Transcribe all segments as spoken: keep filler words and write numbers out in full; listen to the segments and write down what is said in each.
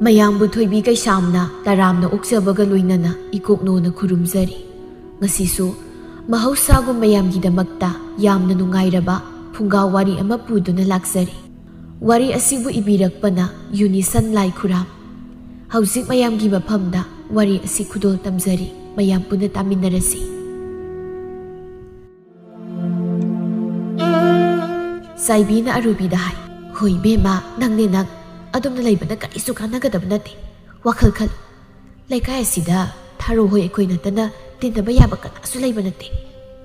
ꯃꯌꯥꯝꯕꯨ ꯊꯣꯏꯕꯤ ꯀꯩꯁꯥꯝꯅ ꯇꯔꯥꯝꯅ ꯑꯣꯛꯆꯕꯒ ꯂꯣꯏꯅꯅ ꯏꯀꯣꯛꯅꯣꯅ ꯈꯨꯔꯨꯝꯖꯔꯤ꯫ ꯉꯁꯤꯁꯨ ꯃꯍꯧꯁꯥꯒꯨꯝ ꯃꯌꯥꯝꯒꯤꯗꯃꯛꯇ ꯌꯥꯝꯅ ꯅꯨꯡꯉꯥꯏꯔꯕ ꯐꯨꯡꯒꯥ ꯋꯥꯔꯤ ꯑꯃ ꯄꯨꯗꯨꯅ ꯂꯥꯛꯆꯔꯤ꯫ ꯋꯥꯔꯤ ꯑꯁꯤꯕꯨ ꯏꯕꯤꯔꯛꯄꯅ ꯌꯨꯅꯤꯁꯟ ꯂꯥꯏꯈꯨꯔꯥꯝ꯫ ꯍꯧꯖꯤꯛ ꯃꯌꯥꯝꯒꯤ ꯃꯐꯝꯗ ꯋꯥꯔꯤ ꯑꯁꯤ ꯈꯨꯗꯣꯜ ꯇꯝꯖꯔꯤ, ꯃꯌꯥꯝ ꯄꯨꯟꯅ ꯇꯥꯃꯤꯟꯅꯔꯁꯤ꯫ ꯆꯥꯏꯕꯤꯅ ꯑꯔꯨꯕꯤꯗ ꯍꯥꯏ, "ꯍꯣꯏ ꯏꯕꯦꯝꯃ, ꯅꯪꯅꯦ ꯅꯪ꯫ ꯑꯗꯨꯝꯅ ꯂꯩꯕꯅ ꯀꯔꯤꯁꯨ ꯀꯥꯟꯅꯒꯗꯕ ꯅꯠꯇꯦ꯫ ꯋꯥꯈꯜ ꯈꯜꯂꯨ꯫ ꯂꯩꯀꯥꯏ ꯑꯁꯤꯗ ꯊꯔꯣ ꯍꯣꯏ ꯑꯩꯈꯣꯏ ꯅꯠꯇꯅ ꯇꯤꯟꯅꯕ ꯌꯥꯕ ꯀꯅꯥꯁꯨ ꯂꯩꯕ ꯅꯠꯇꯦ꯫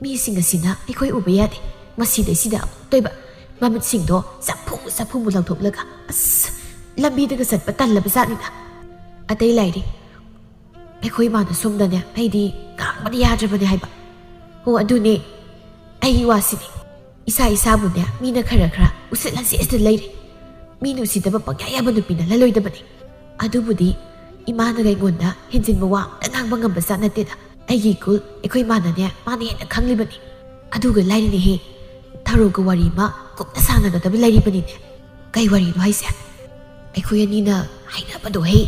ꯃꯤꯁꯤꯡ ꯑꯁꯤꯅ ꯑꯩꯈꯣꯏ ꯎꯕ ꯌꯥꯗꯦ꯫ ꯃꯁꯤꯗꯩꯁꯤꯗ ꯑꯃꯨꯛꯇꯣꯏꯕ ꯃꯃꯤꯠꯁꯤꯡꯗꯣ ꯆꯐꯨ ꯆꯐꯨꯃꯨꯛ ꯂꯥꯎꯊꯣꯛꯂꯒ, ꯑꯁ, ꯂꯝꯕꯤꯗꯒ ꯆꯠꯄ ꯇꯜꯂꯕ ꯖꯥꯠꯅꯤꯗ꯫ ꯑꯇꯩ ꯂꯥꯏꯔꯤ, ꯑꯩꯈꯣꯏ ꯏꯃꯥꯅ ꯁꯣꯝꯗꯅꯦ ꯑꯩꯗꯤ ꯉꯥꯡꯕꯗꯤ ꯌꯥꯗ꯭ꯔꯕꯅꯦ ꯍꯥꯏꯕ꯫ ꯑꯣ, ꯑꯗꯨꯅꯦ, ꯑꯩꯒꯤ ꯋꯥꯁꯤꯗꯤ꯫ ꯏꯁꯥ ꯏꯁꯥꯕꯨꯅꯦ ꯃꯤꯅ ꯈꯔ ꯈꯔ ꯎꯁꯤꯠꯍꯟꯁꯦ ꯁꯤꯗ ꯂꯩꯔꯦ꯫ ꯃꯤꯅ ꯎꯁꯤꯠꯇꯕ ꯄꯪꯌꯥ ꯌꯥꯕ ꯅꯨꯄꯤꯅ ꯂꯜꯂꯣꯏꯗꯕꯅꯦ꯫ ꯑꯗꯨꯕꯨꯗꯤ ꯏꯃꯥꯅꯒ ꯑꯩꯉꯣꯟꯗ ꯍꯦꯟꯖꯤꯟꯕ ꯋꯥ ꯑꯝꯇ ꯉꯥꯡꯕ ꯉꯝꯕ ꯖꯥꯠ ꯅꯠꯇꯦꯗ꯫ ꯑꯩꯒꯤ ꯏꯀꯨꯜ ꯑꯩꯈꯣꯏ ꯏꯃꯥꯅꯅꯦ ꯃꯥꯅ ꯍꯦꯟꯅ ꯈꯪꯂꯤꯕꯅꯤ꯫ ꯑꯗꯨꯒ ꯂꯥꯏꯔꯤꯅꯦꯍꯦ, ꯊꯔꯣꯒ ꯋꯥꯔꯤ ꯑꯃ ꯀꯨꯞꯅ ꯁꯥꯟꯅꯒꯗꯕ ꯂꯩꯔꯤꯕꯅꯤꯅꯦ꯫" "ꯀꯩ ꯋꯥꯔꯤꯅꯣ ꯍꯥꯏꯁꯦ?" "ꯑꯩꯈꯣꯏ ꯑꯅꯤꯅ ꯍꯥꯏꯅꯕꯗꯣ ꯍꯦ,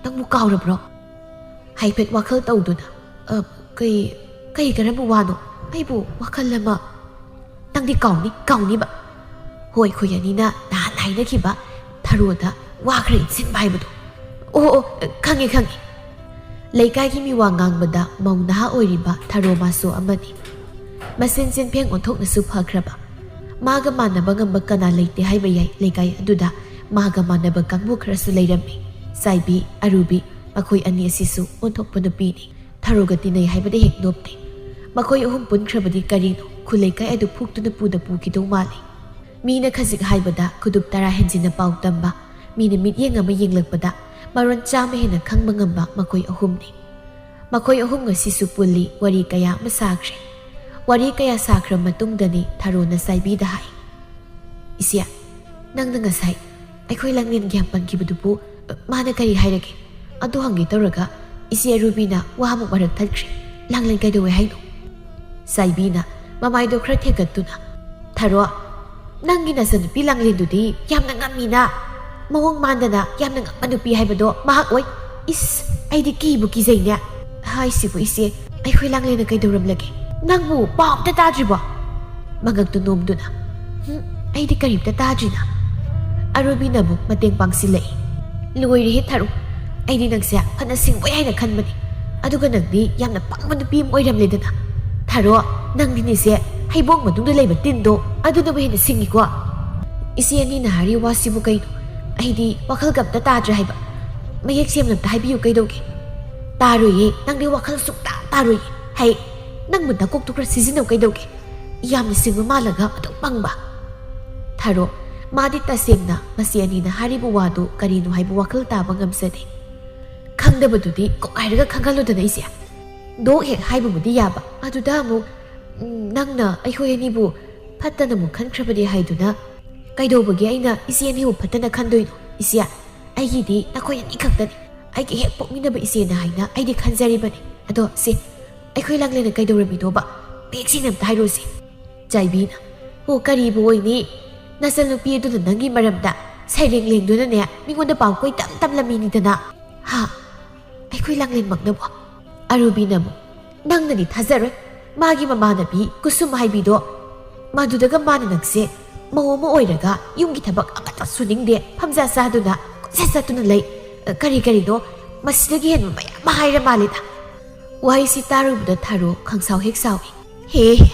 ꯅꯪꯕꯨ ꯀꯥꯎꯔꯕ꯭ꯔꯣ?" ꯍꯥꯏꯐꯦꯠ ꯋꯥꯈꯜ ꯇꯧꯗꯨꯅ, "ꯑ, ꯀꯩ, ꯀꯩ ꯀꯔꯝꯕ ꯋꯥꯅꯣ? ꯑꯩꯕꯨ ꯋꯥꯈꯜ ꯑꯃ..." "ꯅꯪꯗꯤ ꯀꯥꯎꯅꯤ, ꯀꯥꯎꯅꯤꯕ꯫ ꯍꯣꯏ, ꯑꯩꯈꯣꯏ ꯑꯅꯤꯅ ꯅꯍꯥꯟ ꯍꯥꯏꯅꯈꯤꯕ ꯊꯔꯣꯗ ꯋꯥ ꯈꯔ ꯏꯟꯁꯤꯟꯕ ꯍꯥꯏꯕꯗꯣ꯫ ꯑꯣ, ꯑꯣ, ꯈꯪꯉꯦ, ꯈꯪꯉꯦ꯫" ꯂꯩꯀꯥꯏꯒꯤ ꯃꯤꯋꯥ ꯉꯥꯡꯕꯗ ꯃꯧ ꯅꯍꯥ ꯑꯣꯏꯔꯤꯕ ꯊꯔꯣ ꯃꯥꯁꯨ ꯑꯃꯅꯤ꯫ ꯃꯆꯤꯟ ꯆꯤꯟꯐꯦꯡ ꯑꯣꯟꯊꯣꯛꯅꯁꯨ ꯐꯈ꯭ꯔꯕ꯫ ꯃꯥꯒ ꯃꯥꯟꯅꯕ ꯉꯝꯕ ꯀꯅꯥ ꯂꯩꯇꯦ ꯍꯥꯏꯕ ꯌꯥꯏ ꯂꯩꯀꯥꯏ ꯑꯗꯨꯗ꯫ ꯃꯥꯒ ꯃꯥꯟꯅꯕ ꯀꯥꯡꯕꯨ ꯈꯔꯁꯨ ꯂꯩꯔꯝꯃꯤ꯫ ꯆꯥꯏꯕꯤ, ꯑꯔꯨꯕꯤ, ꯃꯈꯣꯏ ꯑꯅꯤ ꯑꯁꯤꯁꯨ ꯑꯣꯟꯊꯣꯛꯄ ꯅꯨꯄꯤꯅꯤ꯫ ꯊꯔꯣꯒ ꯇꯤꯟꯅꯩ ꯍꯥꯏꯕꯗ ꯍꯦꯛ ꯅꯣꯞꯇꯦ꯫ ꯃꯈꯣꯏ ꯑꯍꯨꯝ ꯄꯨꯟꯈ꯭ꯔꯕꯗꯤ ꯀꯔꯤꯅꯣ ꯈꯨꯜ ꯂꯩꯀꯥꯏ ꯑꯗꯨ ꯐꯨꯛꯇꯨꯅ ꯄꯨꯗ ꯄꯨꯈꯤꯗꯧ ꯃꯥꯜꯂꯤ꯫ ꯃꯤꯅ ꯈꯖꯤꯛ ꯍꯥꯏꯕꯗ ꯈꯨꯗꯨꯞ ꯇꯔꯥ ꯍꯦꯟꯖꯤꯟꯅ ꯄꯥꯎ ꯇꯝꯕ, ꯃꯤꯅ ꯃꯤꯠꯌꯦꯡ ꯑꯃ ꯌꯦꯡꯂꯛꯄꯗ ꯃꯔꯣꯟ ꯆꯥꯝꯃ ꯍꯦꯟꯅ ꯈꯪꯕ ꯉꯝꯕ ꯃꯈꯣꯏ ꯑꯍꯨꯝꯅꯤ꯫ ꯃꯈꯣꯏ ꯑꯍꯨꯝ ꯉꯁꯤꯁꯨ ꯄꯨꯜꯂꯤ, ꯋꯥꯔꯤ ꯀꯌꯥ ꯑꯃ ꯁꯥꯈ꯭ꯔꯦ꯫ ꯋꯥꯔꯤ ꯀꯌꯥ ꯁꯥꯈ꯭ꯔ ꯃꯇꯨꯡꯗꯅꯤ ꯊꯔꯣꯅ ꯆꯥꯏꯕꯤꯗ ꯍꯥꯏ, "ꯏꯆꯦ, ꯅꯪꯅ ꯉꯁꯥꯏ ꯑꯩꯈꯣꯏ ꯂꯥꯡꯂꯦꯟꯒꯤ ꯌꯥꯝ ꯄꯟꯈꯤꯕꯗꯨꯕꯨ, ꯑ, ꯃꯥꯅ ꯀꯔꯤ ꯍꯥꯏꯔꯒꯦ? ꯑꯗꯨ ꯍꯪꯒꯦ ꯇꯧꯔꯒ ꯏꯆꯦ ꯑꯔꯨꯕꯤꯅ ꯋꯥ ꯑꯃꯨꯛ ꯃꯔꯛ ꯊꯠꯈ꯭ꯔꯦ꯫ ꯂꯥꯡꯂꯦꯟ ꯀꯩꯗꯧꯋꯦ ꯍꯥꯏꯅꯣ?" ꯆꯥꯏꯕꯤꯅ ꯃꯃꯥꯏꯗꯣ ꯈꯔ ꯊꯦꯛꯀꯠꯇꯨꯅ, "ꯊꯔꯣ, ꯅꯪꯒꯤ ꯅꯆꯟꯅꯨꯄꯤ ꯂꯥꯡꯂꯦꯟꯗꯨꯗꯤ ꯌꯥꯝꯅ ꯉꯝꯃꯤꯅ꯫ ꯃꯑꯣꯡ ꯃꯥꯟꯗꯅ ꯌꯥꯝꯅ ꯉꯛꯄ ꯅꯨꯄꯤ ꯍꯥꯏꯕꯗꯣ ꯃꯍꯥꯛ ꯑꯣꯏ꯫ ꯏꯁ, ꯑꯩꯗꯤ ꯀꯤꯕꯨ ꯀꯤꯖꯩꯅꯦ꯫ ꯍꯥꯏꯁꯤꯕꯨ ꯏꯆꯦ, ꯑꯩꯈꯣꯏ ꯂꯥꯡꯂꯦꯟꯅ ꯀꯩꯗꯧꯔꯝꯂꯒꯦ? ꯅꯪꯕꯨ ꯄꯥꯎ ꯑꯝꯇ ꯇꯥꯗ꯭ꯔꯤꯕꯣ? ꯃꯉꯛꯇꯨ ꯅꯣꯝꯗꯨꯅ, "ꯍꯨꯝ, ꯑꯩꯗꯤ ꯀꯔꯤꯝꯇ ꯇꯥꯗ꯭ꯔꯤꯅ꯫" ꯑꯔꯨꯕꯤꯅ ꯑꯃꯨꯛ ꯃꯇꯦꯡ ꯄꯥꯡꯁꯤꯜꯂꯛꯏ꯫ "ꯂꯣꯏꯔꯦꯍꯦ ꯊꯥꯔꯨ, ꯑꯩꯗꯤ ꯅꯪꯁꯦ ꯐꯅ ꯁꯤꯡꯕꯣꯏ ꯍꯥꯏꯅ ꯈꯟꯕꯅꯤ꯫ ꯑꯗꯨꯒ ꯅꯪꯗꯤ ꯌꯥꯝꯅ ꯄꯪꯕ ꯅꯨꯄꯤ ꯑꯃ ꯑꯣꯏꯔꯝꯂꯦꯗꯅ꯫ ꯊꯥꯔꯣ, ꯅꯪꯗꯤꯅꯦꯁꯦ, ꯍꯩꯕꯣꯡ ꯃꯅꯨꯡꯗ ꯂꯩꯕ ꯇꯤꯟꯗꯣ ꯑꯗꯨꯅꯕꯨ ꯍꯦꯟꯅ ꯁꯤꯡꯉꯤꯀꯣ꯫ ꯏꯆꯦ ꯑꯅꯤꯅ ꯍꯥꯏꯔꯤ ꯋꯥꯁꯤꯕꯨ ꯀꯩꯅꯣ? ꯑꯩꯗꯤ ꯋꯥꯈꯜꯒ ꯑꯝꯇ ꯇꯥꯗ꯭ꯔꯦ ꯍꯥꯏꯕ꯫ ꯃꯌꯦꯛ ꯁꯦꯡꯅ ꯑꯝꯇ ꯍꯥꯏꯕꯤꯌꯨ ꯀꯩꯗꯧꯒꯦ?" "ꯇꯥꯔꯣꯏꯌꯦ, ꯅꯪꯗꯤ ꯋꯥꯈꯜ ꯁꯨꯛꯇꯥ ꯇꯥꯔꯣꯏꯌꯦ꯫ ꯍꯩ, ꯅꯪꯕꯨ ꯅꯀꯣꯛꯇꯨ ꯈꯔ ꯁꯤꯖꯤꯟꯅꯧ ꯀꯩꯗꯧꯒꯦ? ꯌꯥꯝꯅ ꯁꯤꯡꯕ ꯃꯥꯜꯂꯒ ꯑꯗꯨꯛ ꯄꯪꯕ꯫" ꯊꯥꯔꯣ, ꯃꯥꯗꯤ ꯇꯁꯦꯡꯅ ꯃꯁꯤ ꯑꯅꯤꯅ ꯍꯥꯏꯔꯤꯕ ꯋꯥꯗꯨ ꯀꯔꯤꯅꯣ ꯍꯥꯏꯕ ꯋꯥꯈꯜ ꯇꯥꯕ ꯉꯝꯖꯗꯦ꯫ "ꯈꯪꯗꯕꯗꯨꯗꯤ ꯀꯣꯛ ꯍꯥꯏꯔꯒ ꯈꯪꯍꯜꯂꯨꯗꯅ ꯏꯆꯦ꯫" ꯗꯣꯛ ꯍꯦꯛ ꯍꯥꯏꯕꯕꯨꯗꯤ ꯌꯥꯕ, ꯑꯗꯨꯗ ꯑꯃꯨꯛ, ꯎꯝ, ꯅꯪꯅ ꯑꯩꯈꯣꯏ ꯑꯅꯤꯕꯨ ꯐꯠꯇꯅ ꯑꯃꯨꯛ ꯈꯟꯈ꯭ꯔꯕꯗꯤ ꯍꯥꯏꯗꯨꯅ꯫ "ꯀꯩꯗꯧꯕꯒꯤ ꯑꯩꯅ ꯏꯆꯦ ꯑꯅꯤꯕꯨ ꯐꯠꯇꯅ ꯈꯟꯗꯣꯏꯅꯣ? ꯏꯆꯦ, ꯑꯩꯒꯤꯗꯤ ꯅꯈꯣꯏ ꯑꯅꯤ ꯈꯛꯇꯅꯤ꯫ ꯑꯩꯒꯤ ꯍꯦꯛ ꯄꯣꯛꯃꯤꯟꯅꯕ ꯏꯆꯦꯅ ꯍꯥꯏꯅ ꯑꯩꯗꯤ ꯈꯟꯖꯔꯤꯕꯅꯤ꯫ ꯑꯗꯣ ꯁꯦ, ꯑꯩꯈꯣꯏ ꯂꯥꯡꯂꯦꯟꯅ ꯀꯩꯗꯧꯔꯝꯃꯤꯅꯣꯕ? ꯃꯌꯦꯛ ꯁꯦꯡꯅ ꯑꯝꯇ ꯍꯥꯏꯔꯣꯁꯦ꯫" ꯆꯥꯏꯕꯤꯅ, "ꯑꯣ, ꯀꯔꯤꯕꯨ ꯑꯣꯏꯅꯤ? ꯅꯆꯟꯅꯨꯄꯤ ꯑꯗꯨꯅ ꯅꯪꯒꯤ ꯃꯔꯝꯗ ꯁꯩꯔꯦꯡ ꯂꯦꯡꯗꯨꯅꯅꯦ, ꯃꯤꯉꯣꯟꯗ ꯄꯥꯎ ꯀꯣꯏ ꯇꯝ ꯇꯝꯂꯝꯃꯤꯅꯤꯗꯅ꯫" "ꯍꯥ? ꯑꯩꯈꯣꯏ ꯂꯥꯡꯂꯦꯟꯃꯛꯅꯕꯣ?" ꯑꯔꯨꯕꯤꯅ ꯑꯃꯨꯛ, "ꯅꯪꯅꯗꯤ ꯊꯥꯖꯔꯣꯏ꯫ ꯃꯥꯒꯤ ꯃꯃꯥꯟꯅꯕꯤ ꯀꯨꯁꯨꯝ ꯍꯥꯏꯕꯤꯗꯣ, ꯃꯗꯨꯗꯒ ꯃꯥꯅ ꯅꯪꯁꯦ ꯃꯧ ꯑꯃ ꯑꯣꯏꯔꯒ ꯌꯨꯝꯒꯤ ꯊꯕꯛ ꯑꯃꯠꯇ ꯁꯨꯅꯤꯡꯗꯦ, ꯐꯝꯖꯥ ꯆꯥꯗꯨꯅ ꯀꯣꯏꯆꯠ ꯆꯠꯇꯨꯅ ꯂꯩ, ꯀꯔꯤ ꯀꯔꯤꯅꯣ, ꯃꯁꯤꯗꯒꯤ ꯍꯦꯟꯕ ꯃꯌꯥꯝ ꯑꯃ ꯍꯥꯏꯔ ꯃꯥꯜꯂꯦꯗ꯫" ꯋꯥꯍꯩꯁꯤ ꯇꯥꯔꯨꯕꯗ ꯊꯥꯔꯣ ꯈꯪꯁꯥꯎ ꯍꯦꯛ ꯁꯥꯎꯏ꯫ "ꯍꯦ,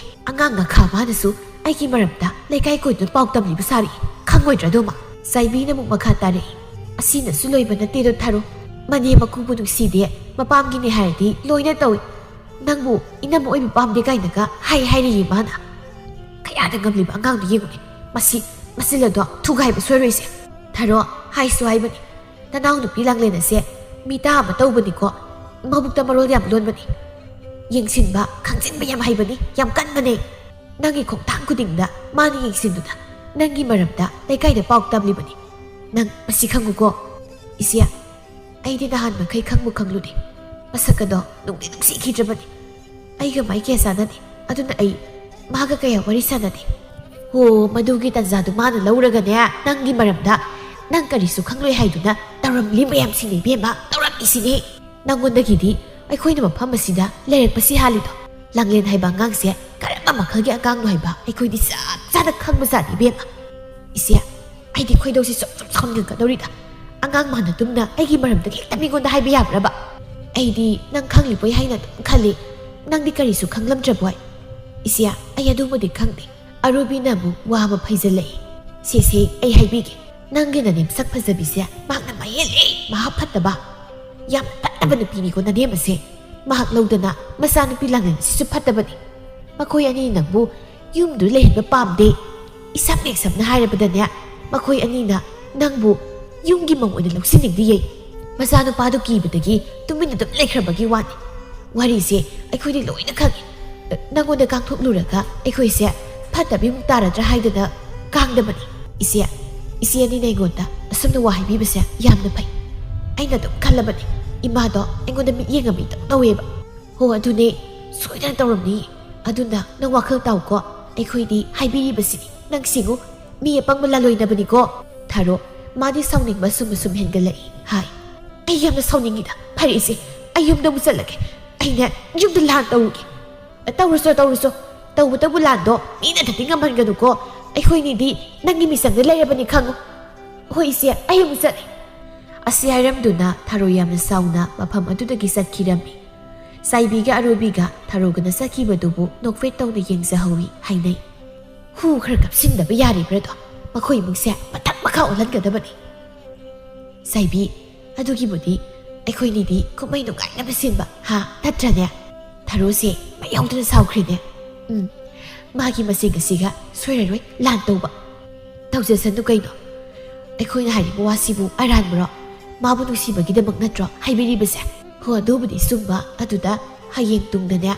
ꯑꯉꯥꯡ ꯉꯥꯈꯥ ꯃꯥꯅꯁꯨ ꯑꯩꯒꯤ ꯃꯔꯝꯗ ꯂꯩꯀꯥꯏ ꯀꯣꯏꯗꯨꯅ ꯄꯥꯎ ꯇꯝꯂꯤꯕ ꯁꯥꯔꯤ, ꯈꯪꯉꯣꯏꯗ꯭ꯔꯥ ꯑꯗꯨꯃ?" ꯆꯥꯏꯕꯤꯅ ꯑꯃꯨꯛ ꯃꯈꯥ ꯇꯥꯔꯛꯏ꯫ "ꯑꯁꯤꯅꯁꯨ ꯂꯣꯏꯕ ꯅꯠꯇꯦꯗꯣ ꯊꯥꯔꯣ, ꯃꯅꯦ ꯃꯀꯨꯕꯨ ꯅꯨꯡꯁꯤꯗꯦ, ꯃꯄꯥꯝꯒꯤꯅꯦ ꯍꯥꯏꯔꯗꯤ ꯂꯣꯏꯅ ꯇꯧꯏ꯫ ꯅꯪꯕꯨ ꯏꯅꯝꯃ ꯑꯣꯏꯕ ꯄꯥꯝꯗꯦ ꯀꯥꯏꯅꯒ ꯍꯥꯏ ꯍꯥꯏꯔꯤꯌꯦ ꯃꯥꯅ꯫ ꯀꯌꯥꯗ ꯉꯝꯂꯤꯕ ꯑꯉꯥꯡꯗꯣ ꯌꯦꯡꯉꯨꯅꯦ꯫ ꯃꯁꯤ, ꯃꯆꯤꯜ ꯑꯗꯣ ꯊꯨꯒꯥꯏꯕ ꯁꯣꯏꯔꯣꯏꯁꯦ꯫" ꯊꯥꯔꯣ, ꯍꯥꯏꯁꯨ ꯍꯥꯏꯕꯅꯤ, ꯅꯅꯥꯎꯅꯨꯄꯤ ꯂꯥꯡꯂꯦꯟ ꯑꯁꯦ ꯃꯤꯇꯥ ꯑꯃ ꯇꯧꯕꯅꯤꯀꯣ꯫ ꯃꯕꯨꯛꯇ ꯃꯔꯣꯜ ꯌꯥꯝ ꯂꯣꯟꯕꯅꯤ꯫ ꯌꯦꯡꯁꯤꯟꯕ, ꯈꯪꯖꯤꯟꯕ ꯌꯥꯝ ꯍꯩꯕꯅꯤ, ꯌꯥꯝ ꯀꯟꯕꯅꯦ꯫ ꯅꯪꯒꯤ ꯈꯣꯡꯊꯥꯡ ꯈꯨꯗꯤꯡꯗ ꯃꯥꯅ ꯌꯦꯡꯁꯤꯟꯗꯨꯅ ꯅꯪꯒꯤ ꯃꯔꯝꯗ ꯂꯩꯀꯥꯏꯗ ꯄꯥꯎ ꯇꯝꯂꯤꯕꯅꯤ꯫ ꯅꯪ ꯃꯁꯤ ꯈꯪꯉꯨꯀꯣ, ꯏꯆꯦ꯫ ꯑꯩꯗꯤ ꯅꯍꯥꯟ ꯃꯈꯩ ꯈꯪꯕꯨ ꯈꯪꯂꯨꯗꯦ꯫ ꯃꯁꯛ ꯑꯗꯣ ꯅꯨꯡꯗꯤ ꯅꯨꯡꯁꯤꯈꯤꯗ꯭ꯔꯕꯅꯤ꯫ ꯑꯩꯒ ꯃꯥꯏ ꯀꯌꯥ ꯆꯥꯟꯅꯗꯦ꯫ ꯑꯗꯨꯅ ꯑꯩ ꯃꯥꯒ ꯀꯌꯥ ꯋꯥꯔꯤ ꯁꯥꯟꯅꯗꯦ꯫ ꯍꯣ, ꯃꯗꯨꯒꯤ ꯇꯟꯖꯥꯗꯨ ꯃꯥꯅ ꯂꯧꯔꯒꯅꯦ, ꯅꯪꯒꯤ ꯃꯔꯝꯗ ꯅꯪ ꯀꯔꯤꯁꯨ ꯈꯪꯂꯣꯏ ꯍꯥꯏꯗꯨꯅ ꯇꯧꯔꯝꯂꯤ ꯃꯌꯥꯝꯁꯤꯅꯤ ꯏꯕꯦꯝꯃ, ꯇꯧꯔꯝꯂꯤꯁꯤꯅꯤ꯫ ꯅꯪꯉꯣꯟꯗꯒꯤꯗꯤ ꯑꯩꯈꯣꯏꯅ ꯃꯐꯝ ꯑꯁꯤꯗ ꯂꯩꯔꯛꯄꯁꯤ ꯍꯥꯜꯂꯤꯗꯣ꯫ ꯂꯥꯡꯂꯦꯟ ꯍꯥꯏꯕ ꯑꯉꯥꯡꯁꯦ ꯀꯔꯝꯕ ꯃꯈꯜꯒꯤ ꯑꯉꯥꯡꯅꯣ ꯍꯥꯏꯕ ꯑꯩꯈꯣꯏꯗꯤ ꯆꯞ ꯆꯥꯅ ꯈꯪꯕꯖꯥꯠꯅꯤ ꯏꯕꯦꯝꯃ꯫ ꯏꯆꯦ, ꯑꯩꯗꯤ ꯈꯣꯏꯗꯧꯁꯤ ꯆꯣꯞ ꯆꯣꯞ ꯁꯥꯎꯅꯤꯡꯉꯛꯀꯗꯧꯔꯤꯗ꯫ ꯑꯉꯥꯡ ꯃꯥꯟꯅꯗꯨꯝꯅ ꯑꯩꯒꯤ ꯃꯔꯝꯗ ꯈꯤꯇꯪ ꯃꯤꯉꯣꯟꯗ ꯍꯥꯏꯕ ꯌꯥꯕ꯭ꯔꯕ? ꯑꯩꯗꯤ ꯅꯪ ꯈꯪꯂꯤꯕꯣꯏ ꯍꯥꯏꯅ ꯑꯗꯨꯝ ꯈꯜꯂꯤ꯫ ꯅꯪꯗꯤ ꯀꯔꯤꯁꯨ ꯈꯪꯂꯝꯗ꯭ꯔꯕꯣꯏ? ꯏꯆꯦ, ꯑꯩ ꯑꯗꯨꯃꯗꯤ ꯈꯪꯗꯦ꯫ ꯑꯔꯣꯕꯤꯅ ꯑꯃꯨꯛ ꯋꯥ ꯑꯃ ꯐꯩꯖꯜꯂꯛꯏ꯫ ꯁꯦ, ꯁꯦ, ꯑꯩ ꯍꯥꯏꯕꯤꯒꯦ꯫ ꯅꯪꯒꯤ ꯅꯅꯦꯝ ꯁꯛ ꯐꯖꯕꯤꯁꯦ ꯃꯍꯥꯛꯅ ꯃꯍꯦꯜꯂꯦ, ꯃꯍꯥꯛ ꯐꯠꯇꯕ꯫ ꯌꯥꯝ ꯐꯠꯇꯕ ꯅꯨꯄꯤꯅꯤꯀꯣ ꯅꯅꯦꯝ ꯑꯁꯦ꯫ ꯃꯍꯥꯛ ꯂꯧꯗꯅ ꯃꯆꯥꯅꯨꯄꯤ ꯂꯥꯡꯂꯦꯟ ꯑꯁꯤꯁꯨ ꯐꯠꯇꯕꯅꯤ꯫ ꯃꯈꯣꯏ ꯑꯅꯤ ꯅꯪꯕꯨ ꯌꯨꯝꯗꯨ ꯂꯩꯍꯟꯕ ꯄꯥꯝꯗꯦ꯫ ꯏꯁꯝ ꯍꯦꯛ ꯁꯝꯅ ꯍꯥꯏꯔꯕꯗꯅꯦ, ꯃꯈꯣꯏ ꯑꯅꯤꯅ ꯅꯪꯕꯨ ꯌꯨꯝꯒꯤ ꯃꯧ ꯑꯣꯏꯅ ꯂꯧꯁꯤꯟꯅꯤꯡꯗꯤꯌꯦ꯫ ꯃꯆꯥꯅꯨꯄꯥꯗꯨ ꯀꯤꯕꯗꯒꯤ ꯇꯨꯃꯤꯟꯅ ꯑꯗꯨꯝ ꯂꯩꯈ꯭ꯔꯕꯒꯤ ꯋꯥꯅꯤ꯫ ꯋꯥꯔꯤꯁꯦ ꯑꯩꯈꯣꯏꯗꯤ ꯂꯣꯏꯅ ꯈꯪꯉꯤ꯫ ꯅꯪꯉꯣꯟꯗ ꯀꯥꯡꯊꯣꯛꯂꯨꯔꯒ ꯑꯩꯈꯣꯏꯁꯦ ꯐꯠꯇꯕꯤꯃꯨꯛ ꯇꯥꯔꯗ꯭ꯔꯥ ꯍꯥꯏꯗꯅ ꯀꯥꯡꯗꯕꯅꯤ꯫ ꯏꯆꯦ, ꯏꯆꯦ ꯑꯅꯤꯅ ꯑꯩꯉꯣꯟꯗ ꯑꯁꯨꯝꯅ ꯋꯥ ꯍꯥꯏꯕꯤꯕꯁꯦ ꯌꯥꯝꯅ ꯐꯩ꯫ ꯑꯩꯅ ꯑꯗꯨꯝ ꯈꯜꯂꯕꯅꯤ, ꯏꯃꯥꯗꯣ ꯑꯩꯉꯣꯟꯗ ꯃꯤꯠꯌꯦꯡ ꯑꯃ ꯏꯇꯧ ꯇꯧꯋꯦꯕ꯫ ꯍꯣ, ꯑꯗꯨꯅꯦ, ꯁꯣꯏꯗꯅ ꯇꯧꯔꯝꯅꯤ꯫ ꯑꯗꯨꯅ ꯅꯪ ꯋꯥꯈꯜ ꯇꯥꯎꯀꯣ꯫ ꯑꯩꯈꯣꯏꯗꯤ ꯍꯥꯏꯕꯤꯔꯤꯕꯁꯤꯅꯤ꯫ ꯅꯪ ꯁꯤꯡꯉꯨ, ꯃꯤ ꯑꯄꯪꯕ ꯂꯥꯂꯣꯏꯅꯕꯅꯤꯀꯣ꯫ ꯊꯥꯔꯣ, ꯃꯥꯗꯤ ꯁꯥꯎꯅꯤꯡꯕ ꯁꯨꯝ ꯁꯨꯝ ꯍꯦꯟꯒꯠꯂꯛꯏ ꯍꯥꯏ꯫ ꯑꯩ ꯌꯥꯝꯅ ꯁꯥꯎꯅꯤꯡꯉꯤꯗ꯫ ꯐꯔꯦ ꯏꯆꯦ, ꯑꯩ ꯌꯨꯝꯗ ꯑꯃꯨꯛ ꯆꯠꯂꯒꯦ꯫ ꯑꯩꯅꯦ, ꯌꯨꯝꯗ ꯂꯥꯟ ꯇꯧꯔꯨꯒꯦ꯫ ꯇꯧꯔꯨꯆꯣ, ꯇꯧꯔꯨꯆꯣ꯫ ꯇꯧꯕꯇꯕꯨ ꯂꯥꯟꯗꯣ ꯃꯤꯅ ꯊꯛꯇꯤ ꯉꯝꯍꯟꯒꯅꯨꯀꯣ꯫ ꯑꯩꯈꯣꯏꯅꯤꯗꯤ ꯅꯪꯒꯤ ꯃꯤꯆꯪꯗ ꯂꯩꯔꯕꯅꯤ ꯈꯪꯉꯨ꯫ ꯍꯣꯏ ꯏꯆꯦ, ꯑꯩ ꯑꯃꯨꯛ ꯆꯠꯂꯦ꯫ ꯑꯁꯤ ꯍꯥꯏꯔꯝꯗꯨꯅ ꯊꯥꯔꯣ ꯌꯥꯝꯅ ꯁꯥꯎꯅ ꯃꯐꯝ ꯑꯗꯨꯗꯒꯤ ꯆꯠꯈꯤꯔꯝꯃꯤ꯫ ꯆꯥꯏꯕꯤꯒ ꯑꯔꯣꯕꯤꯒ ꯊꯥꯔꯣꯒꯅ ꯆꯠꯈꯤꯕꯗꯨꯕꯨ ꯅꯣꯛꯐꯦꯠ ꯇꯧꯅ ꯌꯦꯡꯖꯍꯧꯏ ꯍꯥꯏꯅꯩ꯫ ꯍꯨ ꯈꯔ ꯀꯞꯁꯤꯟꯗꯕ ꯌꯥꯔꯤꯕ꯭ꯔꯥꯗꯣ? ꯃꯈꯣꯏ ꯏꯃꯨꯡꯁꯦ ꯃꯊꯛ ꯃꯈꯥ ꯑꯣꯜꯍꯟꯒꯗꯕꯅꯤ꯫ ꯆꯥꯏꯕꯤ, ꯑꯗꯨꯒꯤꯕꯨꯗꯤ ꯑꯩꯈꯣꯏꯅꯤꯗꯤ ꯀꯨꯝꯍꯩ ꯅꯨꯡꯉꯥꯏꯅꯕ ꯁꯤꯟꯕ, ꯍꯥ, ꯅꯠꯇ꯭ꯔꯅꯦ? ꯊꯥꯔꯣꯁꯦ ꯃꯌꯥꯎꯗꯅ ꯁꯥꯎꯈ꯭ꯔꯦꯅꯦ꯫ ꯎꯝ, ꯃꯥꯒꯤ ꯃꯆꯤꯡ ꯑꯁꯤꯒ ꯁꯣꯏꯔꯔꯣꯏ ꯂꯥꯟ ꯇꯧꯕ꯫ ꯇꯧꯖꯁꯅꯨ ꯀꯩꯅꯣ꯫ ꯑꯩꯈꯣꯏꯅ ꯍꯥꯏꯔꯤꯕ ꯋꯥꯁꯤꯕꯨ ꯑꯔꯥꯟꯕꯔꯣ? ꯃꯥꯕꯨ ꯅꯨꯡꯁꯤꯕꯒꯤꯗꯃꯛ ꯅꯠꯇ꯭ꯔꯣ ꯍꯥꯏꯕꯤꯔꯤꯕꯁꯦ? ꯍꯣ, ꯑꯗꯨꯕꯨꯗꯤ ꯆꯨꯝꯕ꯫ ꯑꯗꯨꯗ ꯍꯌꯦꯡ ꯇꯨꯡꯗꯅꯦ,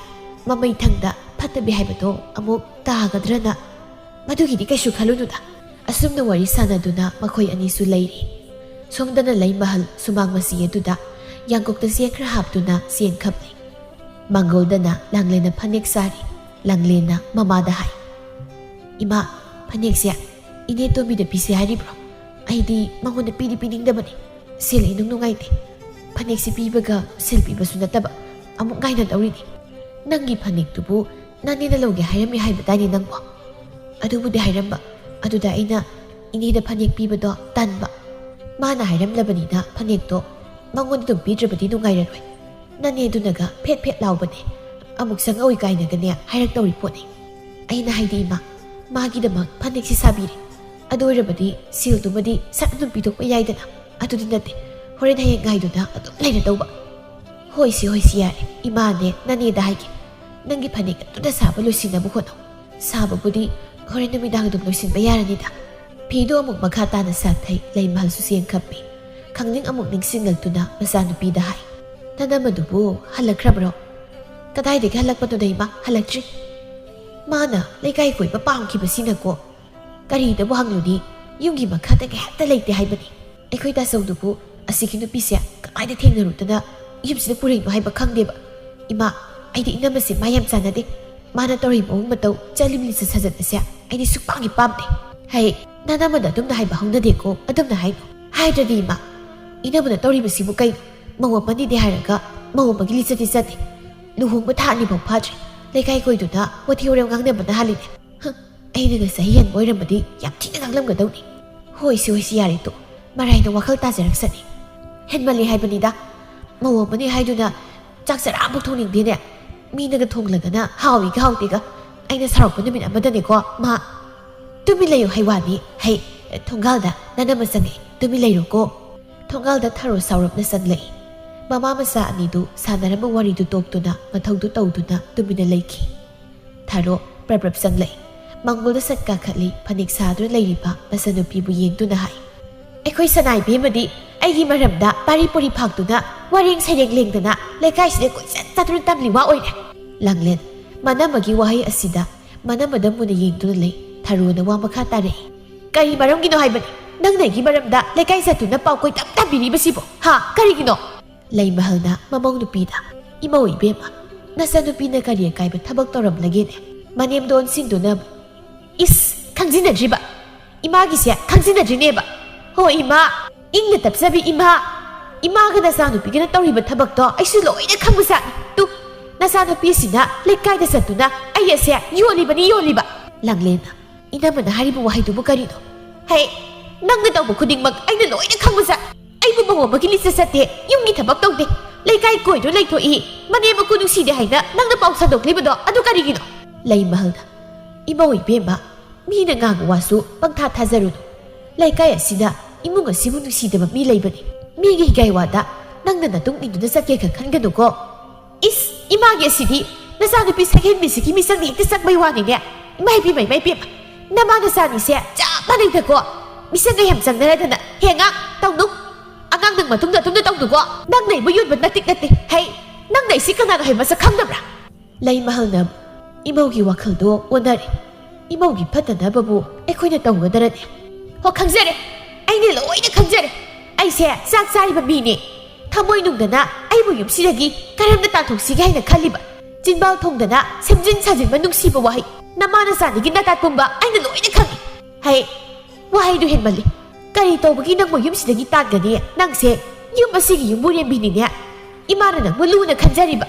ꯃꯃꯩ ꯊꯪꯗ ꯐꯠꯇꯕꯤ ꯍꯥꯏꯕꯗꯣ ꯑꯃꯨꯛ ꯇꯥꯒꯗ꯭ꯔꯅ꯫ ꯃꯗꯨꯒꯤꯗꯤ ꯀꯩꯁꯨ ꯈꯜꯂꯨꯅꯨꯗ꯫ ꯑꯁꯨꯝꯅ ꯋꯥꯔꯤ ꯁꯥꯟꯅꯗꯨꯅ ꯃꯈꯣꯏ ꯑꯅꯤꯁꯨ ꯂꯩꯔꯤ꯫ ꯁꯣꯝꯗꯅ ꯂꯩꯃꯍꯜ ꯁꯨꯃꯥꯡ ꯃꯆꯤ ꯑꯗꯨꯗ ꯌꯥꯡꯀꯣꯛꯇ ꯆꯦꯡ ꯈꯔ ꯍꯥꯞꯇꯨꯅ ꯆꯦꯡ ꯈꯞꯂꯤ꯫ ꯃꯥꯡꯒꯣꯜꯗꯅ ꯂꯥꯡꯂꯦꯟꯅ ꯐꯅꯦꯛ ꯆꯥꯔꯤ꯫ ꯂꯥꯡꯂꯦꯟꯅ ꯃꯃꯥꯗ ꯍꯥꯏ, "ꯏꯃꯥ, ꯐꯅꯦꯛꯁꯦ ꯏꯅꯦ ꯇꯣꯝꯕꯤꯗ ꯄꯤꯁꯦ ꯍꯥꯏꯔꯤꯕ꯭ꯔꯣ? ꯑꯩꯗꯤ ꯃꯉꯣꯟꯗ ꯄꯤꯗꯤ ꯄꯤꯅꯤꯡꯗꯕꯅꯤ꯫ ꯁꯦꯜ ꯏꯅꯨꯡ ꯅꯨꯡꯉꯥꯏꯇꯦ꯫ ꯐꯅꯦꯛꯁꯤ ꯄꯤꯕꯒ ꯁꯦꯜ ꯄꯤꯕꯁꯨ ꯅꯠꯇꯕ, ꯑꯃꯨꯛ ꯉꯥꯏꯅꯗꯧꯔꯤꯅꯤ꯫ ꯅꯪꯒꯤ ꯐꯅꯦꯛꯇꯨꯕꯨ ꯅꯅꯦꯅ ꯂꯧꯒꯦ ꯍꯥꯏꯔꯝꯃꯤ ꯍꯥꯏꯕꯗꯥꯏꯅꯦ ꯅꯪꯕꯣ?" ꯑꯗꯨꯕꯨꯗꯤ ꯍꯥꯏꯔꯝꯕ, ꯑꯗꯨꯗ ꯑꯩꯅ ꯏꯅꯦꯗ ꯐꯅꯦꯛ ꯄꯤꯕꯗꯣ ꯇꯟꯕ꯫ ꯃꯥꯅ ꯍꯥꯏꯔꯝꯂꯕꯅꯤꯅ ꯐꯅꯦꯛꯇꯣ ꯃꯉꯣꯟꯗ ꯑꯗꯨꯝ ꯄꯤꯗ꯭ꯔꯕꯗꯤ ꯅꯨꯡꯉꯥꯏꯔꯔꯣꯏ꯫ ꯅꯅꯦꯗꯨꯅꯒ ꯐꯦꯠ ꯐꯦꯠ ꯂꯥꯎꯕꯅꯦ꯫ ꯑꯃꯨꯛ ꯆꯪꯉꯛꯑꯣꯏ ꯀꯥꯏꯅꯒꯅꯦ ꯍꯥꯏꯔꯛꯇꯧꯔꯤ ꯄꯣꯠꯅꯤ꯫ ꯑꯩꯅ ꯍꯥꯏꯗꯤ, "ꯏꯃꯥ, ꯃꯥꯒꯤꯗꯃꯛ ꯐꯅꯦꯛꯁꯤ ꯁꯥꯕꯤꯔꯦ꯫ ꯑꯗꯨ ꯑꯣꯏꯔꯕꯗꯤ ꯁꯦꯜꯗꯨꯃꯗꯤ ꯁꯠ ꯑꯗꯨꯝ ꯄꯤꯊꯣꯛꯄ ꯌꯥꯏꯗꯅ꯫ ꯑꯗꯨꯗꯤ ꯅꯠꯇꯦ, ꯍꯣꯔꯦꯟ ꯍꯌꯦꯡ ꯉꯥꯏꯗꯨꯅ ꯑꯗꯨꯝ ꯂꯩꯔꯗꯧꯕ꯫" "ꯍꯣꯏꯁꯤ, ꯍꯣꯏꯁꯤ, ꯌꯥꯔꯦ꯫ ꯏꯃꯥꯅꯦ, ꯅꯅꯦꯗ ꯍꯥꯏꯒꯦ꯫ ꯅꯪꯒꯤ ꯐꯅꯦꯛ ꯑꯗꯨꯗ ꯁꯥꯕ ꯂꯣꯏꯁꯤꯟꯅꯕ ꯍꯣꯠꯅꯧ꯫ ꯁꯥꯕꯕꯨꯗꯤ ꯍꯣꯔꯦꯟ ꯅꯨꯃꯤꯗꯥꯡ ꯑꯗꯨꯝ ꯂꯣꯏꯁꯤꯟꯕ ꯌꯥꯔꯅꯤꯗ꯫" ꯐꯤꯗꯨ ꯑꯃꯨꯛ ꯃꯈꯥ ꯇꯥꯅ ꯁꯥꯊꯩ꯫ ꯂꯩꯃꯍꯜꯁꯨ ꯆꯦꯡ ꯈꯞꯄꯤ꯫ ꯈꯪꯅꯤꯡ ꯑꯃꯨꯛ ꯅꯤꯡꯁꯤꯡꯂꯛꯇꯨꯅ ꯃꯆꯥꯅꯨꯄꯤꯗ ꯍꯥꯏ, "ꯅꯅꯝꯃꯗꯨꯕꯨ ꯍꯜꯂꯛꯈ꯭ꯔꯕ꯭ꯔꯣ?" "ꯀꯗꯥꯏꯗꯒꯤ ꯍꯜꯂꯛꯄꯅꯣꯗ ꯏꯃꯥ, ꯍꯜꯂꯛꯇ꯭ꯔꯤ꯫ ꯃꯥꯅ ꯂꯩꯀꯥꯏ ꯀꯣꯏꯕ ꯄꯥꯝꯈꯤꯕꯁꯤꯅꯀꯣ꯫ ꯀꯔꯤꯗꯕꯨ ꯍꯪꯂꯨꯅꯤ, ꯌꯨꯝꯒꯤ ꯃꯈꯥꯗꯒ ꯍꯦꯛꯇ ꯂꯩꯇꯦ ꯍꯥꯏꯕꯅꯤ꯫ ꯑꯩꯈꯣꯏ ꯇꯥꯆꯧꯗꯨꯕꯨ ꯑꯁꯤꯒꯤ ꯅꯨꯄꯤꯁꯦ ꯀꯃꯥꯏꯅ ꯊꯦꯡꯅꯔꯨꯗꯅ ꯌꯨꯝꯁꯤꯗ ꯄꯨꯔꯛꯏꯅꯣ ꯍꯥꯏꯕ ꯈꯪꯗꯦꯕ꯫ ꯏꯃꯥ, ꯑꯩꯗꯤ ꯏꯅꯝꯃꯁꯦ ꯃꯥ ꯌꯥꯝ ꯆꯥꯟꯅꯗꯦ꯫ ꯃꯥꯅ ꯇꯧꯔꯤ ꯃꯑꯣꯡ ꯃꯇꯧ, ꯆꯠꯂꯤ ꯂꯤꯆꯠ ꯁꯥꯖꯠ ꯑꯁꯦ ꯑꯩꯗꯤ ꯁꯨꯛꯄꯥꯝ ꯍꯦꯛ ꯄꯥꯝꯗꯦ꯫" "ꯍꯩ, ꯅꯅꯝꯃꯗ ꯑꯗꯨꯝꯅ ꯍꯥꯏꯕ ꯍꯧꯅꯗꯦꯀꯣ, ꯑꯗꯨꯝꯅ ꯍꯥꯏꯅꯣ꯫ ꯍꯥꯏꯗ꯭ꯔꯗꯤ ꯏꯃꯥ, ꯏꯅꯝꯃꯅ ꯇꯧꯔꯤꯕꯁꯤꯕꯨ ꯀꯩꯅꯣ? ꯃꯧ ꯑꯃꯅꯤꯗꯤ ꯍꯥꯏꯔꯒ ꯃꯧ ꯑꯃꯒꯤ ꯂꯤꯆꯠꯇꯤ ꯆꯠꯇꯦ꯫ ꯂꯨꯍꯣꯡꯕ ꯊꯥ ꯑꯅꯤꯐꯥꯎ ꯐꯥꯗ꯭ꯔꯤ, ꯂꯩꯀꯥꯏ ꯀꯣꯏꯗꯨꯅ ꯋꯥꯊꯤ ꯋꯥꯔꯦꯝ ꯉꯥꯡꯅꯕꯅ ꯍꯥꯜꯂꯤꯅꯦ꯫ ꯍ, ꯑꯩꯅꯒ ꯆꯍꯤ ꯍꯦꯟꯕ ꯑꯣꯏꯔꯝꯃꯗꯤ ꯌꯥꯝ ꯊꯤꯅ ꯉꯥꯡꯂꯝꯒꯗꯧꯅꯤ꯫ ꯍꯣꯏꯁꯤ, ꯍꯣꯏꯁꯤ, ꯌꯥꯔꯦ ꯇꯣꯛ꯫ ꯃꯔꯥꯏꯅ ꯋꯥꯈꯜ ꯇꯥꯖꯔꯛꯁꯅꯤ꯫ ꯍꯦꯟꯃꯜꯂꯤ ꯍꯥꯏꯕꯅꯤꯗ꯫ ꯃꯧ ꯑꯃꯅꯤ ꯍꯥꯏꯗꯨꯅ ꯆꯥꯛ ꯆꯔꯥ ꯑꯃꯐꯥꯎ ꯊꯣꯡꯅꯤꯡꯗꯦꯅꯦ꯫ ꯃꯤꯅꯒ ꯊꯣꯡꯂꯒꯅ ꯍꯥꯎꯏꯒ ꯍꯥꯎꯇꯦꯒ꯫ ꯑꯩꯅ ꯁꯥꯎꯔꯛꯄ ꯅꯨꯃꯤꯠ ꯑꯃꯗꯅꯦꯀꯣ, ꯃꯥ꯫ ꯇꯨꯃꯤꯟ ꯂꯩꯌꯨ ꯍꯥꯏ ꯋꯥꯅꯤ꯫ ꯍꯩ, ꯊꯣꯡꯒꯥꯜꯗ ꯅꯅꯝꯃ ꯆꯪꯉꯛꯑꯦ꯫ ꯇꯨꯃꯤꯟ ꯂꯩꯔꯣꯀꯣ꯫ ꯊꯣꯡꯒꯥꯜꯗ ꯊꯔꯣ ꯁꯥꯎꯔꯞꯅ ꯆꯪꯂꯛꯏ꯫ ꯃꯃꯥ ꯃꯆꯥ ꯑꯅꯤꯗꯨ ꯁꯥꯟꯅꯔꯝꯕ ꯋꯥꯔꯤꯗꯨ ꯇꯣꯛꯇꯨꯅ ꯃꯊꯧꯗꯨ ꯇꯧꯗꯨꯅ ꯇꯨꯃꯤꯟꯅ ꯂꯩꯈꯤ꯫ ꯊꯔꯣ ꯄ꯭ꯔꯞ ꯄ꯭ꯔꯞ ꯆꯪꯂꯛꯏ꯫ ꯃꯥꯡꯒꯣꯜꯗ ꯁꯠ ꯀꯥꯈꯠꯂꯤ꯫ ꯐꯅꯦꯛ ꯁꯥꯗꯨꯅ ꯂꯩꯔꯤꯕ ꯃꯆꯥꯅꯨꯄꯤꯕꯨ ꯌꯦꯡꯗꯨꯅ ꯍꯥꯏ, "ꯑꯩꯈꯣꯏ ꯁꯅꯥ ꯏꯕꯦꯝꯃꯗꯤ ꯑꯩꯒꯤ ꯃꯔꯝꯗ ꯄꯥꯔꯤ ꯄꯨꯔꯤ ꯐꯥꯛꯇꯨꯅ ꯋꯥꯔꯦꯡ ꯁꯩꯔꯦꯡ ꯂꯦꯡꯗꯅ ꯂꯩꯀꯥꯏꯁꯤꯗ ꯀꯣꯏꯆꯠ ꯆꯠꯇꯨꯅ ꯇꯝꯂꯤ ꯋꯥ ꯑꯣꯏꯔꯦ꯫" ꯂꯥꯡꯂꯦꯟ, ꯃꯅꯝꯃꯒꯤ ꯋꯥꯍꯩ ꯑꯁꯤꯗ ꯃꯅꯝꯃꯗ ꯃꯨꯟꯅ ꯌꯦꯡꯗꯨꯅ ꯂꯩ꯫ ꯊꯔꯣꯅ ꯋꯥ ꯃꯈꯥ ꯇꯥꯔꯛꯏ, "ꯀꯔꯤ ꯃꯔꯝꯒꯤꯅꯣ ꯍꯥꯏꯕꯅꯤ ꯅꯪꯅ ꯑꯩꯒꯤ ꯃꯔꯝꯗ ꯂꯩꯀꯥꯏ ꯆꯠꯇꯨꯅ ꯄꯥꯎ ꯀꯣꯏꯇꯝ ꯇꯝꯕꯤꯔꯤꯕꯁꯤꯕꯣ? ꯍꯥ, ꯀꯔꯤꯒꯤꯅꯣ?" ꯂꯩꯃꯍꯜꯅ ꯃꯃꯧ ꯅꯨꯄꯤꯗ, "ꯏꯃꯧ ꯏꯕꯦꯝꯃ, ꯅꯆꯥꯅꯨꯄꯤꯅ ꯀꯔꯤ ꯑꯀꯥꯏꯕ ꯊꯕꯛ ꯇꯧꯔꯝꯂꯒꯦꯅꯦ?" ꯃꯅꯦꯝꯗꯣ ꯑꯣꯟꯁꯤꯟꯗꯨꯅ, "ꯏꯁ, ꯈꯪꯖꯤꯟꯅꯗ꯭ꯔꯤꯕ? ꯏꯃꯥꯒꯤꯁꯦ ꯈꯪꯖꯤꯟꯅꯗ꯭ꯔꯤꯅꯦꯕ?" ꯍꯣ ꯏꯃꯥ, ꯏꯪꯅ ꯇꯞꯆꯕꯤ ꯏꯃꯥ, ꯏꯃꯥꯒ ꯅꯆꯥꯅꯨꯄꯤꯒꯅ ꯇꯧꯔꯤꯕ ꯊꯕꯛꯇꯣ ꯑꯩꯁꯨ ꯂꯣꯏꯅ ꯈꯪꯕꯖꯥꯠꯅꯤ꯫ ꯇꯨ, ꯅꯆꯥꯅꯨꯄꯤꯁꯤꯅ ꯂꯩꯀꯥꯏꯗ ꯆꯠꯇꯨꯅ ꯑꯩ ꯑꯁꯦ ꯌꯣꯜꯂꯤꯕꯅꯤ ꯌꯣꯜꯂꯤꯕ꯫ ꯂꯥꯡꯂꯦꯟꯅ, "ꯏꯅꯝꯃꯅ ꯍꯥꯏꯔꯤꯕ ꯋꯥꯍꯩꯗꯨꯕꯨ ꯀꯔꯤꯅꯣ?" "ꯍꯦ, ꯅꯪꯅ ꯇꯧꯕ ꯈꯨꯗꯤꯡꯃꯛ ꯑꯩꯅ ꯂꯣꯏꯅ ꯈꯪꯕꯖꯥꯠ꯫ ꯑꯩꯕꯨ ꯃꯧ ꯑꯃꯒꯤ ꯂꯤꯆꯠ ꯆꯠꯇꯦ, ꯌꯨꯝꯒꯤ ꯊꯕꯛ ꯇꯧꯗꯦ, ꯂꯩꯀꯥꯏ ꯀꯣꯏꯗꯨꯅ ꯂꯩꯊꯣꯛꯏ, ꯃꯅꯦꯝ ꯃꯀꯨ ꯅꯨꯡꯁꯤꯗꯦ ꯍꯥꯏꯅ ꯅꯪꯅ ꯄꯥꯎ ꯁꯟꯗꯣꯛꯂꯤꯕꯗꯣ ꯑꯗꯨ ꯀꯔꯤꯒꯤꯅꯣ?" ꯂꯩꯃꯍꯜꯅ, "ꯏꯃꯧ ꯏꯕꯦꯝꯃ, ꯃꯤꯅ ꯉꯥꯡꯕ ꯋꯥꯁꯨ ꯄꯪꯊꯥ ꯊꯥꯖꯔꯨꯅꯨ꯫ ꯂꯩꯀꯥꯏ ꯑꯁꯤꯗ ꯏꯃꯨꯡ ꯑꯁꯤꯕꯨ ꯅꯨꯡꯁꯤꯗꯕ ꯃꯤ ꯂꯩꯕꯅꯤ꯫ ꯃꯤꯒꯤ ꯍꯤꯒꯥꯏ ꯋꯥꯗ ꯅꯪꯅ ꯅꯇꯨꯡ ꯏꯟꯗꯨꯅ ꯆꯠꯀꯦ ꯈꯟ ꯈꯟꯒꯅꯨꯀꯣ꯫" "ꯏꯁ, ꯏꯃꯥꯒꯤ ꯑꯁꯤꯗꯤ ꯅꯆꯥꯅꯨꯄꯤ ꯁꯛꯍꯦꯟꯕꯤꯁꯤꯒꯤ ꯃꯤꯆꯪꯗ ꯍꯦꯛꯇ ꯆꯪꯕꯩ ꯋꯥꯅꯤꯅꯦ꯫ ꯏꯃꯥ ꯏꯕꯦꯝꯃ, ꯏꯃꯥ ꯏꯕꯦꯝꯃ, ꯅꯃꯥ ꯅꯆꯥꯅꯤꯁꯦ ꯆꯞ ꯃꯥꯟꯅꯩꯗꯀꯣ꯫ ꯃꯤꯆꯪꯗ ꯌꯥꯝ ꯆꯪꯅꯔꯗꯅ꯫ ꯍꯦ ꯑꯉꯥꯡ, ꯇꯧꯅꯨ꯫ ꯑꯉꯥꯡ ꯅꯪ ꯃꯇꯨꯡꯗ ꯑꯗꯨꯝꯅ ꯇꯧꯅꯨꯀꯣ꯫ ꯅꯪ ꯂꯩꯕ ꯌꯣꯟꯕ ꯅꯠꯇꯤꯛ ꯅꯠꯇꯦ꯫ ꯍꯩ, ꯅꯪ ꯂꯩꯁꯤ ꯀꯅꯥꯅꯣ ꯍꯥꯏꯕ ꯃꯁꯛ ꯈꯪꯗꯕ꯭ꯔꯥ?" ꯂꯩꯃꯍꯜꯅ ꯏꯃꯧꯒꯤ ꯋꯥꯈꯜꯗꯣ ꯑꯣꯟꯅꯔꯦ꯫ "ꯏꯃꯧꯒꯤ ꯐꯠꯇꯅꯕꯕꯨ ꯑꯩꯈꯣꯏꯅ ꯇꯧꯒꯗꯔꯅꯦ?" "ꯍꯣ, ꯈꯪꯖꯔꯦ꯫ ꯑꯩꯅ ꯂꯣꯏꯅ ꯈꯪꯖꯔꯦ꯫ ꯑꯩꯁꯦ ꯆꯥꯛ ꯆꯥꯔꯤꯕ ꯃꯤꯅꯦ꯫ ꯊꯃꯣꯏ ꯅꯨꯡꯗꯅ ꯑꯩꯕꯨ ꯌꯨꯝꯁꯤꯗꯒꯤ ꯀꯔꯝꯅ ꯇꯥꯟꯊꯣꯛꯁꯤꯒꯦ ꯍꯥꯏꯅ ꯈꯜꯂꯤꯕ? ꯆꯤꯟꯕꯥꯜ ꯊꯣꯡꯗꯅ ꯁꯦꯝꯖꯤꯟ ꯁꯥꯖꯤꯟꯕ ꯅꯨꯡꯁꯤꯕ ꯋꯥꯍꯩ ꯅꯃꯥ ꯅꯆꯥꯅꯤꯒꯤ ꯅꯇꯥꯠ ꯄꯨꯝꯕ ꯑꯩꯅ ꯂꯣꯏꯅ ꯈꯪꯏ꯫ ꯍꯩ, ꯋꯥꯍꯩꯗꯨ ꯍꯦꯟꯃꯜꯂꯤ꯫ ꯀꯔꯤ ꯇꯧꯕꯒꯤ ꯅꯪꯕꯨ ꯌꯨꯝꯁꯤꯗꯒꯤ ꯇꯥꯟꯒꯅꯤ? ꯅꯪꯁꯦ ꯌꯨꯝ ꯑꯁꯤꯒꯤ ꯌꯨꯝꯕꯨꯔꯦꯝꯕꯤꯅꯤꯅꯦ꯫ ꯏꯃꯥꯅ ꯅꯪꯕꯨ ꯂꯨꯅ ꯈꯟꯖꯔꯤꯕ꯫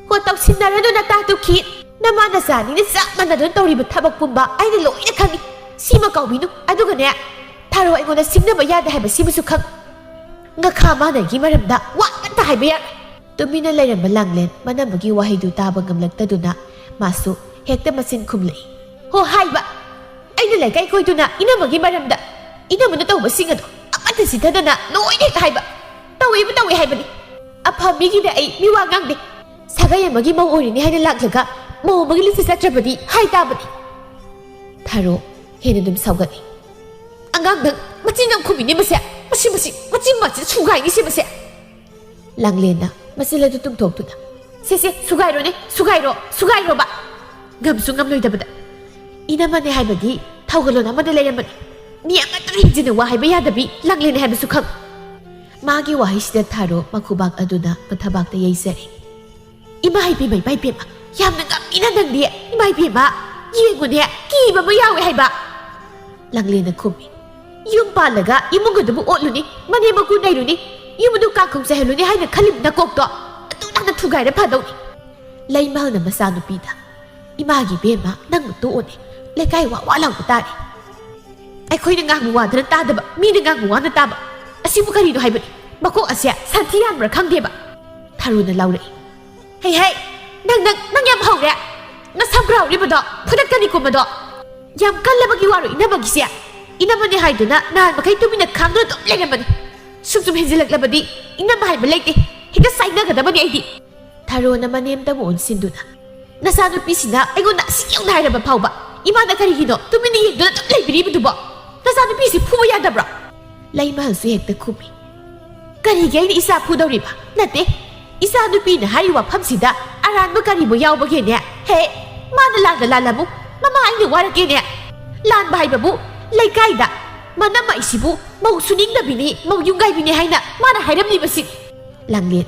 ꯍꯣ, ꯇꯧꯁꯤꯟꯅꯔꯅꯨ ꯅꯇꯥ ꯇꯨꯈꯤ꯫ ꯅꯃꯥ ꯅꯆꯥ ꯑꯅꯤꯅ ꯆꯞ ꯃꯥꯟꯅꯗꯨꯅ ꯇꯧꯔꯤꯕ ꯊꯕꯛ ꯄꯨꯝꯕ ꯑꯩꯅ ꯂꯣꯏꯅ ꯈꯪꯏ꯫ ꯁꯤꯃ ꯀꯥꯎꯕꯤꯅꯨ꯫ ꯑꯗꯨꯒꯅꯦ, ꯊꯥꯔꯣ ꯑꯩꯉꯣꯟꯗ ꯁꯤꯡꯅꯕ ꯌꯥꯗꯦ ꯍꯥꯏꯕ ꯁꯤꯃꯁꯨ ꯈꯪ꯫ ꯉꯈꯥ ꯃꯥꯟꯅꯒꯤ ꯃꯔꯝꯗ ꯋꯥ ꯑꯃꯠꯇ ꯍꯥꯏꯕ ꯌꯥꯔꯣꯏ꯫" ꯇꯨꯃꯤꯟꯅ ꯂꯩꯔꯝꯕ ꯂꯥꯡꯂꯦꯟ ꯃꯅꯝꯃꯒꯤ ꯋꯥꯍꯩꯗꯨ ꯇꯥꯕ ꯉꯝꯂꯛꯇꯗꯨꯅ ꯃꯥꯁꯨ ꯍꯦꯛꯇ ꯃꯆꯤꯟ ꯈꯨꯝꯂꯛꯏ꯫ "ꯍꯣ, ꯍꯥꯏꯕ꯫ ꯑꯩꯅ ꯂꯩꯀꯥꯏ ꯀꯣꯏꯗꯨꯅ ꯏꯅꯝꯃꯒꯤ ꯃꯔꯝꯗ, ꯏꯅꯝꯃꯅ ꯇꯧꯕꯁꯤꯡ ꯑꯗꯣ ꯑꯃꯠꯇ ꯆꯤꯊꯗꯅ ꯂꯣꯏꯅ ꯍꯦꯛꯇ ꯍꯥꯏꯕ꯫ ꯇꯧꯏꯕꯨ ꯇꯧꯏ ꯍꯥꯏꯕꯅꯤ꯫ ꯑꯐ ꯃꯤꯒꯤꯗ ꯑꯩ ꯃꯤꯋꯥ ꯉꯥꯡꯗꯦ꯫ ꯁꯥꯒꯩ ꯑꯃꯒꯤ ꯃꯧ ꯑꯣꯏꯔꯤꯅꯤ ꯍꯥꯏꯅ ꯂꯥꯛꯂꯒ ꯃꯧ ꯑꯃꯒꯤ ꯂꯤꯆꯠ ꯆꯠꯇ꯭ꯔꯕꯗꯤ ꯍꯥꯏ ꯇꯥꯕꯅꯤ꯫" ꯊꯥꯔꯣ ꯍꯦꯟꯅ ꯑꯗꯨꯝ ꯁꯥꯎꯒꯠꯂꯤ꯫ "ꯑꯉꯥꯡ ꯅꯪ ꯃꯆꯤꯟ ꯌꯥꯝ ꯈꯨꯝꯃꯤꯅꯦ ꯃꯁꯦ꯫ ꯃꯁꯤ, ꯃꯁꯤ, ꯃꯆꯤꯟ ꯃꯆꯤꯟ ꯁꯨꯒꯥꯏꯅꯤꯁꯦ ꯃꯁꯦ꯫" ꯂꯥꯡꯂꯦꯟꯅ ꯃꯆꯤꯜ ꯑꯗꯨ ꯇꯨꯝꯊꯣꯛꯇꯨꯅ, "ꯁꯦ, ꯁꯦ, ꯁꯨꯒꯥꯏꯔꯣꯅꯦ, ꯁꯨꯒꯥꯏꯔꯣ, ꯁꯨꯒꯥꯏꯔꯣꯕ꯫ ꯉꯝꯁꯨ ꯉꯝꯂꯣꯏꯗꯕꯗ꯫ ꯏꯅꯝꯃꯅꯦ ꯍꯥꯏꯕꯗꯤ ꯊꯧꯒꯜꯂꯣꯟ ꯑꯃꯗ ꯂꯩꯔꯝꯕꯅꯤ꯫ ꯃꯤ ꯑꯃꯠꯇꯅ ꯍꯦꯟꯖꯤꯟꯅ ꯋꯥ ꯍꯥꯏꯕ ꯌꯥꯗꯕꯤ ꯂꯥꯡꯂꯦꯟꯅꯦ ꯍꯥꯏꯕꯁꯨ ꯈꯪ꯫" ꯃꯥꯒꯤ ꯋꯥꯍꯩꯁꯤꯗ ꯊꯥꯔꯣ ꯃꯈꯨꯕꯥꯛ ꯑꯗꯨꯅ ꯃꯊꯕꯥꯛꯇ ꯌꯩꯖꯔꯦ꯫ "ꯏꯃꯥ ꯏꯕꯦꯝꯃ, ꯏꯃꯥ ꯏꯕꯦꯝꯃ, ꯌꯥꯝꯅ ꯉꯝꯃꯤꯅ ꯅꯪꯗꯤ꯫ ꯏꯃꯥ ꯏꯕꯦꯝꯃ, ꯌꯦꯡꯉꯨꯅꯦ, ꯀꯤꯕ ꯑꯃ ꯌꯥꯎꯋꯦ ꯍꯥꯏꯕ꯫" ꯂꯥꯡꯂꯦꯟꯅ ꯈꯨꯝꯃꯤ꯫ ꯌꯨꯝ ꯄꯥꯜꯂꯒ ꯏꯃꯨꯡ ꯑꯗꯨꯕꯨ ꯑꯣꯠꯂꯨꯅꯤ, ꯃꯅꯦꯝ ꯃꯀꯨ ꯅꯩꯔꯨꯅꯤ, ꯌꯨꯝ ꯑꯗꯨ ꯀꯥꯡꯈꯣꯡ ꯆꯥꯏꯍꯜꯂꯨꯅꯤ ꯍꯥꯏꯅ ꯈꯜꯂꯤꯕ ꯅꯀꯣꯛꯇꯣ ꯑꯗꯨ ꯅꯪꯅ ꯊꯨꯒꯥꯏꯔ ꯐꯗꯧꯅꯤ꯫ ꯂꯩꯃꯍꯜꯅ ꯃꯆꯥꯅꯨꯄꯤꯗ "ꯏꯃꯥꯒꯤ ꯏꯕꯦꯝꯃ, ꯅꯪ ꯇꯣꯛꯑꯣꯅꯦ, ꯂꯩꯀꯥꯏ ꯋꯥ ꯋꯥ ꯂꯥꯎꯕ ꯇꯥꯔꯦ꯫ ꯑꯩꯈꯣꯏꯅ ꯉꯥꯡꯕ ꯋꯥꯗꯅ ꯇꯥꯗꯕ, ꯃꯤꯅ ꯉꯥꯡꯕ ꯋꯥꯅ ꯇꯥꯕ, ꯑꯁꯤꯕꯨ ꯀꯔꯤꯅꯣ ꯍꯥꯏꯕꯅꯤ? ꯃꯀꯣꯛ ꯑꯁꯦ ꯁꯟꯊꯤ ꯌꯥꯟꯕ꯭ꯔꯥ ꯈꯪꯗꯦꯕ?" ꯊꯔꯣꯅ ꯂꯥꯎꯔꯛꯏ꯫ "ꯍꯩ ꯍꯩ, ꯅꯪ, ꯅꯪ, ꯅꯪ ꯌꯥꯝ ꯍꯧꯔꯦ꯫ ꯅꯁꯝ ꯈꯔ ꯍꯧꯔꯤꯕꯗꯣ ꯐꯨꯗꯠꯀꯅꯤꯀꯣ ꯃꯗꯣ꯫ ꯌꯥꯝ ꯀꯜꯂꯕꯒꯤ ꯋꯥꯔꯣ ꯏꯅꯝꯃꯒꯤꯁꯦ? ꯏꯅꯝꯃꯅꯦ ꯍꯥꯏꯗꯨꯅ ꯅꯍꯥꯟ ꯃꯈꯩ ꯇꯨꯃꯤꯟꯅ ꯈꯥꯡꯗꯨꯅ ꯑꯗꯨꯝ ꯂꯩꯔꯝꯕꯅꯤ꯫ ꯁꯨꯝ ꯁꯨꯝ ꯍꯦꯟꯖꯤꯜꯂꯛꯂꯕꯗꯤ ꯏꯅꯝꯃ ꯍꯥꯏꯕ ꯂꯩꯇꯦ, ꯍꯦꯛꯇ ꯆꯥꯏꯅꯒꯗꯕꯅꯤ ꯑꯩꯗꯤ꯫" ꯊꯔꯣꯅ ꯃꯅꯦꯝꯇꯕꯨ ꯑꯣꯟꯁꯤꯟꯗꯨꯅ, "ꯅꯆꯥꯅꯨꯄꯤꯁꯤꯅ ꯑꯩꯉꯣꯟꯗ ꯑꯁꯤ ꯌꯧꯅ ꯍꯥꯏꯔꯕ ꯐꯥꯎꯕ ꯏꯃꯥꯅ ꯀꯔꯤꯒꯤꯅꯣ ꯇꯨꯃꯤꯟꯅ ꯌꯦꯡꯗꯨꯅ ꯑꯗꯨꯝ ꯂꯩꯕꯤꯔꯤꯕꯗꯨꯕꯣ? ꯅꯆꯥꯅꯨꯄꯤꯁꯤ ꯐꯨꯕ ꯌꯥꯗꯕ꯭ꯔꯣ?" ꯂꯩꯃꯍꯜꯁꯨ ꯍꯦꯛꯇ ꯈꯨꯝꯃꯤ꯫ "ꯀꯔꯤꯒꯤ ꯑꯩꯅ ꯏꯆꯥ ꯐꯨꯗꯧꯔꯤꯕ? ꯅꯠꯇꯦ, ꯏꯆꯥ ꯅꯨꯄꯤꯅ ꯍꯥꯏꯔꯤ ꯋꯥꯐꯝꯁꯤꯗ ꯑꯔꯥꯟꯕ ꯀꯔꯤꯕꯨ ꯌꯥꯎꯕꯒꯦꯅꯦ? ꯍꯦ, ꯃꯥꯅ ꯂꯥꯟꯗ ꯂꯥꯜꯂꯝꯃꯨ, ꯃꯃꯥ ꯑꯩꯅ ꯋꯥꯔꯛꯀꯦꯅꯦ꯫ ꯂꯥꯟꯕ ꯍꯥꯏꯕꯕꯨ ꯂꯩꯀꯥꯏꯗ ꯃꯅꯝꯃ ꯑꯩꯁꯤꯕꯨ ꯃꯧ ꯁꯨꯅꯤꯡꯗꯕꯤꯅꯤ, ꯃꯧ ꯌꯨꯝꯒꯥꯏꯕꯤꯅꯤ ꯍꯥꯏꯅ ꯃꯥꯅ ꯍꯥꯏꯔꯝꯂꯤꯕꯁꯤꯅꯤ꯫" ꯂꯥꯡꯂꯦꯟ,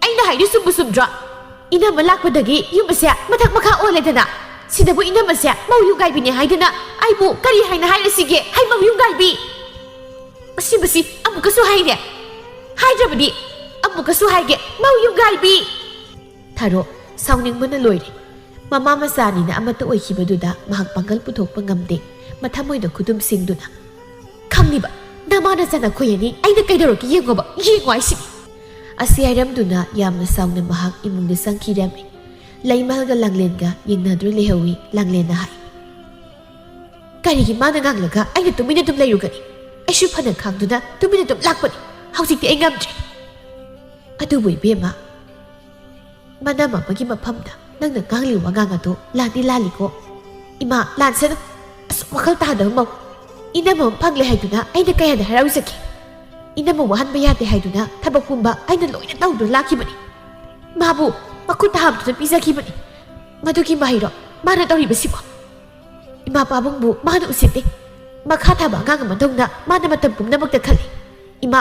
"ꯑꯩꯅ ꯍꯥꯏꯔꯤ ꯆꯨꯝꯕꯨ ꯆꯨꯝꯗ꯭ꯔꯣ? ꯏꯅꯝꯃ ꯂꯥꯛꯄꯗꯒꯤ ꯌꯨꯝ ꯑꯁꯦ ꯃꯊꯛ ꯃꯈꯥ ꯑꯣꯜꯂꯦꯗꯅ꯫ ꯁꯤꯗꯕꯨ ꯏꯅꯝꯃꯁꯦ ꯃꯧ ꯌꯨꯝꯒꯥꯏꯕꯤꯅꯤ ꯍꯥꯏꯗꯅ ꯑꯩꯕꯨ ꯀꯔꯤ ꯍꯥꯏꯅ ꯍꯥꯏꯔꯁꯤꯒꯦ? ꯍꯩ, ꯃꯧ ꯌꯨꯝꯒꯥꯏꯕꯤ! ꯑꯁꯤꯕꯁꯤ ꯑꯃꯨꯛꯀꯁꯨ ꯍꯥꯏꯔꯦ꯫ ꯍꯥꯏꯗ꯭ꯔꯕꯗꯤ ꯑꯃꯨꯛꯀꯁꯨ ꯍꯥꯏꯒꯦ, ꯃꯧ ꯌꯨꯝꯒꯥꯏꯕꯤ!" ꯊꯔꯣ ꯁꯥꯎꯅꯤꯡꯕꯅ ꯂꯣꯏꯔꯦ꯫ ꯃꯃꯥ ꯃꯆꯥꯅꯤꯅ ꯑꯃꯠꯇ ꯑꯣꯏꯈꯤꯕꯗꯨꯗ ꯃꯍꯥꯛ ꯄꯥꯡꯒꯜ ꯄꯨꯊꯣꯛꯄ ꯉꯝꯗꯦ꯫ ꯃꯊꯃꯣꯏꯗ ꯈꯨꯗꯨꯝ ꯁꯤꯡꯗꯨꯅ, "ꯈꯪꯂꯤꯕ, ꯅꯃꯥ ꯅꯆꯥ ꯅꯈꯣꯏ ꯑꯅꯤ ꯑꯩꯅ ꯀꯩꯗꯧꯔꯛꯀꯦ ꯌꯦꯡꯉꯣꯕ, ꯌꯦꯡꯉꯣ ꯍꯥꯏꯁꯤꯅꯤ꯫" ꯑꯁꯤ ꯍꯥꯏꯔꯝꯗꯨꯅ ꯌꯥꯝꯅ ꯁꯥꯎꯅ ꯃꯍꯥꯛ ꯏꯃꯨꯡꯗ ꯆꯪꯈꯤꯔꯝꯃꯤ꯫ ꯂꯩꯃꯍꯜꯒ ꯂꯥꯡꯂꯦꯟꯒ ꯌꯦꯡꯅꯗꯨꯅ ꯂꯩꯍꯧꯏ꯫ ꯂꯥꯡꯂꯦꯟꯅ ꯍꯥꯏ, "ꯀꯔꯤꯒꯤ ꯃꯥꯅ ꯉꯥꯡꯂꯒ ꯑꯩꯅ ꯇꯨꯃꯤꯟꯅ ꯑꯗꯨꯝ ꯂꯩꯔꯨꯒꯅꯤ? ꯑꯩꯁꯨ ꯐꯅ ꯈꯥꯡꯗꯨꯅ ꯇꯨꯃꯤꯟꯅ ꯑꯗꯨꯝ ꯂꯥꯛꯄꯅꯤ꯫ ꯍꯧꯖꯤꯛꯇꯤ ꯑꯩ ꯉꯝꯗ꯭ꯔꯦ꯫" "ꯑꯗꯨꯕꯨ ꯏꯕꯦꯝꯃ, ꯃꯅꯝ ꯑꯃꯒꯤ ꯃꯐꯝꯗ ꯅꯪꯅ ꯉꯥꯡꯂꯤ ꯋꯥꯉꯥꯡ ꯑꯗꯨ ꯂꯥꯟꯗꯤ ꯂꯥꯜꯂꯤꯀꯣ꯫ ꯏꯃꯥ, ꯂꯥꯟꯁꯅꯨ꯫ ꯑꯁꯨꯛ ꯋꯥꯈꯜ ꯇꯥꯗꯕ ꯃꯧ ꯏꯅꯝꯃ ꯑꯃ ꯐꯪꯂꯦ ꯍꯥꯏꯗꯨꯅ ꯑꯩꯅ ꯀꯌꯥꯗ ꯍꯔꯥꯎꯖꯒꯦ꯫ ꯏꯅꯝꯃ ꯋꯥꯍꯟꯕ ꯌꯥꯗꯦ ꯍꯥꯏꯗꯨꯅ ꯊꯕꯛ ꯄꯨꯝꯕ ꯑꯩꯅ ꯂꯣꯏꯅ ꯇꯧꯗꯨꯅ ꯂꯥꯛꯈꯤꯕꯅꯤ꯫ ꯃꯥꯕꯨ ꯃꯈꯨꯠ ꯊꯥꯝꯗꯨꯅ ꯄꯤꯖꯈꯤꯕꯅꯤ꯫ ꯃꯗꯨꯒꯤ ꯃꯍꯩꯔꯣ ꯃꯥꯅ ꯇꯧꯔꯤꯕꯁꯤꯕꯣ? ꯏꯃꯥ ꯄꯥꯕꯨꯡꯕꯨ ꯃꯥꯅ ꯎꯁꯤꯠꯇꯦ꯫ ꯃꯈꯥ ꯊꯥꯕ ꯑꯉꯥꯡ ꯑꯃꯗꯧꯅ ꯃꯥꯅ ꯃꯇꯝ ꯄꯨꯝꯅꯃꯛꯇ ꯈꯜꯂꯤ꯫ ꯏꯃꯥ,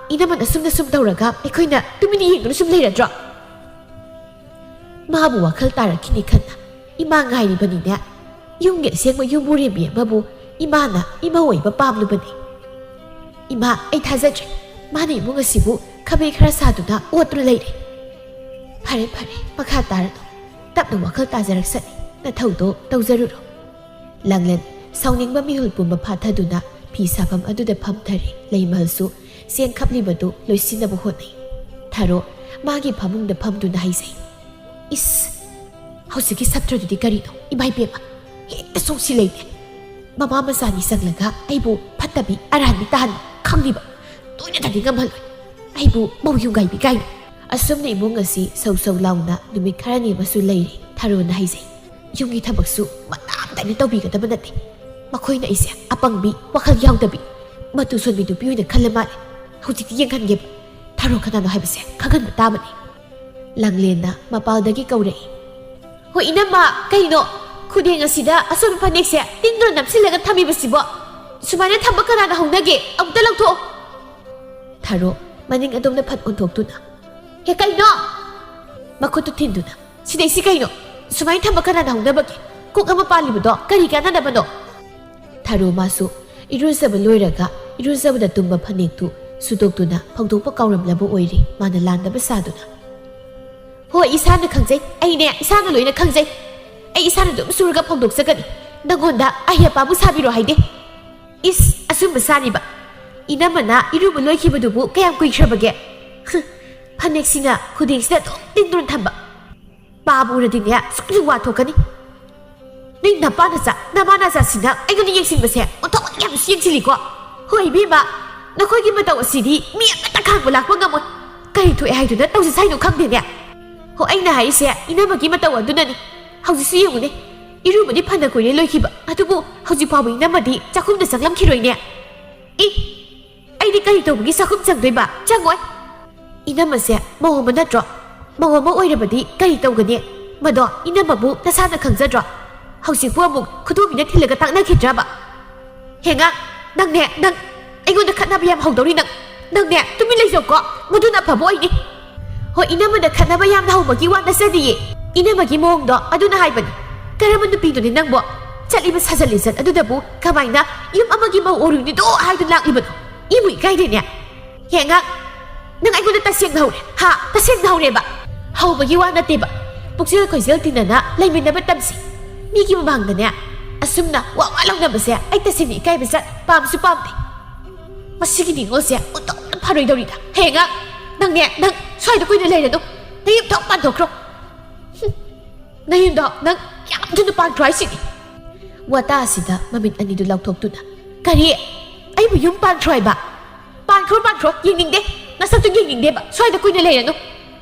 ꯏꯅꯝꯃꯅ ꯁꯨꯝꯅ ꯁꯨꯝ ꯇꯧꯔꯒ ꯑꯩꯈꯣꯏꯅ ꯇꯨꯃꯤꯟꯅ ꯌꯦꯡꯗꯨꯅ ꯁꯨꯝ ꯂꯩꯔꯗ꯭ꯔꯣ?" ꯃꯥꯕꯨ ꯋꯥꯈꯜ ꯇꯥꯔꯛꯈꯤꯅꯤ ꯈꯟꯅ ꯏꯃꯥ ꯉꯥꯏꯔꯤꯕꯅꯤꯅꯦ꯫ ꯌꯨꯝꯒꯤ ꯑꯁꯦꯡꯕ ꯌꯨꯝꯕꯨꯔꯦꯝꯕꯤ ꯑꯃꯕꯨ ꯏꯃꯥꯅ ꯏꯃꯧ ꯑꯣꯏꯕ ꯄꯥꯝꯂꯨꯕꯅꯤ꯫ ꯏꯃꯥ, ꯑꯩ ꯊꯥꯖꯗ꯭ꯔꯦ꯫ ꯃꯥꯅ ꯏꯃꯨꯡ ꯑꯁꯤꯕꯨ ꯈꯥꯕꯩ ꯈꯔ ꯁꯥꯗꯨꯅ ꯑꯣꯠꯇꯨꯅ ꯂꯩꯔꯦ꯫ ꯐꯔꯦ, ꯐꯔꯦ, ꯃꯈꯥ ꯇꯥꯔꯅꯨ꯫ ꯇꯞꯅ ꯋꯥꯈꯜ ꯇꯥꯖꯔꯛꯁꯅꯤ꯫ ꯅꯊꯧꯗꯣ ꯇꯧꯖꯔꯨꯔꯣ꯫ ꯂꯥꯡꯂꯦꯟ ꯁꯥꯎꯅꯤꯡꯕ ꯃꯤꯍꯨꯜ ꯄꯨꯝꯕ ꯐꯥꯊꯗꯨꯅ ꯐꯤ ꯁꯥꯐꯝ ꯑꯗꯨꯗ ꯐꯝꯊꯔꯦ꯫ ꯂꯩꯃꯜꯁꯨ ꯆꯦꯡ ꯈꯞꯂꯤꯕꯗꯨ ꯂꯣꯏꯁꯤꯟꯅꯕ ꯍꯣꯠꯅꯩ꯫ ꯊꯥꯔꯣ ꯃꯥꯒꯤ ꯐꯃꯨꯡꯗ ꯐꯝꯗꯨꯅ ꯍꯥꯏꯖꯩ, "ꯏꯁ, ꯍꯧꯖꯤꯛꯀꯤ ꯁꯛꯇ꯭ꯔꯗꯨꯗꯤ ꯀꯔꯤꯅꯣ? ꯏꯃꯥ ꯏꯕꯦꯝꯃ, ꯍꯦꯛꯇ ꯁꯣꯛꯁꯤ ꯂꯩꯇꯦ꯫ ꯃꯃꯥ ꯃꯆꯥꯅꯤ ꯆꯪꯂꯒ ꯑꯩꯕꯨ ꯐꯠꯇꯕꯤ ꯑꯔꯥꯟꯕꯤ ꯇꯥꯍꯟꯕ ꯈꯪꯂꯤꯕ꯫ ꯇꯣꯏꯅꯗꯗꯤ ꯉꯝꯍꯜꯂꯣꯏ꯫ ꯑꯩꯕꯨ ꯃꯧ ꯌꯨꯝꯒꯥꯏꯕꯤ ꯀꯥꯏꯅ"꯫ ꯑꯁꯨꯝꯅ ꯏꯃꯨꯡ ꯑꯁꯤ ꯁꯧ ꯁꯧ ꯂꯥꯎꯅ ꯅꯨꯃꯤꯠ ꯈꯔꯅꯤ ꯑꯃꯁꯨ ꯂꯩꯔꯤ꯫ ꯊꯥꯔꯣꯅ ꯍꯥꯏꯖꯩ, "ꯌꯨꯝꯒꯤ ꯊꯕꯛꯁꯨ ꯃꯇꯥꯡ ꯇꯥꯏꯅ ꯇꯧꯕꯤꯒꯗꯕ ꯅꯠꯇꯦ꯫ ꯃꯈꯣꯏꯅ ꯑꯩꯁꯦ ꯑꯄꯪꯕꯤ, ꯋꯥꯈꯜ ꯌꯥꯎꯗꯕꯤ, ꯃꯇꯨ ꯁꯣꯟꯕꯤ ꯅꯨꯄꯤ ꯑꯣꯏꯅ ꯈꯜꯂ ꯃꯥꯜꯂꯦ꯫ ꯍꯧꯖꯤꯛꯇꯤ ꯌꯦꯡꯍꯟꯒꯦꯕ꯫ ꯊꯥꯔꯣ ꯀꯅꯥꯅꯣ ꯍꯥꯏꯕꯁꯦ ꯈꯪꯍꯟꯕ ꯇꯥꯕꯅꯤ"꯫ ꯂꯥꯡꯂꯦꯟꯅ ꯃꯄꯥꯜꯗꯒꯤ ꯀꯧꯔꯛꯏ, "ꯍꯣꯏ ꯏꯅꯝꯃ, ꯀꯩꯅꯣ? ꯈꯨꯗꯦꯡ ꯑꯁꯤꯗ ꯑꯁꯣꯟꯕ ꯐꯅꯦꯛꯁꯦ ꯇꯤꯟꯗꯨꯅ ꯅꯞꯁꯤꯜꯂꯒ ꯊꯝꯃꯤꯕꯁꯤꯕꯣ? ꯁꯨꯃꯥꯏꯅ ꯊꯝꯕ ꯀꯅꯥꯅ ꯍꯧꯅꯒꯦ? ꯑꯃꯨꯛꯇ ꯂꯧꯊꯣꯛꯑꯣ"꯫ ꯊꯥꯔꯣ ꯃꯅꯤꯡ ꯑꯗꯣꯝꯗ ꯐꯠ ꯑꯣꯟꯊꯣꯛꯇꯨꯅ, "ꯍꯦ, ꯀꯩꯅꯣ?" ꯃꯈꯨꯠꯇꯨ ꯊꯤꯟꯗꯨꯅ, "ꯁꯤꯗꯩꯁꯤ ꯀꯩꯅꯣ? ꯁꯨꯃꯥꯏꯅ ꯊꯝꯕ ꯀꯅꯥꯅ ꯍꯧꯅꯕꯒꯦ? ꯀꯣꯛ ꯑꯃ ꯄꯥꯜꯂꯤꯕꯗꯣ ꯀꯔꯤ ꯀꯥꯟꯅꯅꯕꯅꯣ?" ꯊꯥꯔꯣ ꯃꯥꯁꯨ ꯏꯔꯨꯖꯕ ꯂꯣꯏꯔꯒ ꯏꯔꯨꯖꯕꯗ ꯇꯨꯝꯕ ꯐꯅꯦꯛꯇꯨ ꯁꯨꯗꯣꯛꯇꯨꯅ ꯐꯧꯗꯣꯛꯄ ꯀꯥꯎꯔꯝꯂꯕ ꯑꯣꯏꯔꯦ꯫ ꯃꯥꯅ ꯂꯥꯟꯗꯕ ꯁꯥꯗꯨꯅ, "ꯍꯣꯏ, ꯏꯁꯥꯅ ꯈꯪꯖꯩ꯫ ꯑꯩꯅꯦ, ꯏꯁꯥꯅ ꯂꯣꯏꯅ ꯈꯪꯖꯩ꯫ ꯑꯩ ꯏꯁꯥꯅ ꯑꯗꯨꯝ ꯁꯨꯔꯒ ꯐꯧꯗꯣꯛꯆꯒꯅꯤ꯫ ꯅꯪꯉꯣꯟꯗ ꯑꯍꯩ ꯑꯄꯥꯕꯨ ꯁꯥꯕꯤꯔꯣ ꯍꯥꯏꯗꯦ꯫ ꯏꯁ, ꯑꯆꯨꯝꯕ ꯁꯥꯔꯤꯕ꯫ ꯏꯅꯝꯃꯅ ꯏꯔꯨꯕ ꯂꯣꯏꯈꯤꯕꯗꯨꯕꯨ ꯀꯌꯥꯝ ꯀꯨꯏꯈ꯭ꯔꯕꯒꯦ? ꯍꯨꯝ, ꯐꯅꯦꯛꯁꯤꯅ ꯈꯨꯗꯦꯡꯁꯤꯗ ꯑꯗꯨꯝ ꯇꯤꯡꯗꯨꯅ ꯊꯝꯕ꯫ ꯄꯥꯕ ꯎꯔꯗꯤꯅꯦ, ꯁꯣꯏꯗꯅ ꯋꯥ ꯊꯣꯛꯀꯅꯤ꯫ ꯅꯣꯏ ꯅꯄꯥ ꯅꯆꯥ, ꯅꯃꯥ ꯅꯆꯥꯁꯤꯅ ꯑꯩꯉꯣꯟꯗ ꯌꯦꯡꯁꯤꯟꯕꯁꯦ ꯑꯣꯟꯊꯣꯛꯅ ꯌꯥꯝꯅꯁꯨ ꯌꯦꯡꯁꯤꯜꯂꯤꯀꯣ꯫ ꯍꯣꯏ ꯏꯕꯦꯝꯃ, ꯅꯈꯣꯏꯒꯤ ꯃꯇꯧ ꯑꯁꯤꯗꯤ ꯃꯤ ꯑꯃꯠꯇ ꯈꯥꯡꯕ ꯂꯥꯛꯄ ꯉꯝꯃꯣꯏ꯫ ꯀꯔꯤ ꯊꯣꯛꯑꯦ ꯍꯥꯏꯗꯨꯅ ꯇꯧꯁꯤ ꯁꯥꯏꯅꯣ ꯈꯪꯗꯦꯅꯦ꯫ ꯍꯣ, ꯑꯩꯅ ꯍꯥꯏꯔꯤꯁꯦ ꯏꯅꯝꯃꯒꯤ ꯃꯇꯧ ꯑꯗꯨꯅꯅꯤ꯫ ꯍꯧꯖꯤꯛꯁꯨ ꯌꯦꯡꯉꯨꯅꯦ, ꯏꯔꯨꯕꯗꯤ ꯐꯅ ꯀꯨꯏꯔꯦ ꯂꯣꯏꯈꯤꯕ, ꯑꯗꯨꯕꯨ ꯍꯧꯖꯤꯛ ꯐꯥꯎꯕ ꯏꯅꯝꯃꯗꯤ ꯆꯥꯛꯈꯨꯝꯗ ꯆꯪꯂꯝꯈꯤꯔꯣꯏꯅꯦ꯫ ꯏ, ꯑꯩꯗꯤ ꯀꯔꯤ ꯇꯧꯕꯒꯤ ꯆꯥꯛꯈꯨꯝ ꯆꯪꯗꯣꯏꯕ? ꯆꯪꯉꯣꯏ꯫ ꯏꯅꯝꯃꯁꯦ ꯃꯧ ꯑꯃ ꯅꯠꯇ꯭ꯔꯣ? ꯃꯧ ꯑꯃ ꯑꯣꯏꯔꯕꯗꯤ ꯀꯔꯤ ꯇꯧꯒꯅꯤ? ꯃꯗꯣ ꯏꯅꯝꯃꯕꯨ ꯅꯁꯥꯅ ꯈꯪꯖꯗ꯭ꯔꯣ? ꯍꯧꯖꯤꯛꯄꯨ ꯑꯃꯨꯛ ꯈꯨꯗꯣꯝꯕꯤꯅ ꯊꯤꯜꯂꯒ ꯇꯥꯛꯅꯈꯤꯗ꯭ꯔꯕ? ꯍꯦꯉꯥ, ꯅꯪꯅꯦ, ꯅꯪ ꯑꯩꯉꯣꯟꯗ ꯈꯠꯅꯕ ꯌꯥꯝ ꯍꯧꯗꯧꯔꯤ ꯅꯪ꯫ ꯅꯪꯅꯦ, ꯇꯨꯃꯤꯟ ꯂꯩꯖꯧꯀꯣ꯫ ꯃꯗꯨꯅ ꯑꯐꯕ ꯑꯣꯏꯅꯤ꯫ ꯍꯣꯏ, ꯏꯅꯝꯃꯗ ꯈꯠꯅꯕ ꯌꯥꯝꯅ ꯍꯧꯕꯒꯤ ꯋꯥ ꯅꯠꯆꯗꯤꯌꯦ꯫ ꯏꯅꯝꯃꯒꯤ ꯃꯑꯣꯡꯗꯣ ꯑꯗꯨꯅ ꯍꯥꯏꯕꯅꯤ꯫ ꯀꯔꯝꯕ ꯅꯨꯄꯤꯗꯨꯅꯤ ꯅꯪꯕꯣ? ꯆꯠꯂꯤꯕ ꯁꯥꯖꯠ ꯂꯤꯆꯠ ꯑꯗꯨꯗꯕꯨ ꯀꯃꯥꯏꯅ ꯌꯨꯝ ꯑꯃꯒꯤ ꯃꯧ ꯑꯣꯏꯔꯨꯅꯤꯗꯣ ꯍꯥꯏꯗꯨꯅ ꯂꯥꯛꯂꯤꯕꯅꯣ? ꯏꯕꯨ ꯏꯀꯥꯏꯗꯦꯅꯦ꯫ ꯍꯦꯡꯉꯛ, ꯅꯪ ꯑꯩꯉꯣꯟꯗ ꯇꯁꯦꯡꯅ ꯍꯧꯔꯦ ꯍꯥ? ꯇꯁꯦꯡꯅ ꯍꯧꯔꯦꯕ꯫ ꯍꯧꯕꯒꯤ ꯋꯥ ꯅꯠꯇꯦꯕ, ꯄꯨꯛꯆꯦꯜ ꯈꯣꯏꯖꯦꯜ ꯇꯤꯟꯅꯅ ꯂꯩꯃꯤꯟꯅꯕ ꯇꯝꯁꯤ꯫ ꯃꯤꯒꯤ ꯃꯃꯥꯡꯗꯅꯦ ꯑꯁꯨꯝꯅ ꯋꯥ ꯋꯥ ꯂꯥꯎꯅꯕꯁꯦ ꯑꯩ ꯇꯁꯦꯡꯅ ꯏꯀꯥꯏꯕ ꯆꯠ ꯄꯥꯝꯁꯨ ꯄꯥꯝꯗꯦ꯫ ꯃꯁꯤꯒꯤ ꯅꯤꯉꯣꯜꯁꯦ ꯑꯣꯟꯊꯣꯛꯅ ꯐꯔꯣꯏꯗꯧꯔꯤꯗ꯫ ꯍꯦꯡꯉꯛ, ꯅꯪꯅꯦ, ꯅꯪ ꯁ꯭ꯋꯥꯏꯗ ꯀꯨꯏꯅ ꯂꯩꯔꯅꯨ꯫ ꯅꯌꯨꯝ ꯊꯣꯛ ꯄꯥꯟꯊꯣꯛꯈ꯭ꯔꯣ꯫ ꯍꯨꯝ, ꯅꯌꯨꯝꯗꯣ ꯅꯪ ꯌꯥꯝ ꯊꯨꯅ ꯄꯥꯟꯈ꯭ꯔꯣ ꯍꯥꯏꯁꯤꯅꯤ꯫ ꯋꯥꯇꯥ ꯑꯁꯤꯗ ꯃꯃꯤꯠ ꯑꯅꯤꯗꯨ ꯂꯥꯎꯊꯣꯛꯇꯨꯅ, "ꯀꯔꯤ? ꯑꯩꯕꯨ ꯌꯨꯝ ꯄꯥꯟꯈ꯭ꯔꯣ ꯍꯥꯏꯕ? ꯄꯥꯟꯈ꯭ꯔꯣ, ꯄꯥꯟꯈ꯭ꯔꯣ, ꯌꯦꯡꯅꯤꯡꯗꯦ꯫ ꯅꯁꯛꯇꯨ ꯌꯦꯡꯅꯤꯡꯗꯦꯕ, ꯁ꯭ꯋꯥꯏꯗ ꯀꯨꯏꯅ ꯂꯩꯔꯅꯨ꯫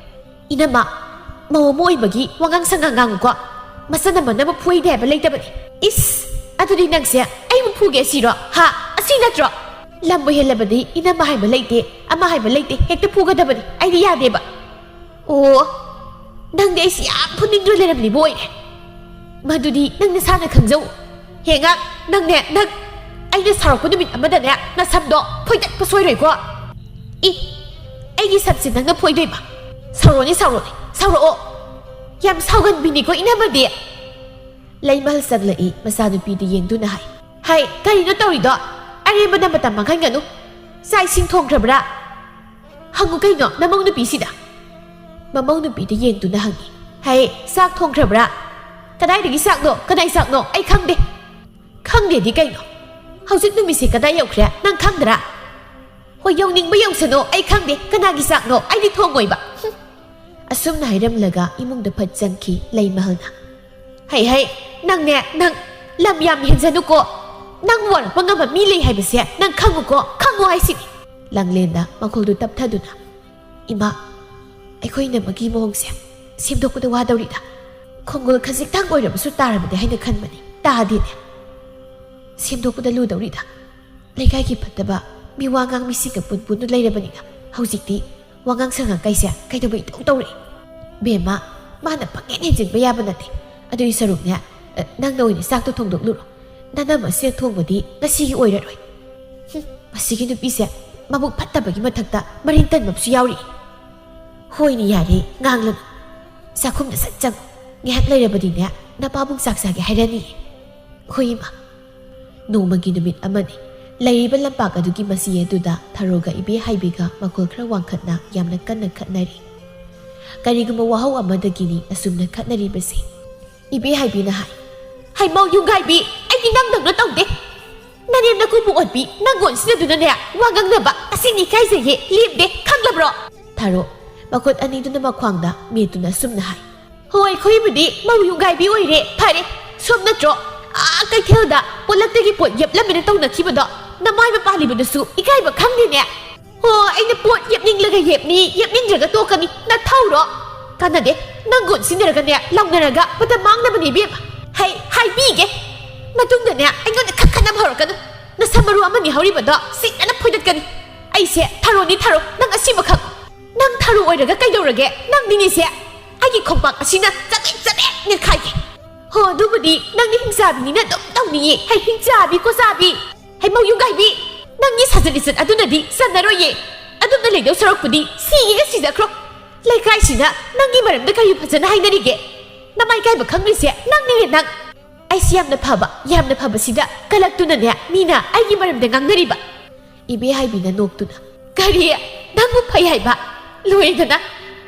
ꯏꯅꯝꯃ, ꯃꯧ ꯑꯃ ꯑꯣꯏꯕꯒꯤ ꯋꯥꯉꯥꯡ ꯁꯉꯥꯡ ꯉꯥꯡꯉꯨꯀꯣ꯫ ꯃꯆꯟ ꯑꯃꯅꯕꯨ ꯐꯨꯏꯗꯦ ꯍꯥꯏꯕ ꯂꯩꯇꯕꯅꯤ꯫ ꯏꯁ, ꯑꯗꯨꯗꯤ ꯅꯪꯁꯦ ꯑꯩꯕꯨ ꯐꯨꯒꯦ ꯁꯤꯔꯣ? ꯍꯥ? ꯑꯁꯤ ꯅꯠꯇ꯭ꯔꯣ? ꯂꯝꯕꯨ ꯍꯦꯜꯂꯕꯗꯤ ꯏꯅꯝꯃ ꯍꯥꯏꯕ ꯂꯩꯇꯦ, ꯑꯃ ꯍꯥꯏꯕ ꯂꯩꯇꯦ, ꯍꯦꯛꯇ ꯐꯨꯒꯗꯕꯅꯤ꯫ ꯑꯩꯗꯤ ꯌꯥꯗꯦꯕ꯫ ꯑꯣ, ꯅꯪꯗꯤ ꯑꯩꯁꯤ ꯌꯥꯝ ꯐꯨꯅꯤꯡꯗꯨꯅ ꯂꯩꯔꯝꯂꯤꯕ ꯑꯣꯏꯔꯦ꯫ ꯃꯗꯨꯗꯤ ꯅꯪ ꯅꯁꯥꯅ ꯈꯪꯖꯧ꯫ ꯍꯦꯡꯉꯛ, ꯅꯪꯅꯦ, ꯅꯪ ꯑꯩꯅ ꯁꯥꯎꯔꯛꯄ ꯅꯨꯃꯤꯠ ꯑꯃꯗꯅꯦ ꯅꯁꯝꯗꯣ ꯐꯣꯏꯗꯠꯄ ꯁꯣꯏꯔꯣꯏꯀꯣ꯫ ꯏ, ꯑꯩꯒꯤ ꯁꯝꯁꯦ ꯅꯪꯅ ꯐꯣꯏꯗꯣꯏꯕ? ꯁꯥꯎꯔꯣꯅꯦ, ꯁꯥꯎꯔꯣꯅꯦ, ꯁꯥꯎꯔꯛꯑꯣ꯫ ꯌꯥꯝ ꯁꯥꯎꯒꯟꯕꯤꯅꯤꯀꯣ ꯏꯅꯝꯃꯗꯤ꯫ ꯂꯩꯃꯍꯜ ꯆꯪꯂꯛꯏ, ꯃꯆꯥꯅꯨꯄꯤꯗꯨ ꯌꯦꯡꯗꯨꯅ ꯍꯥꯏ, "ꯍꯩ, ꯀꯔꯤꯅꯣ ꯇꯧꯔꯤꯗꯣ? ꯑꯔꯦꯝꯕꯗ ꯃꯇꯝ ꯃꯥꯡꯍꯟꯒꯅꯨ꯫ ꯆꯥꯛ ꯏꯁꯤꯡ ꯊꯣꯡꯈ꯭ꯔꯕ꯭ꯔꯥ? ꯍꯪꯉꯨ ꯀꯩꯅꯣ ꯅꯃꯧ ꯅꯨꯄꯤꯁꯤꯗ꯫" ꯃꯃꯧ ꯅꯨꯄꯤꯗ ꯌꯦꯡꯗꯨꯅ ꯍꯪꯉꯤ, "ꯍꯩ, ꯆꯥꯛ ꯊꯣꯡꯈ꯭ꯔꯕ꯭ꯔꯥ? ꯀꯗꯥꯏꯗꯒꯤ ꯆꯥꯛꯅꯣ? ꯀꯗꯥꯏ ꯆꯥꯛꯅꯣ? ꯑꯩ ꯈꯪꯗꯦ꯫" "ꯈꯪꯗꯦꯗꯤ ꯀꯩꯅꯣ? ꯍꯧꯖꯤꯛ ꯅꯨꯃꯤꯠꯁꯦ ꯀꯗꯥꯏ ꯌꯧꯈ꯭ꯔꯦ? ꯅꯪ ꯈꯪꯗ꯭ꯔꯥ?" "ꯍꯣꯏ, ꯌꯧꯅꯤꯡꯕ ꯌꯧꯁꯅꯨ, ꯑꯩ ꯈꯪꯗꯦ꯫ ꯀꯅꯥꯒꯤ ꯆꯥꯛꯅꯣ? ꯑꯩꯗꯤ ꯊꯣꯡꯉꯣꯏꯕ꯫" ꯍꯨꯝ꯫ ꯑꯁꯨꯝꯅ ꯍꯥꯏꯔꯝꯂꯒ ꯏꯃꯨꯡꯗ ꯐꯠ ꯆꯪꯈꯤ ꯂꯩꯃꯍꯜꯅ꯫ "ꯍꯩ ꯍꯩ, ꯅꯪꯅꯦ, ꯅꯪ ꯂꯝ ꯌꯥꯝ ꯍꯦꯟꯖꯅꯨꯀꯣ꯫ ꯅꯪ ꯋꯥꯔꯛꯄ ꯉꯝꯕ ꯃꯤ ꯂꯩ ꯍꯥꯏꯕꯁꯦ ꯅꯪ ꯈꯪꯉꯨꯀꯣ, ꯈꯪꯉꯨ ꯍꯥꯏꯁꯤꯅꯤ꯫" ꯂꯥꯡꯂꯦꯟꯗ ꯃꯈꯣꯜꯗꯨ ꯇꯞꯊꯗꯨꯅ, "ꯏꯃꯥ, ꯑꯩꯈꯣꯏ ꯏꯅꯝꯃꯒꯤ ꯃꯑꯣꯡꯁꯦ ꯁꯦꯝꯗꯣꯛꯄꯗ ꯋꯥꯗꯧꯔꯤꯗ꯫ ꯈꯣꯡꯒꯨꯜ ꯈꯖꯤꯛꯇꯪ ꯑꯣꯏꯔꯕꯁꯨ ꯇꯥꯔꯕꯗꯤ ꯍꯥꯏꯅ ꯈꯟꯕꯅꯤ, ꯇꯥꯗꯦꯅꯦ꯫ ꯁꯦꯝꯗꯣꯛꯄꯗ ꯂꯨꯗꯧꯔꯤꯗ꯫ ꯂꯩꯀꯥꯏꯒꯤ ꯐꯠꯇꯕ ꯃꯤ ꯋꯥ ꯉꯥꯡ ꯃꯤꯁꯤꯡꯒ ꯄꯨꯟ ꯄꯨꯟꯗꯨ ꯂꯩꯔꯕꯅꯤꯅ ꯍꯧꯖꯤꯛꯇꯤ ꯋꯥꯉꯥꯡ ꯁꯉꯥꯡ ꯀꯥꯏꯁꯦ ꯀꯩꯗꯧꯕ ꯏꯇꯧ ꯇꯧꯔꯛꯏ꯫ ꯕꯦꯝꯃ, ꯃꯥꯅ ꯄꯪꯍꯦꯟ ꯍꯦꯟꯖꯤꯟꯕ ꯌꯥꯕ ꯅꯠꯇꯦ꯫ ꯑꯗꯨꯒꯤ ꯁꯔꯨꯛꯅꯦ, ꯑ, ꯅꯪꯅ ꯑꯣꯏꯅ ꯆꯥꯛꯇꯣ ꯊꯣꯡꯗꯣꯛꯂꯨꯔꯣ꯫ ꯅꯅꯝꯃ ꯁꯦꯜ ꯊꯣꯡꯕꯗꯤ ꯉꯁꯤꯒꯤ ꯑꯣꯏꯔꯔꯣꯏ꯫" ꯍꯨꯝ, ꯃꯁꯤꯒꯤ ꯅꯨꯄꯤꯁꯦ ꯃꯕꯨꯛ ꯐꯠꯇꯕꯒꯤ ꯃꯊꯛꯇ ꯃꯔꯤꯟ ꯇꯟꯕ ꯑꯃꯁꯨ ꯌꯥꯎꯔꯤ꯫ "ꯍꯣꯏꯅꯦ, ꯌꯥꯔꯦ, ꯉꯥꯡꯂꯅꯨ꯫ ꯆꯥꯛꯈꯨꯝꯗ ꯁꯠ ꯆꯪꯉꯨ꯫ ꯉꯥꯏꯍꯥꯛ ꯂꯩꯔꯕꯗꯤꯅꯦ ꯅꯄꯥꯕꯨꯡ ꯆꯥꯛ ꯆꯥꯒꯦ ꯍꯥꯏꯔꯅꯤꯌꯦ꯫" ꯈꯣꯏ ꯏꯃꯥ, ꯅꯣꯡꯃꯒꯤ ꯅꯨꯃꯤꯠ ꯑꯃꯅꯤ꯫ ꯂꯩꯔꯤꯕ ꯂꯝꯄꯥꯛ ꯑꯗꯨꯒꯤ ꯃꯆꯤ ꯑꯗꯨꯗ ꯊꯔꯣꯒ ꯏꯕꯦ ꯍꯥꯏꯕꯤꯒ ꯃꯈꯣꯜ ꯈꯔ ꯋꯥꯡꯈꯠꯅ ꯌꯥꯝꯅ ꯀꯟꯅ ꯈꯠꯅꯔꯤ꯫ ꯀꯔꯤꯒꯨꯝꯕ ꯋꯥꯍꯧ ꯑꯃꯗꯒꯤꯅꯤ ꯑꯁꯨꯝꯅ ꯈꯠꯅꯔꯤꯕꯁꯦ꯫ ꯏꯕꯦ ꯍꯥꯏꯕꯤꯅ ꯍꯥꯏ, "ꯍꯩꯃꯧ ꯌꯨꯝꯒꯥꯏꯕꯤ, ꯑꯩꯗꯤ ꯅꯪꯗꯧꯅ ꯇꯧꯗꯦ꯫ ꯅꯅꯦꯝ ꯅꯀꯨꯕꯨ ꯑꯣꯠꯄꯤ, ꯅꯪ ꯒꯣꯟꯁꯤꯟꯅꯗꯨꯅꯅꯦ ꯋꯥ ꯉꯥꯡꯅꯕ ꯑꯁꯤꯅꯤ ꯏꯀꯥꯏꯖꯩꯌꯦ, ꯂꯦꯞꯇꯦ, ꯈꯪꯂꯕ꯭ꯔꯣ?" ꯊꯔꯣ, ꯃꯈꯨꯠ ꯑꯅꯤꯗꯨꯅ ꯃꯈ꯭ꯋꯥꯡꯗ ꯃꯦꯠꯇꯨꯅ ꯑꯁꯨꯝꯅ ꯍꯥꯏ꯫ "ꯍꯣꯏ, ꯑꯩꯈꯣꯏꯕꯨꯗꯤ ꯃꯧ ꯌꯨꯝꯒꯥꯏꯕꯤ ꯑꯣꯏꯔꯦ, ꯐꯔꯦ꯫ ꯁꯣꯝ ꯅꯠꯇ꯭ꯔꯣ ꯑꯥ ꯀꯩꯊꯦꯜꯗ ꯄꯣꯂꯛꯇꯒꯤ ꯄꯣꯠ ꯌꯦꯞꯂꯝꯃꯦꯅ ꯇꯧꯅꯈꯤꯕꯗꯣ? ꯅꯃꯥꯏ ꯃꯄꯥꯜꯂꯤꯕꯗꯨꯁꯨ ꯏꯀꯥꯏꯕ ꯈꯪꯗꯦꯅꯦ꯫ ꯍꯣ, ꯑꯩꯅ ꯄꯣꯠ ꯌꯦꯞꯅꯤꯡꯂꯒ ꯌꯦꯞꯅꯤ, ꯌꯦꯞꯅꯤꯡꯗ꯭ꯔꯒ ꯇꯣꯛꯀꯅꯤ꯫ ꯅꯊꯧꯔꯣ? ꯀꯥꯟꯅꯗꯦ꯫ ꯅꯪ ꯒꯣꯟ ꯁꯤꯟꯅꯔꯒꯅꯦ, ꯂꯥꯎꯅꯔꯒ ꯃꯇꯝ ꯃꯥꯡꯅꯕꯅꯦ ꯏꯕꯦꯝꯃ꯫ ꯍꯩ, ꯍꯥꯏꯕꯤꯒꯦ꯫ ꯃꯇꯨꯡꯗꯅꯦ ꯑꯩꯉꯣꯟꯗ ꯈꯠꯈꯠꯅꯕ ꯍꯧꯔꯛꯀꯅꯨ꯫ ꯅꯁꯝ ꯃꯔꯨ ꯑꯃꯅꯤ ꯍꯧꯔꯤꯕꯗꯣ ꯁꯤꯠꯅꯅ ꯐꯣꯏꯗꯠꯀꯅꯤ꯫ ꯑꯩꯁꯦ ꯊꯔꯣꯅꯤ ꯊꯔꯣ, ꯅꯪ ꯑꯁꯤꯃ ꯈꯪꯉꯨ꯫ ꯅꯪ ꯊꯔꯣ ꯑꯣꯏꯔꯒ ꯀꯩꯗꯧꯔꯒꯦ? ꯅꯪꯅꯤꯅꯦꯁꯦ꯫ ꯑꯩꯒꯤ ꯈꯣꯡꯄꯥꯛ ꯑꯁꯤꯅ ꯆꯕꯦꯠ ꯆꯕꯦꯠ ꯅꯦꯠꯈꯥꯏꯒꯦ꯫ ꯍꯣ, ꯑꯗꯨꯕꯨꯗꯤ ꯅꯪꯗꯤ ꯍꯤꯡꯆꯥꯕꯤꯅꯤꯅ ꯑꯗꯨꯝ ꯇꯧꯅꯤꯌꯦ꯫ ꯍꯩ, ꯍꯤꯡꯆꯥꯕꯤ ꯈꯣꯆꯥꯕꯤ꯫ ꯍꯩꯃꯧ ꯌꯨꯝꯒꯥꯏꯕꯤ, ꯅꯪꯒꯤ ꯁꯥꯖꯠ ꯂꯤꯆꯠ ꯑꯗꯨꯅꯗꯤ ꯆꯟꯅꯔꯣꯏꯌꯦ꯫ ꯑꯗꯨꯝꯅ ꯂꯩꯗꯧ ꯁꯔꯨꯛꯄꯨꯗꯤ ꯁꯤꯒꯦꯒ ꯁꯤꯖꯈ꯭ꯔꯣ꯫ ꯂꯩꯀꯥꯏꯁꯤꯅ ꯅꯪꯒꯤ ꯃꯔꯝꯗ ꯀꯔꯤ ꯐꯖꯅ ꯍꯥꯏꯅꯔꯤꯒꯦ? ꯅꯃꯥꯏ ꯀꯥꯏꯕ ꯈꯪꯗ꯭ꯔꯤꯁꯦ ꯅꯪꯅꯤꯅꯦ ꯅꯪ꯫ ꯑꯩꯁꯤ ꯌꯥꯝꯅ ꯐꯕ, ꯌꯥꯝꯅ ꯐꯕꯁꯤꯗ ꯀꯂꯛꯇꯨꯅꯅꯦ ꯃꯤꯅ ꯑꯩꯒꯤ ꯃꯔꯝꯗ ꯉꯥꯡꯅꯔꯤꯕ꯫ ꯏꯕꯦ ꯍꯥꯏꯕꯤꯅ ꯅꯣꯛꯇꯨꯅ, "ꯀꯔꯤ? ꯅꯪꯕꯨ ꯐꯩ ꯍꯥꯏꯕ? ꯂꯣꯏꯔꯦꯗꯅ,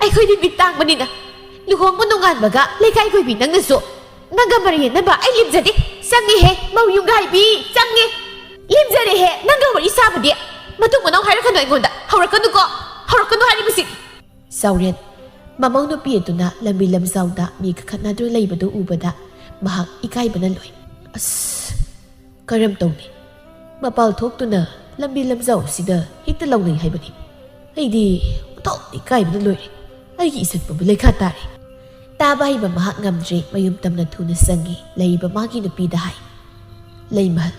ꯑꯩꯈꯣꯏꯗꯤ ꯃꯤꯠ ꯇꯥꯡꯕꯅꯤꯅ꯫ ꯂꯨꯍꯣꯡꯕ ꯅꯣꯡꯉꯥꯟꯕꯒ ꯂꯩꯀꯥꯏ ꯀꯣꯏꯕꯤ ꯅꯪꯅꯁꯨ ꯅꯪꯒ ꯃꯔꯩ ꯌꯦꯠꯅꯕ ꯑꯩ ꯂꯦꯞꯆꯗꯦ꯫ ꯆꯪꯉꯦꯍꯦ, ꯃꯧ ꯌꯨꯝꯒꯥꯏꯕꯤ, ꯆꯪꯉꯦ꯫ ꯂꯦꯞꯆꯔꯦꯍꯦ, ꯅꯪꯒ ꯋꯥꯔꯤ ꯁꯥꯕꯗꯤ꯫ ꯃꯇꯨꯡ ꯃꯅꯥꯎ ꯍꯥꯏꯔꯛꯀꯅꯨ ꯑꯩꯉꯣꯟꯗ꯫ ꯍꯧꯔꯛꯀꯅꯨꯀꯣ, ꯍꯧꯔꯛꯀꯅꯨ ꯍꯥꯏꯔꯤꯕꯁꯤ꯫" ꯆꯥꯎꯔꯦꯟ, ꯃꯃꯧ ꯅꯨꯄꯤ ꯑꯗꯨꯅ ꯂꯝꯕꯤ ꯂꯝꯖꯥꯎꯗ ꯃꯤ ꯀꯈꯠꯅꯗꯨꯅ ꯂꯩꯕꯗꯨ ꯎꯕꯗ ꯃꯍꯥꯛ ꯏꯀꯥꯏꯕꯅ ꯂꯣꯏ꯫ "ꯑꯁ, ꯀꯔꯝ ꯇꯧꯅꯤ? ꯃꯄꯥꯜ ꯊꯣꯛꯇꯨꯅ ꯂꯝꯕꯤ ꯂꯝꯖꯥꯎ ꯑꯁꯤꯗ ꯍꯦꯛꯇ ꯂꯥꯎꯅꯩ ꯍꯥꯏꯕꯅꯤ꯫ ꯑꯩꯗꯤ ꯑꯣꯟꯊꯣꯛꯅ ꯏꯀꯥꯏꯕꯅ ꯂꯣꯏꯔꯦ꯫ ꯑꯩꯒꯤ ꯏꯁꯠꯄꯕꯨ ꯂꯩꯈꯥ ꯇꯥꯔꯦ꯫" ꯇꯥꯕ ꯍꯩꯕ ꯃꯍꯥꯛ ꯉꯝꯗ꯭ꯔꯦ, ꯃꯌꯨꯝ ꯇꯝꯅ ꯊꯨꯅ ꯆꯪꯉꯤ꯫ ꯂꯩꯔꯤꯕ ꯃꯥꯒꯤ ꯅꯨꯄꯤꯗ ꯍꯥꯏ, "ꯂꯩꯃꯍꯜ,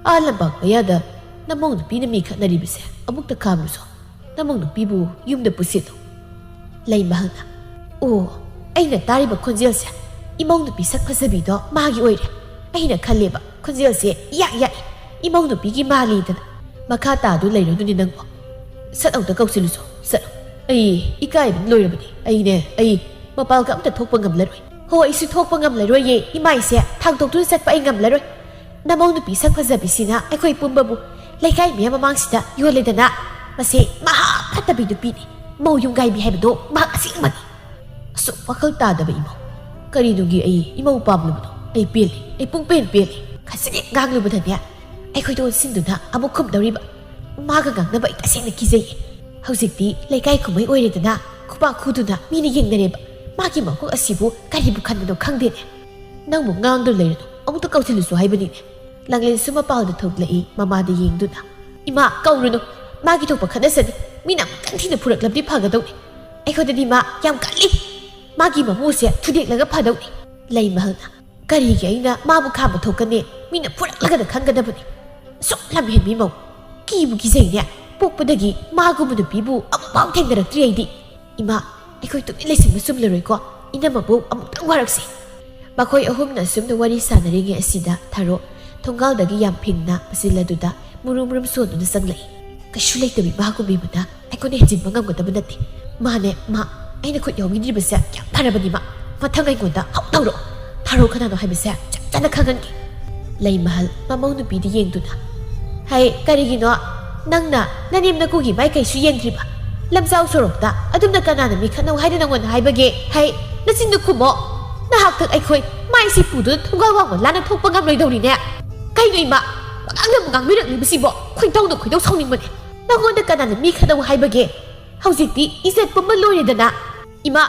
ꯑꯥ ꯂꯝꯄꯥꯛ ꯃꯌꯥꯗ ꯅꯃꯧ ꯅꯨꯄꯤꯅ ꯃꯤ ꯈꯠꯅꯔꯤꯕꯁꯦ ꯑꯃꯨꯛꯇ ꯈꯥꯝꯂꯨꯁꯣ꯫ ꯅꯃꯧ ꯅꯨꯄꯤꯕꯨ ꯌꯨꯝꯗ ꯄꯨꯁꯤꯜꯂꯨ꯫" ꯂꯩꯃꯍꯜꯅ, "ꯑꯣ, ꯑꯩꯅ ꯇꯥꯔꯤꯕ ꯈꯣꯟꯖꯦꯜꯁꯦ ꯏꯃꯧ ꯅꯨꯄꯤ ꯁꯛ ꯐꯖꯕꯤꯗꯣ ꯃꯥꯒꯤ ꯑꯣꯏꯔꯦ꯫ ꯑꯩꯅ ꯈꯜꯂꯦꯕ, ꯈꯣꯟꯖꯦꯜꯁꯦ ꯏꯌꯥꯛ ꯌꯥꯛꯏ, ꯏꯃꯧ ꯅꯨꯄꯤꯒꯤ ꯃꯥꯜꯂꯤꯗꯅ꯫ ꯃꯈꯥ ꯇꯥꯗꯨ ꯂꯩꯔꯨꯅꯨꯅꯦ ꯅꯪꯕꯣ꯫ ꯁꯠ ꯑꯃꯨꯛꯇ ꯀꯧꯁꯤꯜꯂꯨꯁꯣ, ꯁꯠ꯫ ꯑꯩ ꯏꯀꯥꯏꯕꯅ ꯂꯣꯏꯔꯕꯅꯤ꯫ ꯑꯩꯅꯦ, ꯑꯩ ꯃꯄꯥꯜꯒ ꯑꯝꯇ ꯊꯣꯛꯄ ꯉꯝꯂꯔꯣꯏ꯫" ꯍꯣ, ꯑꯩꯁꯨ ꯊꯣꯛꯄ ꯉꯝꯂꯔꯣꯏꯌꯦ꯫ ꯏꯃꯥꯏꯁꯦ ꯊꯥꯡꯗꯣꯛꯇꯨꯅ ꯆꯠꯄ ꯑꯩ ꯉꯝꯂꯔꯣꯏ꯫ ꯅꯃꯧ ꯅꯨꯄꯤ ꯁꯛ ꯐꯖꯕꯤꯁꯤꯅ ꯑꯩꯈꯣꯏ ꯄꯨꯝꯕꯕꯨ ꯂꯩꯀꯥꯏ ꯃꯤꯌꯥꯝ ꯃꯃꯥꯡꯁꯤꯗ ꯌꯣꯜꯂꯦꯗꯅ꯫ ꯃꯁꯤ ꯃꯍꯥ ꯐꯠꯇꯕꯤ ꯅꯨꯄꯤꯅꯤ꯫ ꯃꯧ ꯌꯨꯝꯒꯥꯏꯕꯤ ꯍꯥꯏꯕꯗꯣ ꯃꯍꯥꯛ ꯑꯁꯦꯡꯕꯅꯤ꯫ ꯑꯁꯨꯛ ꯋꯥꯈꯜ ꯇꯥꯗꯕ ꯏꯃꯧ꯫ ꯀꯔꯤꯅꯨꯡꯒꯤ ꯑꯩ ꯏꯃꯧ ꯄꯥꯝꯂꯨꯕꯅꯣ? ꯑꯩ ꯄꯦꯜꯂꯦ, ꯑꯩ ꯄꯨꯡꯄꯦꯟ ꯄꯦꯜꯂꯦ꯫ ꯈꯖꯤꯛ ꯍꯦꯛ ꯉꯥꯡꯂꯨꯕꯗꯅꯦ, ꯑꯩꯈꯣꯏꯗ ꯑꯣꯟꯁꯤꯟꯗꯨꯅ ꯑꯃꯨꯛ ꯈꯨꯝꯗꯧꯔꯤꯕ꯫ ꯃꯥꯒ ꯉꯥꯡꯅꯕ ꯑꯩ ꯇꯁꯦꯡꯅ ꯀꯤꯖꯩꯌꯦ꯫ ꯍꯧꯖꯤꯛꯇꯤ ꯂꯩꯀꯥꯏ ꯀꯨꯝꯍꯩ ꯑꯣꯏꯔꯦꯗꯅ, ꯈꯨꯄꯥꯛ ꯈꯨꯗꯨꯅ ꯃꯤꯅ ꯌꯦꯡꯅꯔꯦꯕ꯫ ꯃꯥꯒꯤ ꯃꯀꯣꯛ ꯑꯁꯤꯕꯨ ꯀꯔꯤꯕꯨ ꯈꯟꯕꯅꯣ ꯈꯪꯗꯦꯅꯦ꯫ ꯅꯪꯕꯨ ꯉꯥꯡꯗꯨꯅ ꯂꯩꯔꯅꯨ, ꯑꯃꯨꯛꯇ ꯀꯧꯁꯤꯜꯂꯨꯁꯨ ꯍꯥꯏꯕꯅꯤꯅꯦ꯫ ꯂꯥꯡꯂꯦꯟꯁꯨ ꯃꯄꯥꯜꯗ ꯊꯣꯛꯂꯛꯏ, ꯃꯃꯥꯗ ꯌꯦꯡꯗꯨꯅ꯫ "ꯏꯃꯥ, ꯀꯧꯔꯨꯅꯨ꯫ ꯃꯥꯒꯤ ꯊꯣꯛꯄ ꯈꯠꯅꯁꯅꯤ꯫ ꯃꯤꯅ ꯑꯃꯨꯛꯇꯪ ꯊꯤꯅ ꯐꯨꯔꯛꯂꯕꯗꯤ ꯐꯒꯗꯧꯅꯤ꯫ ꯑꯩꯈꯣꯏꯗꯗꯤ ꯃꯥ ꯌꯥꯝ ꯀꯜꯂꯤ꯫ ꯃꯥꯒꯤ ꯃꯃꯨꯁꯦ ꯊꯨꯗꯦꯛꯂꯒ ꯐꯗꯧꯅꯤ꯫" ꯂꯩꯃꯍꯜꯅ, "ꯀꯔꯤꯒꯤ ꯑꯩꯅ ꯃꯥꯕꯨ ꯈꯥꯝꯕ ꯊꯣꯛꯀꯅꯤ? ꯃꯤꯅ ꯐꯨꯔꯛꯂꯒꯗ ꯈꯪꯒꯗꯕꯅꯤ꯫ ꯑꯁꯨꯛ ꯂꯝꯍꯦꯟꯕꯤ ꯃꯧ꯫ ꯀꯤꯕꯨ ꯀꯤꯖꯩꯅꯦ꯫ ꯄꯣꯛꯄꯗꯒꯤ ꯃꯥꯒꯨꯝꯕ ꯅꯨꯄꯤꯕꯨ ꯑꯃꯨꯛꯐꯥꯎ ꯊꯦꯡꯅꯔꯛꯇ꯭ꯔꯤ ꯑꯩꯗꯤ꯫ ꯏꯃꯥ, ꯑꯩꯈꯣꯏ ꯇꯨꯃꯤꯟ ꯂꯩꯁꯤꯟꯕ ꯆꯨꯝꯂꯔꯣꯏꯀꯣ꯫ ꯏꯅꯝꯃꯕꯨ ꯑꯃꯨꯛꯇꯪ ꯋꯥꯔꯛꯁꯤ꯫" ꯃꯈꯣꯏ ꯑꯍꯨꯝꯅ ꯑꯁꯨꯝꯅ ꯋꯥꯔꯤ ꯁꯥꯟꯅꯔꯤꯉꯩ ꯑꯁꯤꯗ ꯊꯥꯔꯣ ꯊꯣꯡꯒꯥꯜꯗꯒꯤ ꯌꯥꯝ ꯐꯤꯡꯅ ꯃꯆꯤꯜ ꯑꯗꯨꯗ ꯃꯨꯔꯨꯝ ꯃꯨꯔꯨꯝ ꯁꯣꯟꯗꯨꯅ ꯆꯪꯂꯛꯏ꯫ ꯀꯩꯁꯨ ꯂꯩꯇꯕꯤ ꯃꯥꯒꯨꯝꯕꯤ ꯑꯃꯅ ꯑꯩꯉꯣꯟꯗ ꯍꯦꯟꯖꯤꯟꯕ ꯉꯝꯒꯗꯕ ꯅꯠꯇꯦ꯫ ꯃꯥꯅꯦ, ꯃꯥ꯫ ꯑꯩꯅ ꯈꯨꯠ ꯌꯥꯎꯕꯤꯗ꯭ꯔꯤꯕꯁꯦ ꯌꯥꯝ ꯐꯔꯕꯅꯤ ꯃꯥ꯫ ꯃꯊꯪ ꯑꯩꯉꯣꯟꯗ ꯍꯧ ꯇꯧꯔꯛꯑꯣ꯫ ꯊꯥꯔꯣ ꯀꯅꯥꯅꯣ ꯍꯥꯏꯕꯁꯦ ꯆꯞ ꯆꯥꯅ ꯈꯪꯍꯟꯒꯦ꯫ ꯂꯩꯃꯍꯜ ꯃꯃꯧ ꯅꯨꯄꯤꯗ ꯌꯦꯡꯗꯨꯅ, "ꯍꯩ, ꯀꯔꯤꯒꯤꯅꯣ ꯅꯪꯅ ꯅꯅꯦꯝ ꯅꯀꯨꯒꯤ ꯃꯥꯏꯀꯩꯁꯨ ꯌꯦꯡꯗ꯭ꯔꯤꯕ? ꯂꯝꯖꯥꯎ ꯁꯣꯔꯣꯛꯇ ꯑꯗꯨꯝꯅ ꯀꯅꯥꯅ ꯃꯤ ꯈꯠꯅꯧ ꯍꯥꯏꯗꯨꯅ ꯅꯉꯣꯟꯗ ꯍꯥꯏꯕꯒꯦ? ꯍꯩ, ꯅꯆꯤꯟꯗꯨ ꯈꯨꯝꯃꯣ꯫ ꯅꯍꯥꯛꯇ ꯑꯩꯈꯣꯏ ꯃꯥꯏꯁꯤ ꯄꯨꯗꯨꯅ ꯊꯣꯡꯒꯥꯜ ꯋꯥꯡꯃ ꯂꯥꯟꯅ ꯊꯣꯛꯄ ꯉꯝꯂꯣꯏꯗꯧꯔꯤꯅꯦ꯫ ꯀꯩꯅꯣ ꯏꯃꯥ, ꯄꯉꯥꯡꯗ ꯑꯃꯨꯛ ꯉꯥꯡꯕꯤꯔꯛꯂꯤꯕꯁꯤꯕꯣ? ꯈꯣꯏꯗꯧꯅ ꯈꯣꯏꯗꯧ ꯁꯥꯎꯅꯤꯡꯕꯅꯦ꯫ ꯅꯉꯣꯟꯗ ꯀꯅꯥꯅ ꯃꯤ ꯈꯠꯅꯧ ꯍꯥꯏꯕꯒꯦ? ꯍꯧꯖꯤꯛꯇꯤ ꯏꯖꯠ ꯄꯨꯝꯕ ꯂꯣꯏꯔꯦꯗꯅ꯫" "ꯏꯃꯥ,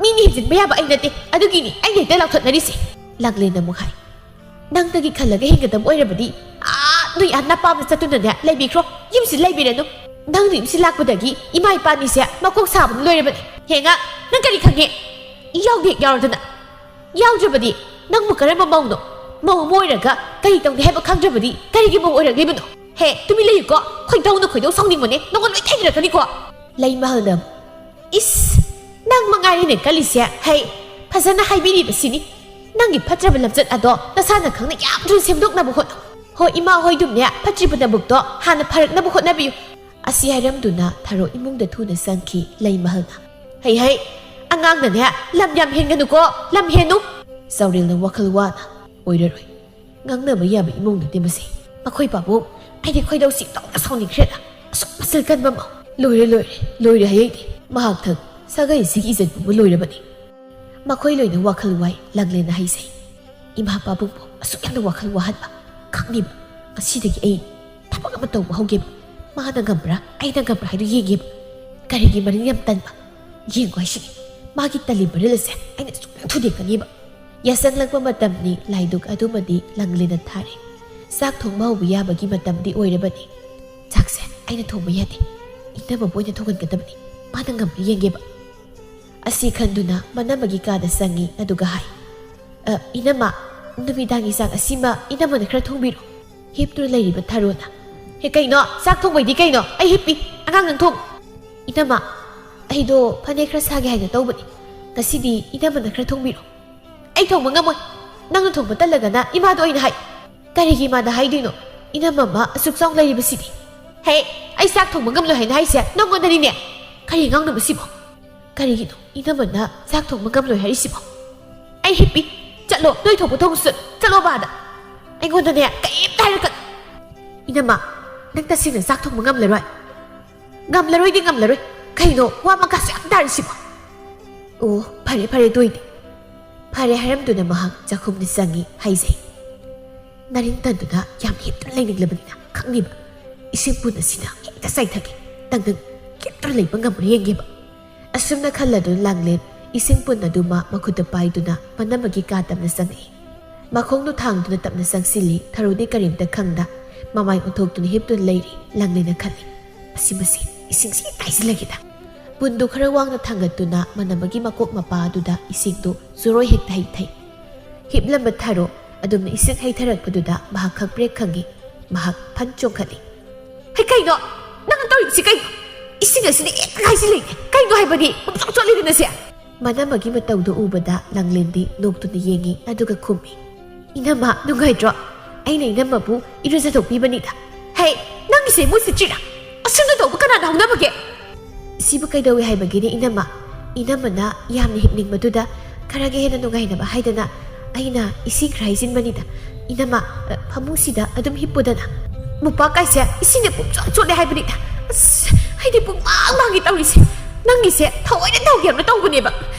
ꯃꯤꯅ ꯍꯦꯟꯖꯤꯟꯕ ꯌꯥꯕ ꯑꯩ ꯅꯠꯇꯦ, ꯑꯗꯨꯒꯤꯅꯤ ꯑꯩꯅ ꯍꯦꯛꯇ ꯂꯥꯎꯊꯠꯅꯔꯤꯁꯦ꯫" ꯂꯥꯡꯂꯦꯟꯅ ꯑꯃꯨꯛ ꯍꯥꯏ, "ꯅꯪꯗꯒꯤ ꯈꯜꯂꯒ ꯍꯤꯡꯒꯗꯕ ꯑꯣꯏꯔꯕꯗꯤ, ꯑꯥ, ꯅꯣꯏ ꯑꯥ ꯅꯄꯥꯝꯗ ꯆꯠꯇꯨꯅꯅꯦ ꯂꯩꯕꯤꯈ꯭ꯔꯣ꯫ ꯌꯨꯝꯁꯤ ꯂꯩꯕꯤꯔꯅꯨ꯫ ꯅꯪꯅ ꯌꯨꯝꯁꯤ ꯂꯥꯛꯄꯗꯒꯤ ꯏꯃꯥ ꯏꯄꯥꯅꯤꯁꯦ ꯃꯀꯣꯛ ꯁꯥꯕꯅ ꯂꯣꯏꯔꯕꯅꯦ꯫ ꯍꯦꯡꯉ, ꯅꯪ ꯀꯔꯤ ꯈꯪꯉꯦ? ꯌꯥꯎꯗꯦ ꯍꯦꯛ ꯌꯥꯎꯔꯗꯅ꯫ ꯌꯥꯎꯗ꯭ꯔꯕꯗꯤ ꯅꯪꯕꯨ ꯀꯔꯝꯕ ꯃꯧꯅꯣ? ꯃꯧ ꯑꯃ ꯑꯣꯏꯔꯒ ꯀꯔꯤ ꯇꯧꯅꯤ ꯍꯥꯏꯕ ꯈꯪꯗ꯭ꯔꯕꯗꯤ ꯀꯔꯤꯒꯤ ꯃꯧ ꯑꯣꯏꯔꯛꯂꯤꯕꯅꯣ? ꯍꯦ, ꯇꯨꯃꯤꯟ ꯂꯩꯌꯨꯀꯣ꯫ ꯈꯣꯏꯗꯧꯅ ꯈꯣꯏꯗꯧ ꯁꯥꯎꯅꯤꯡꯕꯅꯦ꯫ ꯅꯉꯣꯟ ꯂꯣꯏ ꯊꯩꯗꯔꯛꯀꯅꯤꯀꯣ꯫" ꯂꯩꯃꯍꯜꯅ, "ꯏꯁ, ꯅꯪ ꯃꯉꯥꯏꯔꯦꯅꯦ ꯀꯜꯂꯤꯁꯦ꯫ ꯍꯩ, ꯐꯖꯅ ꯍꯥꯏꯕꯤꯔꯤꯕꯁꯤꯅꯤ꯫ ꯅꯪꯒꯤ ꯐꯠꯇ꯭ꯔꯕ ꯂꯝꯆꯠ ꯑꯗꯣ ꯅꯁꯥꯅ ꯈꯪꯅ ꯌꯥꯝ ꯊꯨꯅ ꯁꯦꯝꯗꯣꯛꯅꯕ ꯍꯣꯠꯅꯧ꯫ ꯍꯣꯏ, ꯏꯃꯥ ꯍꯣꯏꯗꯨꯝꯅꯦ ꯐꯠꯇ꯭ꯔꯤꯕ ꯅꯕꯨꯛꯇꯣ ꯍꯥꯟꯅ ꯐꯔꯛꯅꯕ ꯍꯣꯠꯅꯕꯤꯌꯨ꯫" ꯑꯁꯤ ꯍꯥꯏꯔꯝꯗꯨꯅ ꯊꯥꯔꯣ ꯏꯃꯨꯡꯗ ꯊꯨꯅ ꯆꯪꯈꯤ꯫ ꯂꯩꯃꯍꯜꯅ, "ꯍꯩ ꯍꯩ, "ꯑꯉꯥꯡꯅꯅꯦ, ꯂꯝ ꯌꯥꯝ ꯍꯦꯟꯒꯅꯨꯀꯣ, ꯂꯝ ꯍꯦꯟꯅꯨ!" ꯆꯥꯎꯔꯦꯜꯅ ꯋꯥꯈꯜ ꯋꯥꯅ꯫ "ꯑꯣꯏꯔꯔꯣꯏ꯫ ꯉꯥꯡꯅꯕ ꯌꯥꯕ ꯏꯃꯨꯡ ꯅꯠꯇꯦ ꯃꯁꯤ꯫ ꯃꯈꯣꯏ ꯄꯥꯕꯨꯡ, ꯑꯩꯗꯤ ꯈꯣꯏꯗꯧ ꯁꯤꯛꯇꯧꯅ ꯁꯥꯎꯅꯤꯡꯈ꯭ꯔꯦꯗ꯫ ꯑꯁꯨꯛ ꯃꯆꯤꯜ ꯀꯟꯕ ꯑꯃ꯫ ꯂꯣꯏꯔꯦ, ꯂꯣꯏꯔꯦ, ꯂꯣꯏꯔꯦ ꯍꯌꯦꯡꯗꯤ꯫ ꯃꯍꯥꯛ ꯊꯛ ꯁꯥꯒꯩꯁꯤꯒꯤ ꯏꯖꯠ ꯄꯨꯕ ꯂꯣꯏꯔꯕꯅꯤ꯫" ꯃꯈꯣꯏ ꯂꯣꯏꯅ ꯋꯥꯈꯜ ꯋꯥꯏ꯫ ꯂꯥꯡꯂꯦꯟꯅ ꯍꯥꯏꯖꯩ꯫ "ꯏꯃꯥ ꯄꯥꯕꯨꯡꯕꯨ ꯑꯁꯨꯛ ꯌꯥꯝꯅ ꯋꯥꯈꯜ ꯋꯥꯍꯟꯕ ꯈꯪꯅꯤꯕ꯫ ꯉꯁꯤꯗꯒꯤ ꯑꯩ ꯊꯕꯛ ꯑꯃ ꯇꯧꯕ ꯍꯧꯒꯦꯕ꯫ ꯃꯥꯅ ꯉꯝꯕ꯭ꯔꯥ, ꯑꯩꯅ ꯉꯝꯕ꯭ꯔꯥ ꯍꯥꯏꯗꯨ ꯌꯦꯡꯒꯦꯕ꯫ ꯀꯔꯤꯒꯤ ꯃꯔꯤꯟ ꯌꯥꯝ ꯇꯟꯕ? ꯌꯦꯡꯉꯨ ꯍꯥꯏꯁꯤꯅꯤ꯫ ꯃꯥꯒꯤ ꯇꯜꯂꯤ ꯃꯔꯤꯜ ꯑꯁꯦ ꯑꯩꯅ ꯁꯨꯛꯊꯨ ꯊꯨꯗꯦꯛꯀꯅꯤꯕ꯫" ꯌꯥꯆꯪꯂꯛꯄ ꯃꯇꯝꯅꯤ꯫ ꯂꯥꯏꯗꯨꯛ ꯑꯗꯨꯃꯗꯤ ꯂꯥꯡꯂꯦꯟꯅ ꯊꯥꯔꯦ꯫ ꯆꯥꯛ ꯊꯣꯡꯕ ꯍꯧꯕ ꯌꯥꯕꯒꯤ ꯃꯇꯝꯗꯤ ꯑꯣꯏꯔꯕꯅꯤ꯫ "ꯆꯥꯛꯁꯦ ꯑꯩꯅ ꯊꯣꯡꯕ ꯌꯥꯗꯦ꯫ ꯏꯅꯝꯃꯕꯨ ꯑꯣꯏꯅ ꯊꯣꯡꯍꯟꯒꯗꯕꯅꯤ꯫ ꯃꯥꯅ ꯉꯝꯕ꯭ꯔꯥ ꯌꯦꯡꯒꯦꯕ꯫" ꯑꯁꯤ ꯈꯟꯗꯨꯅ ꯃꯅꯝꯃꯒꯤ ꯀꯥꯗ ꯆꯪꯉꯤ, ꯑꯗꯨꯒ ꯍꯥꯏ, "ꯑ, ꯏꯅꯝꯃ, ꯅꯨꯃꯤꯗꯥꯡꯒꯤ ꯆꯥꯛ ꯑꯁꯤꯃ ꯏꯅꯝꯃꯅ ꯈꯔ ꯊꯣꯡꯕꯤꯔꯣ꯫" ꯍꯤꯞꯇꯨꯅ ꯂꯩꯔꯤꯕ ꯊꯔꯣꯅ, "ꯍꯦ, ꯀꯩꯅꯣ? ꯆꯥꯛ ꯊꯣꯡꯕꯩꯗꯤ ꯀꯩꯅꯣ? ꯑꯩ ꯍꯤꯞꯄꯤ꯫ ꯑꯉꯥꯡ ꯅꯪ ꯊꯣꯡ꯫" "ꯏꯅꯝꯃ, ꯑꯩꯗꯣ ꯐꯅꯦꯛ ꯈꯔ ꯁꯥꯒꯦ ꯍꯥꯏꯅ ꯇꯧꯕꯅꯤ꯫ ꯉꯁꯤꯗꯤ ꯏꯅꯝꯃꯅ ꯈꯔ ꯊꯣꯡꯕꯤꯔꯣ꯫" "ꯑꯩ ꯊꯣꯡꯕ ꯉꯝꯃꯣꯏ꯫ ꯅꯪꯅ ꯊꯣꯡꯕ ꯇꯜꯂꯒꯅ ꯏꯃꯥꯗ ꯑꯣꯏꯅ ꯍꯥꯏ꯫" "ꯀꯔꯤꯒꯤ ꯏꯃꯥꯗ ꯍꯥꯏꯗꯣꯏꯅꯣ? ꯏꯅꯝꯃ ꯑꯁꯨꯛ ꯆꯥꯎꯅ ꯂꯩꯔꯤꯕꯁꯤꯗꯤ꯫" "ꯍꯦ, ꯑꯩ ꯆꯥꯛ ꯊꯣꯡꯕ ꯉꯝꯂꯣꯏ ꯍꯥꯏꯅ ꯍꯥꯏꯁꯦ ꯅꯪꯉꯣꯟꯗꯅꯤꯅꯦ꯫ ꯀꯔꯤ ꯉꯥꯡꯅꯕꯁꯤꯕꯣ? ꯀꯔꯤꯒꯤꯅꯣ ꯏꯅꯝꯃꯅ ꯆꯥꯛ ꯊꯣꯡꯕ ꯉꯝꯂꯣꯏ ꯍꯥꯏꯔꯤꯁꯤꯕꯣ?" "ꯑꯩ ꯍꯤꯞꯄꯤ꯫ ꯆꯠꯂꯣ, ꯅꯣꯏ ꯊꯣꯛꯄ ꯊꯣꯡꯁꯨ ꯆꯠꯂꯣ꯫ ꯆꯠꯂꯣꯕ ꯑꯥꯗ꯫ ꯑꯩꯉꯣꯟꯗꯅꯦ ꯀꯩꯝꯇ ꯍꯥꯏꯔꯛꯀꯅꯨ꯫" "ꯏꯅꯝꯃ, ꯅꯪ ꯇꯁꯦꯡꯅ ꯆꯥꯛ ꯊꯣꯡꯕ ꯉꯝꯂꯔꯣꯏ?" "ꯉꯝꯂꯔꯣꯏꯗꯤ ꯉꯝꯂꯔꯣꯏ꯫ ꯀꯩꯅꯣ ꯋꯥ ꯃꯈꯥꯁꯨ ꯌꯥꯝ ꯇꯥꯔꯤꯁꯤꯕꯣ?" "ꯑꯣ, ꯐꯔꯦ, ꯐꯔꯦ, ꯑꯗꯨ ꯑꯣꯏꯗꯤ꯫" ꯐꯔꯦ ꯍꯥꯏꯔꯝꯗꯨꯅ ꯃꯍꯥꯛ ꯆꯥꯛꯈꯨꯝꯗ ꯆꯪꯉꯤ꯫ ꯍꯥꯏꯖꯩ꯫ ꯅꯥꯔꯤꯟ ꯇꯟꯗꯨꯅ ꯌꯥꯝ ꯍꯦꯛꯇ ꯂꯩꯅꯤꯡꯂꯕꯅꯤꯅ ꯈꯪꯂꯤꯕ ꯏꯁꯤꯡ ꯄꯨꯟ ꯑꯁꯤꯅ ꯍꯦꯛꯇ ꯆꯥꯏꯊꯒꯦ꯫ ꯇꯪꯗꯪ ꯀꯦꯞꯇꯨꯅ ꯂꯩꯕ ꯉꯝꯕ꯭ꯔꯥ ꯌꯦꯡꯒꯦꯕ꯫ ꯑꯁꯨꯝꯅ ꯈꯜꯂꯗꯨꯅ ꯂꯥꯡꯂꯦꯟ ꯏꯁꯤꯡ ꯄꯨꯟ ꯑꯗꯨꯃ ꯃꯈꯨꯠꯇ ꯄꯥꯏꯗꯨꯅ ꯃꯅꯝꯃꯒꯤ ꯀꯥ ꯇꯝꯅ ꯆꯪꯉꯛꯏ꯫ ꯃꯈꯣꯡꯗꯨ ꯊꯥꯡꯗꯨꯅ ꯇꯞꯅ ꯆꯪꯁꯤꯜꯂꯤ꯫ ꯊꯔꯣꯗꯤ ꯀꯔꯤꯝꯇ ꯈꯪꯗ ꯃꯃꯥꯏ ꯑꯣꯟꯊꯣꯛꯇꯨꯅ ꯍꯤꯞꯇꯨꯅ ꯂꯩꯔꯤ꯫ ꯂꯥꯡꯂꯦꯟꯅ ꯈꯜꯂꯤ, "ꯃꯁꯤ, ꯃꯁꯤ ꯏꯁꯤꯡꯁꯤ ꯍꯦꯛ ꯍꯥꯏꯖꯤꯜꯂꯒꯦꯗ꯫" ꯄꯨꯟꯗꯨ ꯈꯔ ꯋꯥꯡꯅ ꯊꯥꯡꯒꯠꯇꯨꯅ ꯃꯅꯝꯃꯒꯤ ꯃꯀꯣꯛ ꯃꯄꯥ ꯑꯗꯨꯗ ꯏꯁꯤꯡꯗꯨ ꯖꯣꯔꯣꯏ ꯍꯦꯛꯇ ꯍꯩꯊꯩ꯫ ꯍꯤꯞꯂꯝꯕ ꯊꯔꯣ ꯑꯗꯨꯝꯅ ꯏꯁꯤꯡ ꯍꯩꯊꯔꯛꯄꯗꯨꯗ ꯃꯍꯥꯛ ꯈꯪꯄ꯭ꯔꯦꯛ ꯈꯪꯉꯤ꯫ ꯃꯍꯥꯛ ꯐꯟ ꯆꯣꯡꯈꯠꯂꯤ꯫ "ꯍꯩ, ꯀꯩꯅꯣ? ꯅꯪꯅ ꯇꯧꯔꯤꯕꯁꯤ ꯀꯩꯅꯣ? ꯏꯁꯤꯡ ꯑꯁꯤꯅ ꯍꯦꯛꯇ ꯍꯥꯏꯖꯤꯜꯂꯛꯏꯅꯦ꯫ ꯀꯩꯅꯣ ꯍꯥꯏꯕꯅꯤ? ꯄꯨꯡꯆꯣꯠ ꯆꯣꯠꯂꯤꯗꯅ ꯁꯦ!" ꯃꯅꯝꯃꯒꯤ ꯃꯇꯧꯗꯨ ꯎꯕꯗ ꯂꯥꯡꯂꯦꯟꯗꯤ ꯅꯣꯛꯇꯨꯅ ꯌꯦꯡꯉꯤ, ꯑꯗꯨꯒ ꯈꯨꯝꯃꯤ, "ꯏꯅꯝꯃ, ꯅꯨꯡꯉꯥꯏꯇ꯭ꯔꯣ? ꯑꯩꯅ ꯏꯅꯝꯃꯕꯨ ꯏꯔꯨꯖꯊꯣꯛꯄꯤꯕꯅꯤꯗ꯫" "ꯍꯦ, ꯅꯪꯒꯤꯁꯦ ꯃꯨꯠ ꯁꯤꯠꯇ꯭ꯔꯤꯔꯥ? ꯑꯁꯨꯝꯅ ꯇꯧꯕ ꯀꯅꯥꯅ ꯍꯧꯅꯕꯒꯦ?" "ꯁꯤꯕꯨ ꯀꯩꯗꯧꯏ ꯍꯥꯏꯕꯒꯦꯅꯦ ꯏꯅꯝꯃ? ꯏꯅꯝꯃꯅ ꯌꯥꯝꯅ ꯍꯤꯞꯅꯤꯡꯕꯗꯨꯗ ꯈꯔꯒ ꯍꯦꯟꯅ ꯅꯨꯡꯉꯥꯏꯅꯕ ꯍꯥꯏꯗꯅ ꯑꯩꯅ ꯏꯁꯤꯡ ꯈꯔ ꯍꯩꯖꯤꯟꯕꯅꯤꯗ꯫ ꯏꯅꯝꯃ, ꯑ, ꯐꯃꯨꯡꯁꯤꯗ ꯑꯗꯨꯝ ꯍꯤꯞꯄꯨꯗꯅ꯫ ꯃꯣꯝꯄꯥꯛ ꯀꯥꯏꯁꯦ ꯏꯁꯤꯡꯅ ꯄꯨꯡꯆꯣꯠ ꯆꯣꯠꯂꯦ ꯍꯥꯏꯕꯅꯤꯗ꯫ ꯑꯁ, ꯑꯩꯗꯤ ꯄꯨꯡꯃꯥꯡ ꯃꯥꯡꯒꯦ ꯇꯧꯔꯤꯁꯦ꯫ ꯅꯪꯒꯤꯁꯦ ꯊꯑꯣꯏꯅ ꯇꯧꯒꯦ ꯍꯥꯏꯅ ꯇꯧꯕꯅꯦꯕ꯫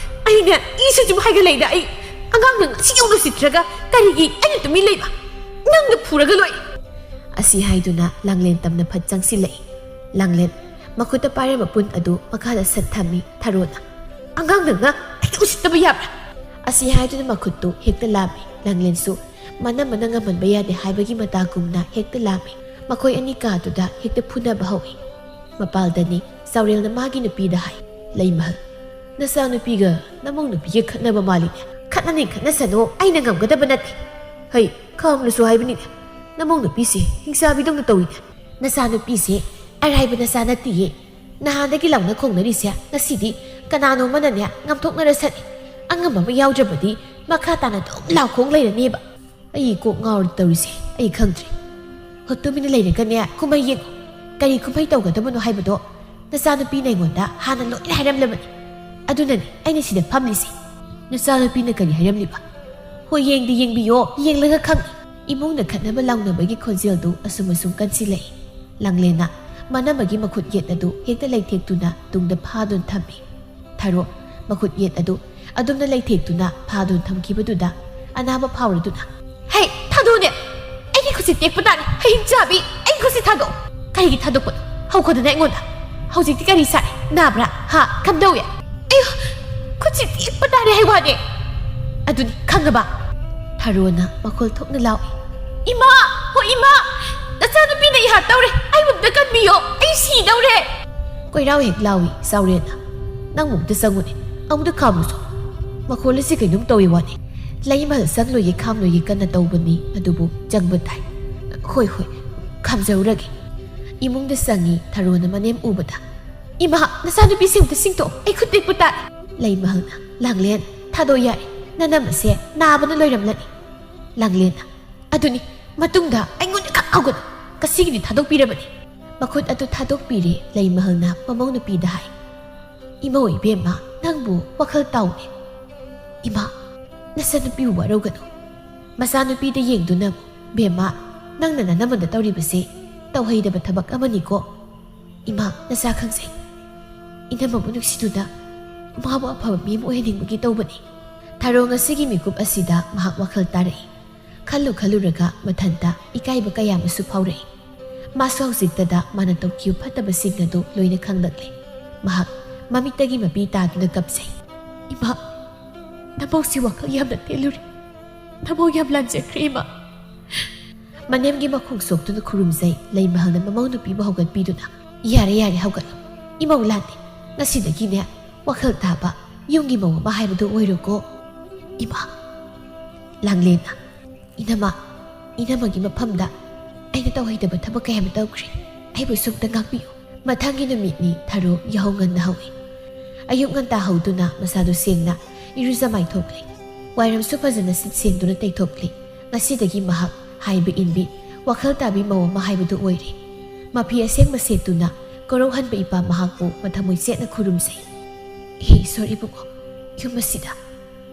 ꯑꯩꯅ ꯏꯁꯨ ꯁꯨꯝ ꯍꯥꯏꯒꯠꯂꯛꯏꯗ꯫ ꯑꯩ ꯑꯉꯥꯡꯅ ꯉꯁꯤ ꯌꯧꯅ ꯎꯁꯤꯠꯇ꯭ꯔꯒ ꯀꯔꯤꯒꯤ ꯑꯩꯅ ꯇꯨꯃꯤꯟ ꯂꯩꯕ? ꯅꯪꯅ ꯐꯨꯔꯒ ꯂꯣꯏ꯫ ꯑꯁꯤ ꯍꯥꯏꯗꯨꯅ ꯂꯥꯡꯂꯦꯟ ꯇꯝꯅ ꯐꯠ ꯆꯪꯁꯤꯜꯂꯛꯏ꯫ ꯂꯥꯡꯂꯦꯟ ꯃꯈꯨꯠꯇ ꯄꯥꯏꯔꯝꯕ ꯄꯨꯟ ꯑꯗꯨ ꯃꯈꯥꯗ ꯁꯠ ꯊꯝꯃꯤ ꯊꯔꯣꯅ꯫ "ꯑꯉꯥꯡ ꯅꯪꯅ ꯑꯩꯅ ꯎꯁꯤꯠꯇꯕ ꯌꯥꯕ꯭ꯔꯥ?" ꯑꯁꯤ ꯍꯥꯏꯗꯨꯅ ꯃꯈꯨꯠꯇꯨ ꯍꯦꯛꯇ ꯂꯥꯝꯃꯤ꯫ ꯂꯥꯡꯂꯦꯟꯁꯨ ꯃꯅꯝꯃꯅ ꯉꯝꯍꯟꯕ ꯌꯥꯗꯦ ꯍꯥꯏꯕꯒꯤ ꯃꯇꯥꯒꯨꯝꯅ ꯍꯦꯛꯇ ꯂꯥꯝꯃꯤ꯫ ꯃꯈꯣꯏ ꯑꯅꯤ ꯀꯥꯗꯨꯗ ꯍꯦꯛꯇ ꯐꯨꯅꯕ ꯍꯧꯏ꯫ ꯃꯄꯥꯜꯗꯅꯤ ꯆꯥꯎꯔꯦꯜꯅ ꯃꯥꯒꯤ ꯅꯨꯄꯤꯗ ꯍꯥꯏ, "ꯂꯩꯃꯍꯜ, ꯅꯆꯥꯅꯨꯄꯤꯒ ꯅꯃꯧ ꯅꯨꯄꯤꯒ ꯈꯠꯅꯕ ꯃꯥꯜꯂꯤꯅꯦ꯫ ꯈꯠꯅꯅꯤꯡ ꯈꯠꯅꯁꯅꯨ, ꯑꯩꯅ ꯉꯝꯒꯗꯕ ꯅꯠꯇꯦ꯫ ꯍꯩ, ꯈꯥꯝꯂꯁꯨ ꯍꯥꯏꯕꯅꯤꯅꯦ꯫ ꯅꯃꯧ ꯅꯨꯄꯤꯁꯦ ꯍꯤꯡꯆꯥꯕꯤꯗꯧꯅ ꯇꯧꯏꯅꯦ꯫ ꯅꯆꯥꯅꯨꯄꯤꯁꯦ ꯑꯔꯥꯏꯕ ꯅꯆꯥ ꯅꯠꯇꯤꯌꯦ꯫ ꯅꯍꯥꯟꯗꯒꯤ ꯂꯥꯎꯅ ꯈꯣꯡꯅꯔꯤꯁꯦ ꯉꯁꯤꯗꯤ ꯀꯅꯥꯅꯣ ꯑꯃꯅꯅꯦ ꯉꯥꯝꯊꯣꯛꯅꯔꯁꯅꯤ꯫ ꯑꯉꯝꯕ ꯑꯃ ꯌꯥꯎꯗ꯭ꯔꯕꯗꯤ ꯃꯈꯥ ꯇꯥꯅ ꯑꯗꯨꯝ ꯂꯥꯎꯈꯣꯡ ꯂꯩꯔꯅꯦꯕ꯫ ꯑꯩ ꯀꯣꯛ ꯉꯥꯎꯔꯦ ꯇꯧꯔꯤꯁꯦ, ꯑꯩ ꯈꯪꯗ꯭ꯔꯦ꯫ ꯍꯣ, ꯇꯨꯃꯤꯟꯅ ꯂꯩꯔꯒꯅꯦ ꯀꯨꯝꯍꯩ ꯌꯦꯡꯉꯣ꯫ ꯀꯔꯤ ꯀꯨꯝꯍꯩ ꯇꯧꯒꯗꯕꯅꯣ ꯍꯥꯏꯕꯗꯣ ꯅꯆꯥꯅꯨꯄꯤꯅ ꯑꯩꯉꯣꯟꯗ ꯍꯥꯟꯅ ꯂꯣꯏꯅ ꯍꯥꯏꯔꯝꯂꯕꯅꯤ꯫ ꯑꯗꯨꯅꯅꯦ ꯑꯩꯅ ꯁꯤꯗ ꯐꯝꯂꯤꯁꯦ꯫" "ꯅꯆꯥꯅꯨꯄꯤꯅ ꯀꯔꯤ ꯍꯥꯏꯔꯝꯂꯤꯕ?" "ꯍꯣ, ꯌꯦꯡꯗꯤ ꯌꯦꯡꯕꯤꯌꯣ, ꯌꯦꯡꯂꯒ ꯈꯪꯅꯤ꯫" ꯏꯃꯨꯡꯗ ꯈꯠꯅꯕ ꯂꯥꯎꯅꯕꯒꯤ ꯈꯣꯟꯖꯦꯜꯗꯨ ꯑꯁꯨꯝ ꯑꯁꯨꯝ ꯀꯟꯁꯤꯜꯂꯛꯏ꯫ ꯂꯥꯡꯂꯦꯟꯅ ꯃꯅꯝꯃꯒꯤ ꯃꯈꯨꯠ ꯌꯦꯠ ꯑꯗꯨ ꯍꯦꯛꯇ ꯂꯩꯊꯦꯛꯇꯨꯅ ꯇꯨꯡꯗ ꯐꯥꯗꯨꯅ ꯊꯝꯃꯤ꯫ ꯊꯔꯣ ꯃꯈꯨꯠ ꯌꯦꯠ ꯑꯗꯨ ꯑꯗꯨꯝꯅ ꯂꯩꯊꯦꯛꯇꯨꯅ ꯐꯥꯗꯨꯅ ꯊꯝꯈꯤꯕꯗꯨꯗ ꯑꯅꯥꯕ ꯐꯥꯎꯔꯗꯨꯅ, "ꯍꯩ, ꯊꯥꯗꯣꯛꯑꯣꯅꯦ! ꯑꯩꯒꯤ ꯈꯨꯠꯁꯤ ꯇꯦꯛꯄ ꯇꯥꯔꯦ! ꯍꯌꯤꯡ ꯆꯥꯕꯤ! ꯑꯩꯒꯤ ꯈꯨꯠꯁꯤ ꯊꯥꯗꯣꯛꯑꯣ! ꯀꯔꯤꯒꯤ ꯊꯥꯗꯣꯛꯄꯅꯣ? ꯍꯧꯈꯣꯗꯅ ꯑꯩꯉꯣꯟꯗ! ꯍꯧꯖꯤꯛꯇꯤ ꯀꯔꯤ ꯁꯥꯏ? ꯅꯥꯕ꯭ꯔꯥ? ꯍꯥ? ꯀꯝꯗꯧꯏ? ꯑꯩ ꯈꯨꯠꯁꯤ ꯇꯦꯛꯄ ꯇꯥꯔꯦ ꯍꯥꯏ ꯋꯥꯅꯦ! ꯑꯗꯨꯅꯤ, ꯈꯪꯉꯕ?" ꯊꯔꯣꯅ ꯃꯈꯣꯜ ꯊꯣꯛꯅ ꯂꯥꯎꯏ꯫ "ꯏꯃꯥ! ꯍꯣ ꯏꯃꯥ! ꯅꯆꯥꯅꯨꯄꯤꯅ ꯏꯍꯥ ꯇꯧꯔꯦ! ꯑꯩꯕꯨ ꯑꯝꯇ ꯀꯟꯕꯤꯌꯣ! ꯑꯩ ꯁꯤꯗꯧꯔꯦ!" ꯀꯣꯏꯔꯥꯎ ꯍꯦꯛ ꯂꯥꯎꯏ ꯆꯥꯎꯔꯦꯟꯅ꯫ "ꯅꯪꯕꯨ ꯑꯝꯇ ꯆꯪꯉꯨꯅꯦ꯫ ꯑꯃꯨꯛꯇ ꯈꯥꯝꯃꯨꯁꯣ꯫ ꯃꯈꯣꯜ ꯑꯁꯤ ꯀꯩꯅꯣꯝ ꯇꯧꯏ ꯋꯥꯅꯤ꯫ ꯂꯩꯃꯍꯜ ꯆꯪꯂꯣꯏꯒꯦ ꯈꯥꯝꯂꯣꯏꯒꯦ ꯀꯟꯅ ꯇꯧꯕꯅꯤ, ꯑꯗꯨꯕꯨ ꯆꯪꯕ ꯇꯥꯏ꯫ ꯍꯣꯏ, ꯍꯣꯏ, ꯈꯥꯝꯖꯔꯨꯔꯒꯦ꯫" ꯏꯃꯨꯡꯗ ꯆꯪꯉꯤ ꯊꯔꯣꯅ ꯃꯅꯦꯝ ꯎꯕꯗ꯫ "ꯏꯃꯥ, ꯅꯆꯥꯅꯨꯄꯤꯁꯦ ꯑꯃꯨꯛꯇ ꯆꯤꯡꯊꯣꯛꯑꯣ, ꯑꯩ ꯈꯨꯠ ꯇꯦꯛꯄ ꯇꯥꯔꯦ꯫" ꯂꯩꯃꯍꯜꯅ, "ꯂꯥꯡꯂꯦꯟ, ꯊꯥꯗꯣꯛ ꯌꯥꯔꯦ, ꯅꯅꯝ ꯑꯁꯦ ꯅꯥꯕꯅ ꯂꯣꯏꯔꯝꯂꯅꯤ꯫" ꯂꯥꯡꯂꯦꯟꯅ, "ꯑꯗꯨꯅꯤ, ꯃꯇꯨꯡꯗ ꯑꯩꯉꯣꯟꯗ ꯈꯛ ꯀꯧꯒꯅꯨ, ꯉꯁꯤꯒꯤꯗꯤ ꯊꯥꯗꯣꯛꯄꯤꯔꯕꯅꯤ꯫" ꯃꯈꯨꯠ ꯑꯗꯨ ꯊꯥꯗꯣꯛꯄꯤꯔꯦ ꯂꯩꯃꯍꯜꯅ ꯃꯃꯧ ꯅꯨꯄꯤꯗ ꯍꯥꯏ꯫ "ꯏꯃꯧ ꯏꯕꯦꯝꯃ, ꯅꯪꯕꯨ ꯋꯥꯈꯜ ꯇꯥꯎꯅꯦ꯫ ꯏꯃꯥ, ꯅꯆꯟꯅꯨꯄꯤꯕꯨ ꯋꯥꯔꯧꯒꯅꯨ꯫ ꯃꯆꯥꯅꯨꯄꯤꯗ ꯌꯦꯡꯗꯨꯅ, "ꯕꯦꯝꯃ, ꯅꯪꯅ ꯅꯅꯝꯃꯗ ꯇꯧꯔꯤꯕꯁꯦ ꯇꯧꯍꯩꯗꯕ ꯊꯕꯛ ꯑꯃꯅꯤꯀꯣ꯫ ꯏꯃꯥ, ꯅꯆꯥ ꯈꯪꯖꯩ꯫ ꯏꯅꯝꯃꯕꯨ ꯅꯨꯡꯁꯤꯗꯨꯅ ꯃꯥꯕꯨ ꯑꯐꯕ ꯃꯤ ꯑꯃ ꯑꯣꯏꯍꯟꯅꯤꯡꯕꯒꯤ ꯇꯧꯕꯅꯤ"꯫ ꯊꯔꯣ ꯉꯁꯤꯒꯤ ꯃꯤꯀꯨꯞ ꯑꯁꯤꯗ ꯃꯍꯥꯛ ꯋꯥꯈꯜ ꯇꯥꯔꯛꯏ꯫ ꯈꯜꯂꯨ ꯈꯜꯂꯨꯔꯒ ꯃꯊꯟꯇ ꯏꯀꯥꯏꯕ ꯀꯌꯥ ꯑꯃꯁꯨ ꯐꯥꯎꯔꯛꯏ꯫ ꯃꯥꯁꯨ ꯍꯧꯖꯤꯛꯇꯗ ꯃꯥꯅ ꯇꯧꯈꯤꯕ ꯐꯠꯇꯕꯁꯤꯡ ꯑꯗꯨ ꯂꯣꯏꯅ ꯈꯪꯂꯛꯂꯦ꯫ ꯃꯍꯥꯛ ꯃꯃꯤꯠꯇꯒꯤ ꯃꯄꯤ ꯇꯥꯗꯨꯅ ꯀꯞꯆꯩ꯫ "ꯏꯃꯥ, ꯅꯃꯧꯁꯤ ꯋꯥꯈꯜ ꯌꯥꯝꯅ ꯇꯦꯜꯂꯨꯔꯦ꯫ ꯅꯃꯧ ꯌꯥꯝ ꯂꯥꯟꯖꯈ꯭ꯔꯦ, ꯏꯃꯥ"꯫ ꯃꯅꯦꯝꯒꯤ ꯃꯈꯣꯡ ꯁꯣꯛꯇꯨꯅ ꯈꯨꯔꯨꯝꯖꯩ꯫ ꯂꯩꯃꯍꯜꯅ ꯃꯃꯧ ꯅꯨꯄꯤꯕꯨ ꯍꯧꯒꯠꯄꯤꯗꯨꯅ, "ꯌꯥꯔꯦ, ꯌꯥꯔꯦ, ꯍꯧꯒꯠꯂꯣ꯫ ꯏꯃꯧ ꯂꯥꯟꯗꯦ꯫ ꯉꯁꯤꯗꯒꯤꯅꯦ, ꯋꯥꯈꯜ ꯇꯥꯕ ꯌꯨꯝꯒꯤ ꯃꯧ ꯑꯃ ꯍꯥꯏꯕꯗꯨ ꯑꯣꯏꯔꯣꯀꯣ, ꯏꯃꯥ"꯫ ꯂꯥꯡꯂꯦꯟꯅ, "ꯏꯅꯝꯃ, ꯏꯅꯝꯃꯒꯤ ꯃꯐꯝꯗ ꯑꯩꯅ ꯇꯧꯍꯩꯗꯕ ꯊꯕꯛ ꯀꯌꯥ ꯑꯃ ꯇꯧꯈ꯭ꯔꯦ꯫ ꯑꯩꯕꯨꯁꯨ ꯑꯝꯇ ꯉꯥꯛꯄꯤꯌꯨ"꯫ ꯃꯊꯪꯒꯤ ꯅꯨꯃꯤꯠꯅꯤ꯫ ꯊꯔꯣ ꯌꯥꯍꯧ ꯉꯟꯅ ꯍꯧꯏ꯫ ꯑꯌꯨꯛ ꯉꯟꯇꯥ ꯍꯧꯗꯨꯅ ꯃꯁꯥꯗꯨ ꯁꯦꯡꯅ ꯏꯔꯨꯖ ꯃꯥꯏꯊꯣꯛꯂꯦ꯫ ꯋꯥꯏꯔꯝꯁꯨ ꯐꯖꯅ ꯁꯤꯠ ꯁꯦꯡꯗꯨꯅ ꯇꯩꯊꯣꯛꯂꯦ꯫ ꯉꯁꯤꯗꯒꯤ ꯃꯍꯥꯛ ꯍꯥꯏꯕ ꯏꯟꯕꯤ, ꯋꯥꯈꯜ ꯇꯥꯕꯤ ꯃꯧ ꯑꯃ ꯍꯥꯏꯕꯗꯨ ꯑꯣꯏꯔꯦ꯫ ꯃꯐꯤ ꯑꯁꯦꯡꯕ ꯁꯦꯠꯇꯨꯅ ꯀꯣꯔꯧꯍꯟꯕ ꯏꯄꯥ ꯃꯍꯥꯛꯄꯨ ꯃꯊꯃꯣꯏ ꯆꯦꯠꯅ ꯈꯨꯔꯨꯝꯖꯩ꯫ ꯍꯦ ꯏꯁꯣꯔ ꯏꯕꯨꯡꯉꯣ, ꯌꯨꯝ ꯑꯁꯤꯗ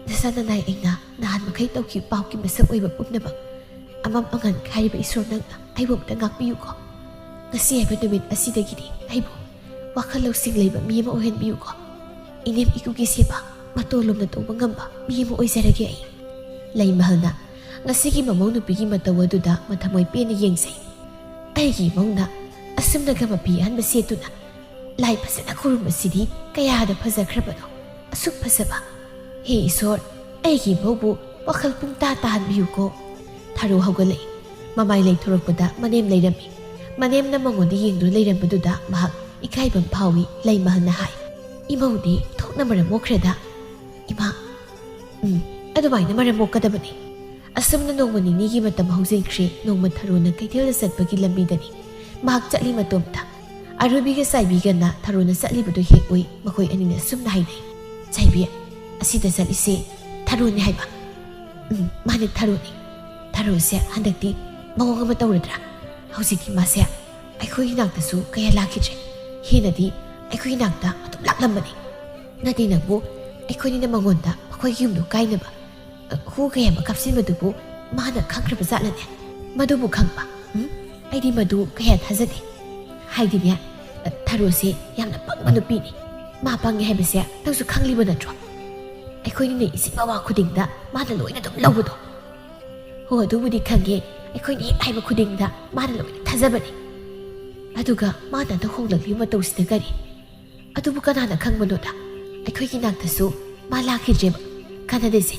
ꯅꯁꯥ ꯅꯅꯥꯏ ꯑꯩꯅ ꯅꯍꯥꯟ ꯃꯈꯩ ꯇꯧꯈꯤꯕ ꯄꯥꯞꯀꯤ ꯃꯁꯛ ꯑꯣꯏꯕ ꯄꯨꯝꯅꯃꯛ ꯑꯃꯝ ꯑꯉꯥꯟ ꯈꯥꯏꯔꯤꯕ ꯏꯁꯣꯔ, ꯅꯪꯅ ꯑꯩꯕꯨ ꯑꯝꯇ ꯉꯥꯛꯄꯤꯌꯨꯀꯣ꯫ ꯉꯁꯤ ꯍꯥꯏꯕ ꯅꯨꯃꯤꯠ ꯑꯁꯤꯗꯒꯤꯗꯤ ꯑꯩꯕꯨ ꯋꯥꯈꯜ ꯂꯧꯁꯤꯡ ꯂꯩꯕ ꯃꯤ ꯑꯃ ꯑꯣꯏꯍꯟꯕꯤꯌꯨꯀꯣ꯫ ꯏꯅꯦꯝ ꯏꯀꯨꯒꯤ ꯁꯦꯕꯥ ꯃꯇꯣꯟ ꯂꯣꯝꯅ ꯇꯧꯕ ꯉꯝꯕ ꯃꯤ ꯑꯃ ꯑꯣꯏꯖꯔꯒꯦ ꯑꯩ꯫ ꯂꯩꯃꯍꯜꯅ ꯉꯁꯤꯒꯤ ꯃꯃꯧ ꯅꯨꯄꯤꯒꯤ ꯃꯇꯧ ꯑꯗꯨꯗ ꯃꯊꯃꯣꯏ ꯄꯦꯟꯅ ꯌꯦꯡꯖꯩ꯫ ꯑꯩꯒꯤ ꯏꯃꯧꯅ ꯑꯁꯨꯝꯅꯒ ꯃꯐꯤ ꯑꯍꯟꯕ ꯁꯦꯠꯇꯨꯅ ꯂꯥꯏ ꯐꯖꯅ ꯈꯨꯔꯨꯝꯕꯁꯤꯗꯤ ꯀꯌꯥꯗ ꯐꯖꯈ꯭ꯔꯕꯅꯣ꯫ ꯑꯁꯨꯛ ꯐꯖꯕ꯫ ꯍꯦ ꯏꯁꯣꯔ, ꯑꯩꯒꯤ ꯏꯃꯧꯕꯨ ꯋꯥꯈꯜ ꯄꯨꯡꯇꯥ ꯇꯥꯍꯟꯕꯤꯌꯨꯀꯣ꯫ ꯊꯔꯣ ꯍꯧꯒꯠꯂꯛꯏ꯫ ꯃꯃꯥꯏ ꯂꯩꯊꯣꯔꯛꯄꯗ ꯃꯅꯦꯝ ꯂꯩꯔꯝꯃꯤ꯫ ꯃꯅꯦꯝꯅ ꯃꯉꯣꯟꯗ ꯌꯦꯡꯗꯨꯅ ꯂꯩꯔꯝꯕꯗꯨꯗ ꯃꯍꯥꯛ ꯏꯀꯥꯏꯕ ꯑꯃ ꯐꯥꯎꯏ꯫ ꯂꯩꯃꯍꯜꯅ ꯍꯥꯏ, "ꯏꯃꯧꯗꯤ ꯊꯣꯛꯅ ꯃꯔꯝ ꯃꯣꯛꯈ꯭ꯔꯦꯗ"꯫ "ꯏꯃꯥ"꯫ "ꯎꯝ, ꯑꯗꯨꯃꯥꯏꯅ ꯃꯔꯝ ꯃꯣꯛꯀꯗꯕꯅꯤ"꯫ ꯑꯁꯨꯝꯅ ꯅꯣꯡꯃ ꯅꯤꯅꯤꯒꯤ ꯃꯇꯝ ꯍꯧꯖꯤꯟꯈ꯭ꯔꯦ꯫ ꯅꯣꯡꯃ ꯊꯔꯣꯅ ꯀꯩꯊꯦꯜꯗ ꯆꯠꯄꯒꯤ ꯂꯝꯕꯤꯗꯅꯤ ꯃꯍꯥꯛ ꯆꯠꯂꯤ ꯃꯇꯣꯝꯇ꯫ ꯑꯔꯨꯕꯤꯒ ꯆꯥꯏꯕꯤꯒꯅ ꯊꯔꯣꯅ ꯆꯠꯂꯤꯕꯗꯨ ꯍꯦꯛ ꯎꯏ꯫ ꯃꯈꯣꯏ ꯑꯅꯤꯅ ꯑꯁꯨꯝꯅ ꯍꯥꯏꯅꯩ, "ꯆꯥꯏꯕꯤ, ꯑꯁꯤꯗ ꯆꯠꯂꯤꯁꯦ ꯊꯔꯣꯅꯤ ꯍꯥꯏꯕ?" "ꯎꯝ, ꯃꯥꯅꯦ, ꯊꯔꯣꯅꯤ꯫ ꯊꯔꯣꯁꯦ ꯍꯟꯗꯛꯇꯤ ꯃꯑꯣꯡ ꯑꯃ ꯇꯧꯔꯗ꯭ꯔꯥ? ꯍꯧꯖꯤꯛꯇꯤ ꯃꯥꯁꯦ ꯑꯩꯈꯣꯏꯒꯤ ꯅꯥꯛꯇꯁꯨ ꯀꯌꯥ ꯂꯥꯛꯈꯤꯗ꯭ꯔꯦ꯫ ꯍꯦꯟꯅꯗꯤ ꯑꯩꯈꯣꯏꯒꯤ ꯅꯥꯛꯇ ꯑꯗꯨꯝ ꯂꯥꯛꯂꯝꯕꯅꯤ"꯫ ꯅꯠꯇꯦ ꯅꯪꯕꯨ, ꯑꯩꯈꯣꯏꯅꯤꯅ ꯃꯉꯣꯟꯗ ꯃꯈꯣꯏꯒꯤ ꯌꯨꯝꯗꯣ ꯀꯥꯏꯅꯕ, ꯑ, ꯍꯨ ꯀꯌꯥꯝꯕ ꯀꯥꯞꯁꯤꯟꯕꯗꯨꯕꯨ ꯃꯥꯅ ꯈꯪꯈ꯭ꯔꯕ ꯖꯥꯠꯂꯅꯦ? ꯃꯗꯨꯕꯨ ꯈꯪꯕ? ꯎꯝ? ꯑꯩꯗꯤ ꯃꯗꯨ ꯀꯌꯥ ꯊꯥꯖꯗꯦ꯫ ꯍꯥꯏꯗꯤꯅꯦ, ꯑ, ꯊꯔꯣꯁꯦ ꯌꯥꯝꯅ ꯄꯪꯕ ꯅꯨꯄꯤꯅꯤ꯫ ꯃꯥ ꯄꯪꯉꯦ ꯍꯥꯏꯕꯁꯦ ꯅꯪꯁꯨ ꯈꯪꯂꯤꯕ ꯅꯠꯇ꯭ꯔꯣ? ꯑꯩꯈꯣꯏꯅꯤꯅ ꯏꯁꯤꯡ ꯃꯋꯥ ꯈꯨꯗꯤꯡꯗ ꯃꯥꯅ ꯂꯣꯏꯅ ꯑꯗꯨꯝ ꯂꯧꯕꯗꯣ꯫ ꯍꯣ, ꯑꯗꯨꯕꯨꯗꯤ ꯈꯪꯉꯦ, ꯑꯩꯈꯣꯏꯅ ꯍꯦꯛ ꯍꯥꯏꯕ ꯈꯨꯗꯤꯡꯗ ꯃꯥꯅ ꯂꯣꯏꯅ ꯊꯥꯖꯕꯅꯤ꯫ ꯑꯗꯨꯒ ꯃꯥꯅ ꯍꯟꯗꯛ ꯍꯣꯡꯂꯛꯂꯤꯕ ꯃꯇꯧꯁꯤꯗ ꯀꯔꯤ? ꯑꯗꯨꯕꯨ ꯀꯅꯥꯅ ꯈꯪꯕꯅꯣꯗ? ꯑꯩꯈꯣꯏꯒꯤ ꯅꯥꯛꯇꯁꯨ ꯃꯥ ꯂꯥꯛꯈꯤꯗ꯭ꯔꯦꯕ꯫ ꯀꯥꯟꯅꯗꯦꯁꯦ,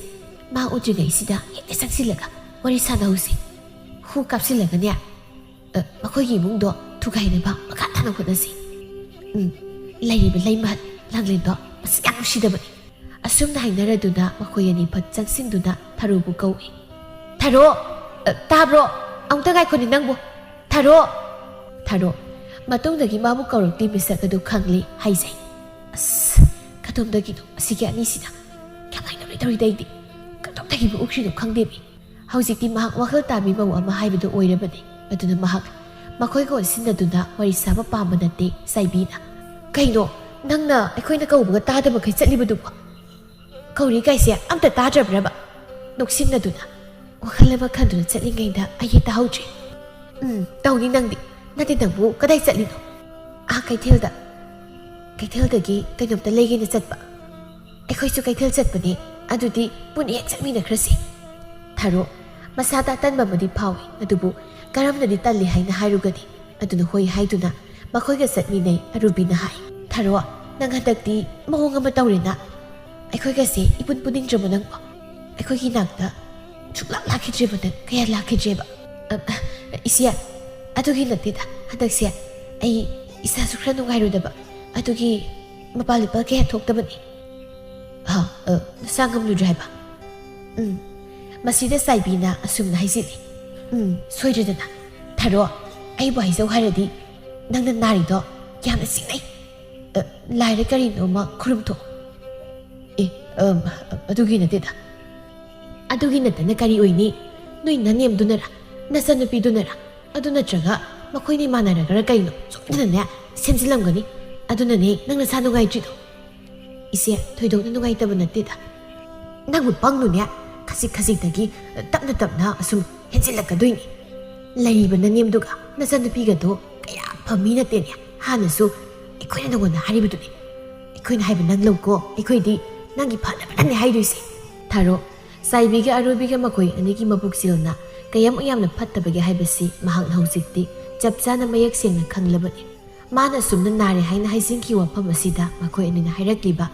ꯃꯥ ꯎꯗ꯭ꯔꯤꯉꯩꯁꯤꯗ ꯍꯦꯛꯇ ꯆꯪꯁꯤꯜꯂꯒ ꯋꯥꯔꯤ ꯁꯥꯟꯅꯍꯧꯁꯦ꯫ ꯍꯨ ꯀꯥꯞꯁꯤꯜꯂꯒꯅꯦ, ꯑ, ꯃꯈꯣꯏꯒꯤ ꯏꯃꯨꯡꯗꯣ ꯊꯨꯒꯥꯏꯅꯕ ꯃꯈꯥ ꯇꯥꯅ ꯍꯣꯠꯅꯁꯤ꯫ ꯎꯝ, ꯂꯩꯔꯤꯕ ꯂꯩꯃꯍꯜ ꯂꯥꯡꯂꯦꯟꯗꯣ ꯃꯁꯤ ꯌꯥꯝ ꯅꯨꯡꯁꯤꯗꯕꯅꯤ꯫ ꯑꯁꯨꯝꯅ ꯍꯥꯏꯅꯔꯗꯨꯅ ꯃꯈꯣꯏ ꯑꯅꯤ ꯐꯠ ꯆꯪꯁꯤꯟꯗꯨꯅ ꯊꯔꯣꯕꯨ ꯀꯧꯏ꯫ "ꯊꯔꯣ, ꯑ, ꯇꯥꯕ꯭ꯔꯣ? ꯑꯃꯨꯛꯇ ꯉꯥꯏꯈꯣꯅꯦ ꯅꯪꯕꯨ꯫ ꯊꯔꯣ!" ꯊꯔꯣ꯫ ꯃꯇꯨꯡꯗꯒꯤ ꯃꯥꯕꯨ ꯀꯧꯔꯛꯇꯦ ꯃꯤꯁꯛ ꯑꯗꯨ ꯈꯪꯂꯦ ꯍꯥꯏꯖꯩ꯫ ꯑꯁ, ꯀꯗꯣꯝꯗꯒꯤꯅꯣ ꯑꯁꯤꯒꯤ ꯑꯅꯤꯁꯤꯅ? ꯀꯌꯥꯝ ꯍꯩꯅꯔꯣꯏꯗꯧꯔꯤꯗ ꯑꯩꯗꯤ꯫ ꯀꯗꯣꯝꯗꯒꯤꯕꯨ ꯎꯈ꯭ꯔꯤꯅꯣ ꯈꯪꯗꯦꯃꯤ꯫ ꯍꯧꯖꯤꯛꯇꯤ ꯃꯍꯥꯛ ꯋꯥꯈꯜ ꯇꯥꯕꯤ ꯃꯧ ꯑꯃ ꯍꯥꯏꯕꯗꯨ ꯑꯣꯏꯔꯕꯅꯤ꯫ ꯑꯗꯨꯅ ꯃꯍꯥꯛ ꯃꯈꯣꯏꯒ ꯑꯣꯟꯁꯤꯟꯅꯗꯨꯅ ꯋꯥꯔꯤ ꯁꯥꯕ ꯄꯥꯝꯕ ꯅꯠꯇꯦ ꯆꯥꯏꯕꯤꯅ꯫ "ꯀꯩꯅꯣ, ꯅꯪꯅ ꯑꯩꯈꯣꯏꯅ ꯀꯧꯕꯒ ꯇꯥꯗꯕꯈꯩ ꯆꯠꯂꯤꯕꯗꯨꯕꯣ? ꯀꯧꯔꯤ ꯀꯥꯏꯁꯦ ꯑꯝꯇ ꯇꯥꯗ꯭ꯔꯕ꯭ꯔꯕ?" ꯅꯣꯛꯁꯤꯟꯅꯗꯨꯅ꯫ "ꯋꯥꯈꯜ ꯑꯃ ꯈꯟꯗꯨꯅ ꯆꯠꯂꯤꯉꯩꯗ ꯑꯩ ꯍꯦꯛꯇ ꯍꯧꯗ꯭ꯔꯦ꯫ ꯎꯝ, ꯇꯧꯅꯤ ꯅꯪꯗꯤ꯫ ꯅꯠꯇꯦ, ꯅꯪꯕꯨ ꯀꯗꯥꯏ ꯆꯠꯂꯤꯅꯣ?" "ꯑꯥ, ꯀꯩꯊꯦꯜꯗ꯫ ꯀꯩꯊꯦꯜꯗꯒꯤ ꯀꯩꯅꯣꯝꯇ ꯂꯩꯒꯦꯅ ꯆꯠꯄ꯫" "ꯑꯩꯈꯣꯏꯁꯨ ꯀꯩꯊꯦꯜ ꯆꯠꯄꯅꯦ꯫ ꯑꯗꯨꯗꯤ ꯄꯨꯟꯅ ꯍꯦꯛ ꯆꯠꯃꯤꯟꯅꯈ꯭ꯔꯁꯤ꯫" ꯊꯔꯣ꯫ ꯃꯁꯥꯗ ꯑꯇꯟꯕ ꯑꯃꯗꯤ ꯐꯥꯎꯏ, ꯑꯗꯨꯕꯨ ꯀꯔꯝꯅꯗꯤ ꯇꯜꯂꯤ ꯍꯥꯏꯅ ꯍꯥꯏꯔꯨꯒꯅꯤ? ꯑꯗꯨꯅ ꯍꯣꯏ ꯍꯥꯏꯗꯨꯅ ꯃꯈꯣꯏꯒ ꯆꯠꯃꯤꯟꯅꯩ꯫ ꯑꯔꯨꯕꯤꯅ ꯍꯥꯏ, "ꯊꯔꯣ, ꯅꯪ ꯍꯟꯗꯛꯇꯤ ꯃꯑꯣꯡ ꯑꯃ ꯇꯧꯔꯦꯅ꯫ ꯑꯩꯈꯣꯏꯒꯁꯦ ꯏꯄꯨꯟ ꯄꯨꯅꯤꯡꯗ꯭ꯔꯕꯣ ꯅꯪꯕꯣ? ꯑꯩꯈꯣꯏꯒꯤ ꯅꯥꯛꯇ ꯁꯨꯛꯂꯥꯛ ꯂꯥꯛꯈꯤꯗ꯭ꯔꯦꯕ ꯅꯪ, ꯀꯌꯥ ꯂꯥꯛꯈꯤꯗ꯭ꯔꯦꯕ꯫" "ꯑ, ꯑ, ꯏꯆꯦ, ꯑꯗꯨꯒꯤ ꯅꯠꯇꯦꯗ꯫ ꯍꯟꯗꯛꯁꯦ ꯑꯩ ꯏꯁꯥꯁꯨ ꯈꯔ ꯅꯨꯡꯉꯥꯏꯔꯣꯏꯗꯕ, ꯑꯗꯨꯒꯤ ꯃꯄꯥꯟ ꯂꯤꯄꯥꯟ ꯀꯌꯥ ꯊꯣꯛꯇꯕꯅꯤ꯫" "ꯍꯥ? ꯑ, ꯅꯁꯥ ꯉꯝꯂꯨꯗ꯭ꯔꯦ ꯍꯥꯏꯕ?" ꯎꯝ꯫ ꯃꯁꯤꯗ ꯆꯥꯏꯕꯤꯅ ꯑꯁꯨꯝꯅ ꯍꯥꯏꯖꯤꯜꯂꯤ꯫ "ꯎꯝ, ꯁꯣꯏꯗ꯭ꯔꯦꯗꯅ꯫ ꯊꯔꯣ, ꯑꯩꯕꯨ ꯍꯥꯏꯖꯧ ꯍꯥꯏꯔꯗꯤ ꯅꯪꯅ ꯅꯥꯔꯤꯗꯣ ꯌꯥꯝꯅ ꯆꯤꯡꯅꯩ꯫ ꯑ, ꯂꯥꯏꯔ ꯀꯔꯤꯅꯣꯃ ꯈꯨꯔꯨꯝꯊꯣꯛꯑꯣ꯫" "ꯑꯦ, ꯑꯝ, ꯑꯗꯨꯒꯤ ꯅꯠꯇꯦꯗ꯫" "ꯑꯗꯨꯒꯤ ꯅꯠꯇꯅ ꯀꯔꯤ ꯑꯣꯏꯅꯤ? ꯅꯣꯏ ꯅꯅꯦꯝꯗꯨꯅꯔ? ꯅꯆꯟꯅꯨꯄꯤꯗꯨꯅꯔ? ꯑꯗꯨ ꯅꯠꯇ꯭ꯔꯒ ꯃꯈꯣꯏꯅꯤ ꯃꯥꯟꯅꯔꯒꯔ ꯀꯩꯅꯣ? ꯁꯣꯏꯗꯅꯅꯦ ꯁꯦꯝꯖꯤꯜꯂꯝꯒꯅꯤ꯫ ꯑꯗꯨꯅꯅꯦ ꯅꯪ ꯅꯁꯥ ꯅꯨꯡꯉꯥꯏꯇ꯭ꯔꯤꯗꯣ꯫" "ꯏꯆꯦ, ꯊꯣꯏꯗꯣꯛꯅ ꯅꯨꯡꯉꯥꯏꯇꯕ ꯅꯠꯇꯦꯗ꯫ ꯅꯪꯕꯨ ꯄꯪꯅꯨꯅꯦ, ꯈꯖꯤꯛ ꯈꯖꯤꯛꯇꯒꯤ ꯇꯞꯅ ꯇꯞꯅ ꯑꯁꯨꯝ ꯍꯦꯟꯖꯤꯜꯂꯛꯀꯗꯣꯏꯅꯤ꯫ ꯂꯩꯔꯤꯕ ꯅꯅꯦꯝꯗꯨꯒ ꯅꯆꯟꯅꯨꯄꯤꯒꯗꯣ ꯀꯌꯥ ꯐꯕ ꯃꯤ ꯅꯠꯇꯦꯅꯦ꯫ ꯍꯥꯟꯅꯁꯨ ꯑꯩꯈꯣꯏꯅ ꯅꯉꯣꯟꯗ ꯍꯥꯏꯔꯤꯕꯗꯨꯅꯤ꯫ ꯑꯩꯈꯣꯏꯅ ꯍꯥꯏꯕ ꯅꯪ ꯂꯧꯀꯣ, ꯑꯩꯈꯣꯏꯗꯤ ꯅꯪꯒꯤ ꯐꯅꯕꯇꯅꯦ ꯍꯥꯏꯗꯣꯏꯁꯦ꯫" ꯊꯥꯔꯣ, ꯆꯥꯏꯕꯤꯒ ꯑꯔꯨꯕꯤꯒ ꯃꯈꯣꯏ ꯑꯅꯤꯒꯤ ꯃꯕꯨꯛꯆꯦꯜꯅ ꯀꯌꯥꯝ ꯌꯥꯝꯅ ꯐꯠꯇꯕꯒꯦ ꯍꯥꯏꯕꯁꯤ ꯃꯍꯥꯛꯅ ꯍꯧꯖꯤꯛꯇꯤ ꯆꯞ ꯆꯥꯅ ꯃꯌꯦꯛ ꯁꯦꯡꯅ ꯈꯪꯂꯕꯅꯤ꯫ ꯃꯥꯅ ꯑꯁꯨꯝꯅ ꯅꯥꯔꯦ ꯍꯥꯏꯅ ꯍꯥꯏꯖꯤꯟꯈꯤꯕ ꯋꯥꯐꯝ ꯑꯁꯤꯗ ꯃꯈꯣꯏ ꯑꯅꯤꯅ ꯍꯥꯏꯔꯛꯂꯤꯕ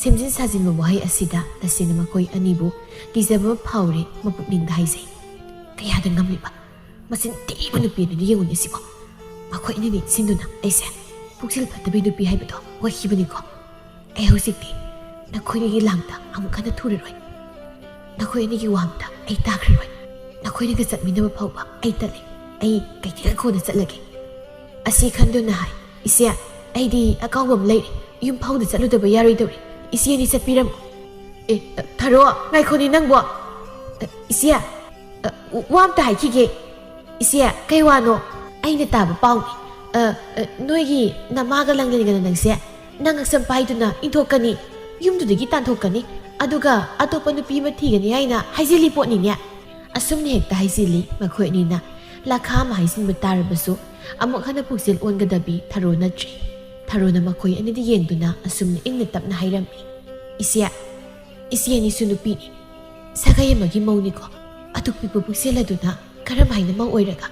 ꯁꯦꯝꯖꯤꯟ ꯁꯥꯖꯤꯟꯕ ꯋꯥꯍꯩ ꯑꯁꯤꯗ ꯇꯁꯦꯡꯅ ꯃꯈꯣꯏ ꯑꯅꯤꯕꯨ ꯀꯤꯖꯕ ꯑꯃ ꯐꯥꯎꯔꯦ꯫ ꯃꯄꯨꯛꯅꯤꯡꯗ ꯍꯥꯏꯖꯩ, "ꯀꯌꯥꯗ ꯉꯝꯂꯤꯕ? ꯃꯆꯤꯟ ꯊꯤꯕ ꯅꯨꯄꯤ ꯑꯅꯤꯗꯨ ꯌꯦꯡꯉꯨꯅꯦ ꯁꯤꯕꯣ꯫ ꯃꯈꯣꯏ ꯑꯅꯤꯅ ꯏꯟꯁꯤꯟꯗꯨꯅ ꯑꯩꯁꯦ ꯄꯨꯛꯆꯦꯜ ꯐꯠꯇꯕꯤ ꯅꯨꯄꯤ ꯍꯥꯏꯕꯗꯣ ꯑꯣꯏꯈꯤꯕꯅꯤꯀꯣ꯫ ꯑꯩ ꯍꯧꯖꯤꯛꯇꯤ ꯅꯈꯣꯏ ꯑꯅꯤꯒꯤ ꯂꯥꯡꯗ ꯑꯃꯨꯛ ꯍꯟꯅ ꯊꯨꯔꯔꯣꯏ꯫ ꯅꯈꯣꯏ ꯑꯅꯤꯒꯤ ꯋꯥ ꯑꯃꯇ ꯑꯩ ꯇꯥꯈ꯭ꯔꯔꯣꯏ꯫ ꯅꯈꯣꯏꯅꯒ ꯆꯠꯃꯤꯟꯅꯕ ꯐꯥꯎꯕ ꯑꯩ ꯇꯜꯂꯤ꯫ ꯑꯩ ꯀꯩꯊꯦꯜ ꯀꯣꯟꯅ ꯆꯠꯂꯒꯦ꯫" ꯑꯁꯤ ꯈꯟꯗꯨꯅ ꯍꯥꯏ, "ꯏꯆꯦ, ꯑꯩꯗꯤ ꯑꯀꯥꯎꯕ ꯑꯃ ꯂꯩꯔꯦ꯫ ꯌꯨꯝ ꯐꯥꯎꯗ ꯆꯠꯂꯨꯗꯕ ꯌꯥꯔꯣꯏꯗꯧꯔꯤ꯫ ꯏꯆꯦꯅꯤ ꯆꯠꯄꯤꯔꯝꯃꯣ꯫" "ꯑꯦ, ꯊꯔꯣ, ꯉꯥꯏꯈꯣꯅꯦ ꯅꯪꯕꯣ꯫ ꯏꯆꯦ, ꯋꯥ ꯑꯝꯇ ꯍꯥꯏꯈꯤꯒꯦ꯫" "ꯏꯆꯦ, ꯀꯩ ꯋꯥꯅꯣ?" "ꯑꯩꯅ ꯇꯥꯕ ꯄꯥꯎꯅꯤ꯫ ꯑ, ꯑ, ꯅꯣꯏꯒꯤ ꯅꯃꯥꯒ ꯂꯥꯡꯂꯦꯟꯒꯅ ꯅꯪꯁꯦ ꯅꯪ ꯉꯛꯁꯝ ꯄꯥꯏꯗꯨꯅ ꯏꯟꯊꯣꯛꯀꯅꯤ, ꯌꯨꯝꯗꯨꯗꯒꯤ ꯇꯥꯟꯊꯣꯛꯀꯅꯤ, ꯑꯗꯨꯒ ꯑꯇꯣꯞꯄ ꯅꯨꯄꯤ ꯑꯃ ꯊꯤꯒꯅꯤ ꯍꯥꯏꯅ ꯍꯥꯏꯖꯤꯜꯂꯤ ꯄꯣꯠꯅꯤꯅꯦ꯫" ꯑꯁꯨꯝꯅ ꯍꯦꯛꯇ ꯍꯥꯏꯖꯤꯜꯂꯤ꯫ ꯃꯈꯣꯏ ꯑꯅꯤꯅ ꯂꯥꯈꯥ ꯑꯃ ꯍꯥꯏꯖꯤꯟꯕ ꯇꯥꯔꯕꯁꯨ ꯑꯃꯨꯛ ꯍꯟꯅ ꯄꯨꯛꯆꯦꯜ ꯑꯣꯟꯒꯗꯕꯤ ꯊꯔꯣ ꯅꯠꯇ꯭ꯔꯦ꯫ ꯊꯔꯣꯅ ꯃꯈꯣꯏ ꯑꯅꯤꯗ ꯌꯦꯡꯗꯨꯅ ꯑꯁꯨꯝꯅ ꯏꯪꯅ ꯇꯞꯅ ꯍꯥꯏꯔꯝꯃꯤ, "ꯏꯆꯦ, ꯏꯆꯦ ꯑꯅꯤꯁꯨ ꯅꯨꯄꯤꯅꯤ, ꯁꯥꯒꯩ ꯑꯃꯒꯤ ꯃꯧꯅꯤꯀꯣ꯫ ꯑꯗꯨꯛ ꯄꯤꯛꯄ ꯄꯨꯛꯆꯦꯜ ꯑꯗꯨꯅ ꯀꯔꯝ ꯍꯥꯏꯅ ꯃꯧ ꯑꯣꯏꯔꯒ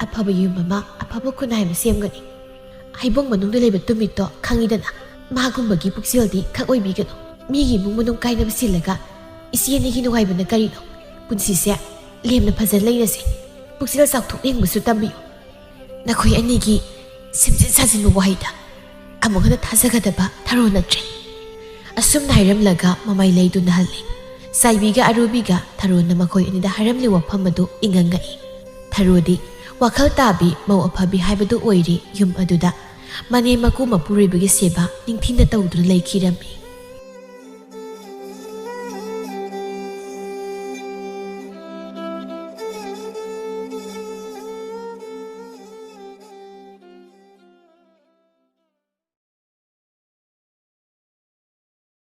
ꯑꯐꯕ ꯌꯨꯝ ꯑꯃ, ꯑꯐꯕ ꯈꯨꯟꯅꯥꯏ ꯑꯃ ꯁꯦꯝꯒꯅꯤ? ꯍꯩꯕꯣꯡ ꯃꯅꯨꯡꯗ ꯂꯩꯕ ꯇꯨꯃꯤꯠꯇꯣ ꯈꯪꯉꯤꯗꯅ꯫ ꯃꯥꯒꯨꯝꯕꯒꯤ ꯄꯨꯛꯆꯦꯜꯗꯤ ꯈꯛ ꯑꯣꯏꯕꯤꯒꯅꯨ꯫ ꯃꯤꯒꯤ ꯏꯃꯨꯡ ꯃꯅꯨꯡ ꯀꯥꯏꯅꯕ ꯁꯤꯜꯂꯒ ꯏꯆꯦ ꯑꯅꯤꯒꯤ ꯅꯨꯡꯉꯥꯏꯕꯅ ꯀꯔꯤꯅꯣ? ꯄꯨꯟꯁꯤꯁꯦ ꯂꯦꯝꯅ ꯐꯖꯅ ꯂꯩꯔꯁꯦ꯫ ꯄꯨꯛꯆꯦꯜ ꯆꯥꯎꯊꯣꯛꯅ ꯍꯤꯡꯕꯁꯨ ꯇꯝꯕꯤꯌꯨ꯫ ꯅꯈꯣꯏ ꯑꯅꯤꯒꯤ ꯁꯦꯝꯖꯤꯟ ꯁꯥꯖꯤꯟꯕ ꯋꯥꯍꯩꯗ ꯑꯃꯨꯛ ꯍꯟꯅ ꯊꯥꯖꯒꯗꯕ ꯊꯔꯣ ꯅꯠꯇ꯭ꯔꯦ꯫" ꯑꯁꯨꯝꯅ ꯍꯥꯏꯔꯝꯂꯒ ꯃꯃꯥꯏ ꯂꯩꯗꯨꯅ ꯍꯜꯂꯤ꯫ ꯆꯥꯏꯕꯤꯒ ꯑꯔꯨꯕꯤꯒ ꯊꯔꯣꯅ ꯃꯈꯣꯏ ꯑꯅꯤꯗ ꯍꯥꯏꯔꯝꯂꯤꯕ ꯋꯥꯐꯝ ꯑꯗꯨ ꯏꯉꯛ ꯉꯛꯏ꯫ ꯊꯔꯣꯗꯤ ꯋꯥꯈꯜ ꯇꯥꯕꯤ ꯃꯧ ꯑꯐꯕꯤ ꯍꯥꯏꯕꯗꯨ ꯑꯣꯏꯔꯤ꯫ ꯌꯨꯝ ꯑꯗꯨꯗ ꯃꯅꯦꯝ ꯃꯀꯨ ꯃꯄꯨꯔꯣꯏꯕꯒꯤ ꯁꯦꯕꯥ ꯅꯤꯡꯊꯤꯅ ꯇꯧꯗꯨꯅ ꯂꯩꯈꯤꯔꯝꯃꯤ꯫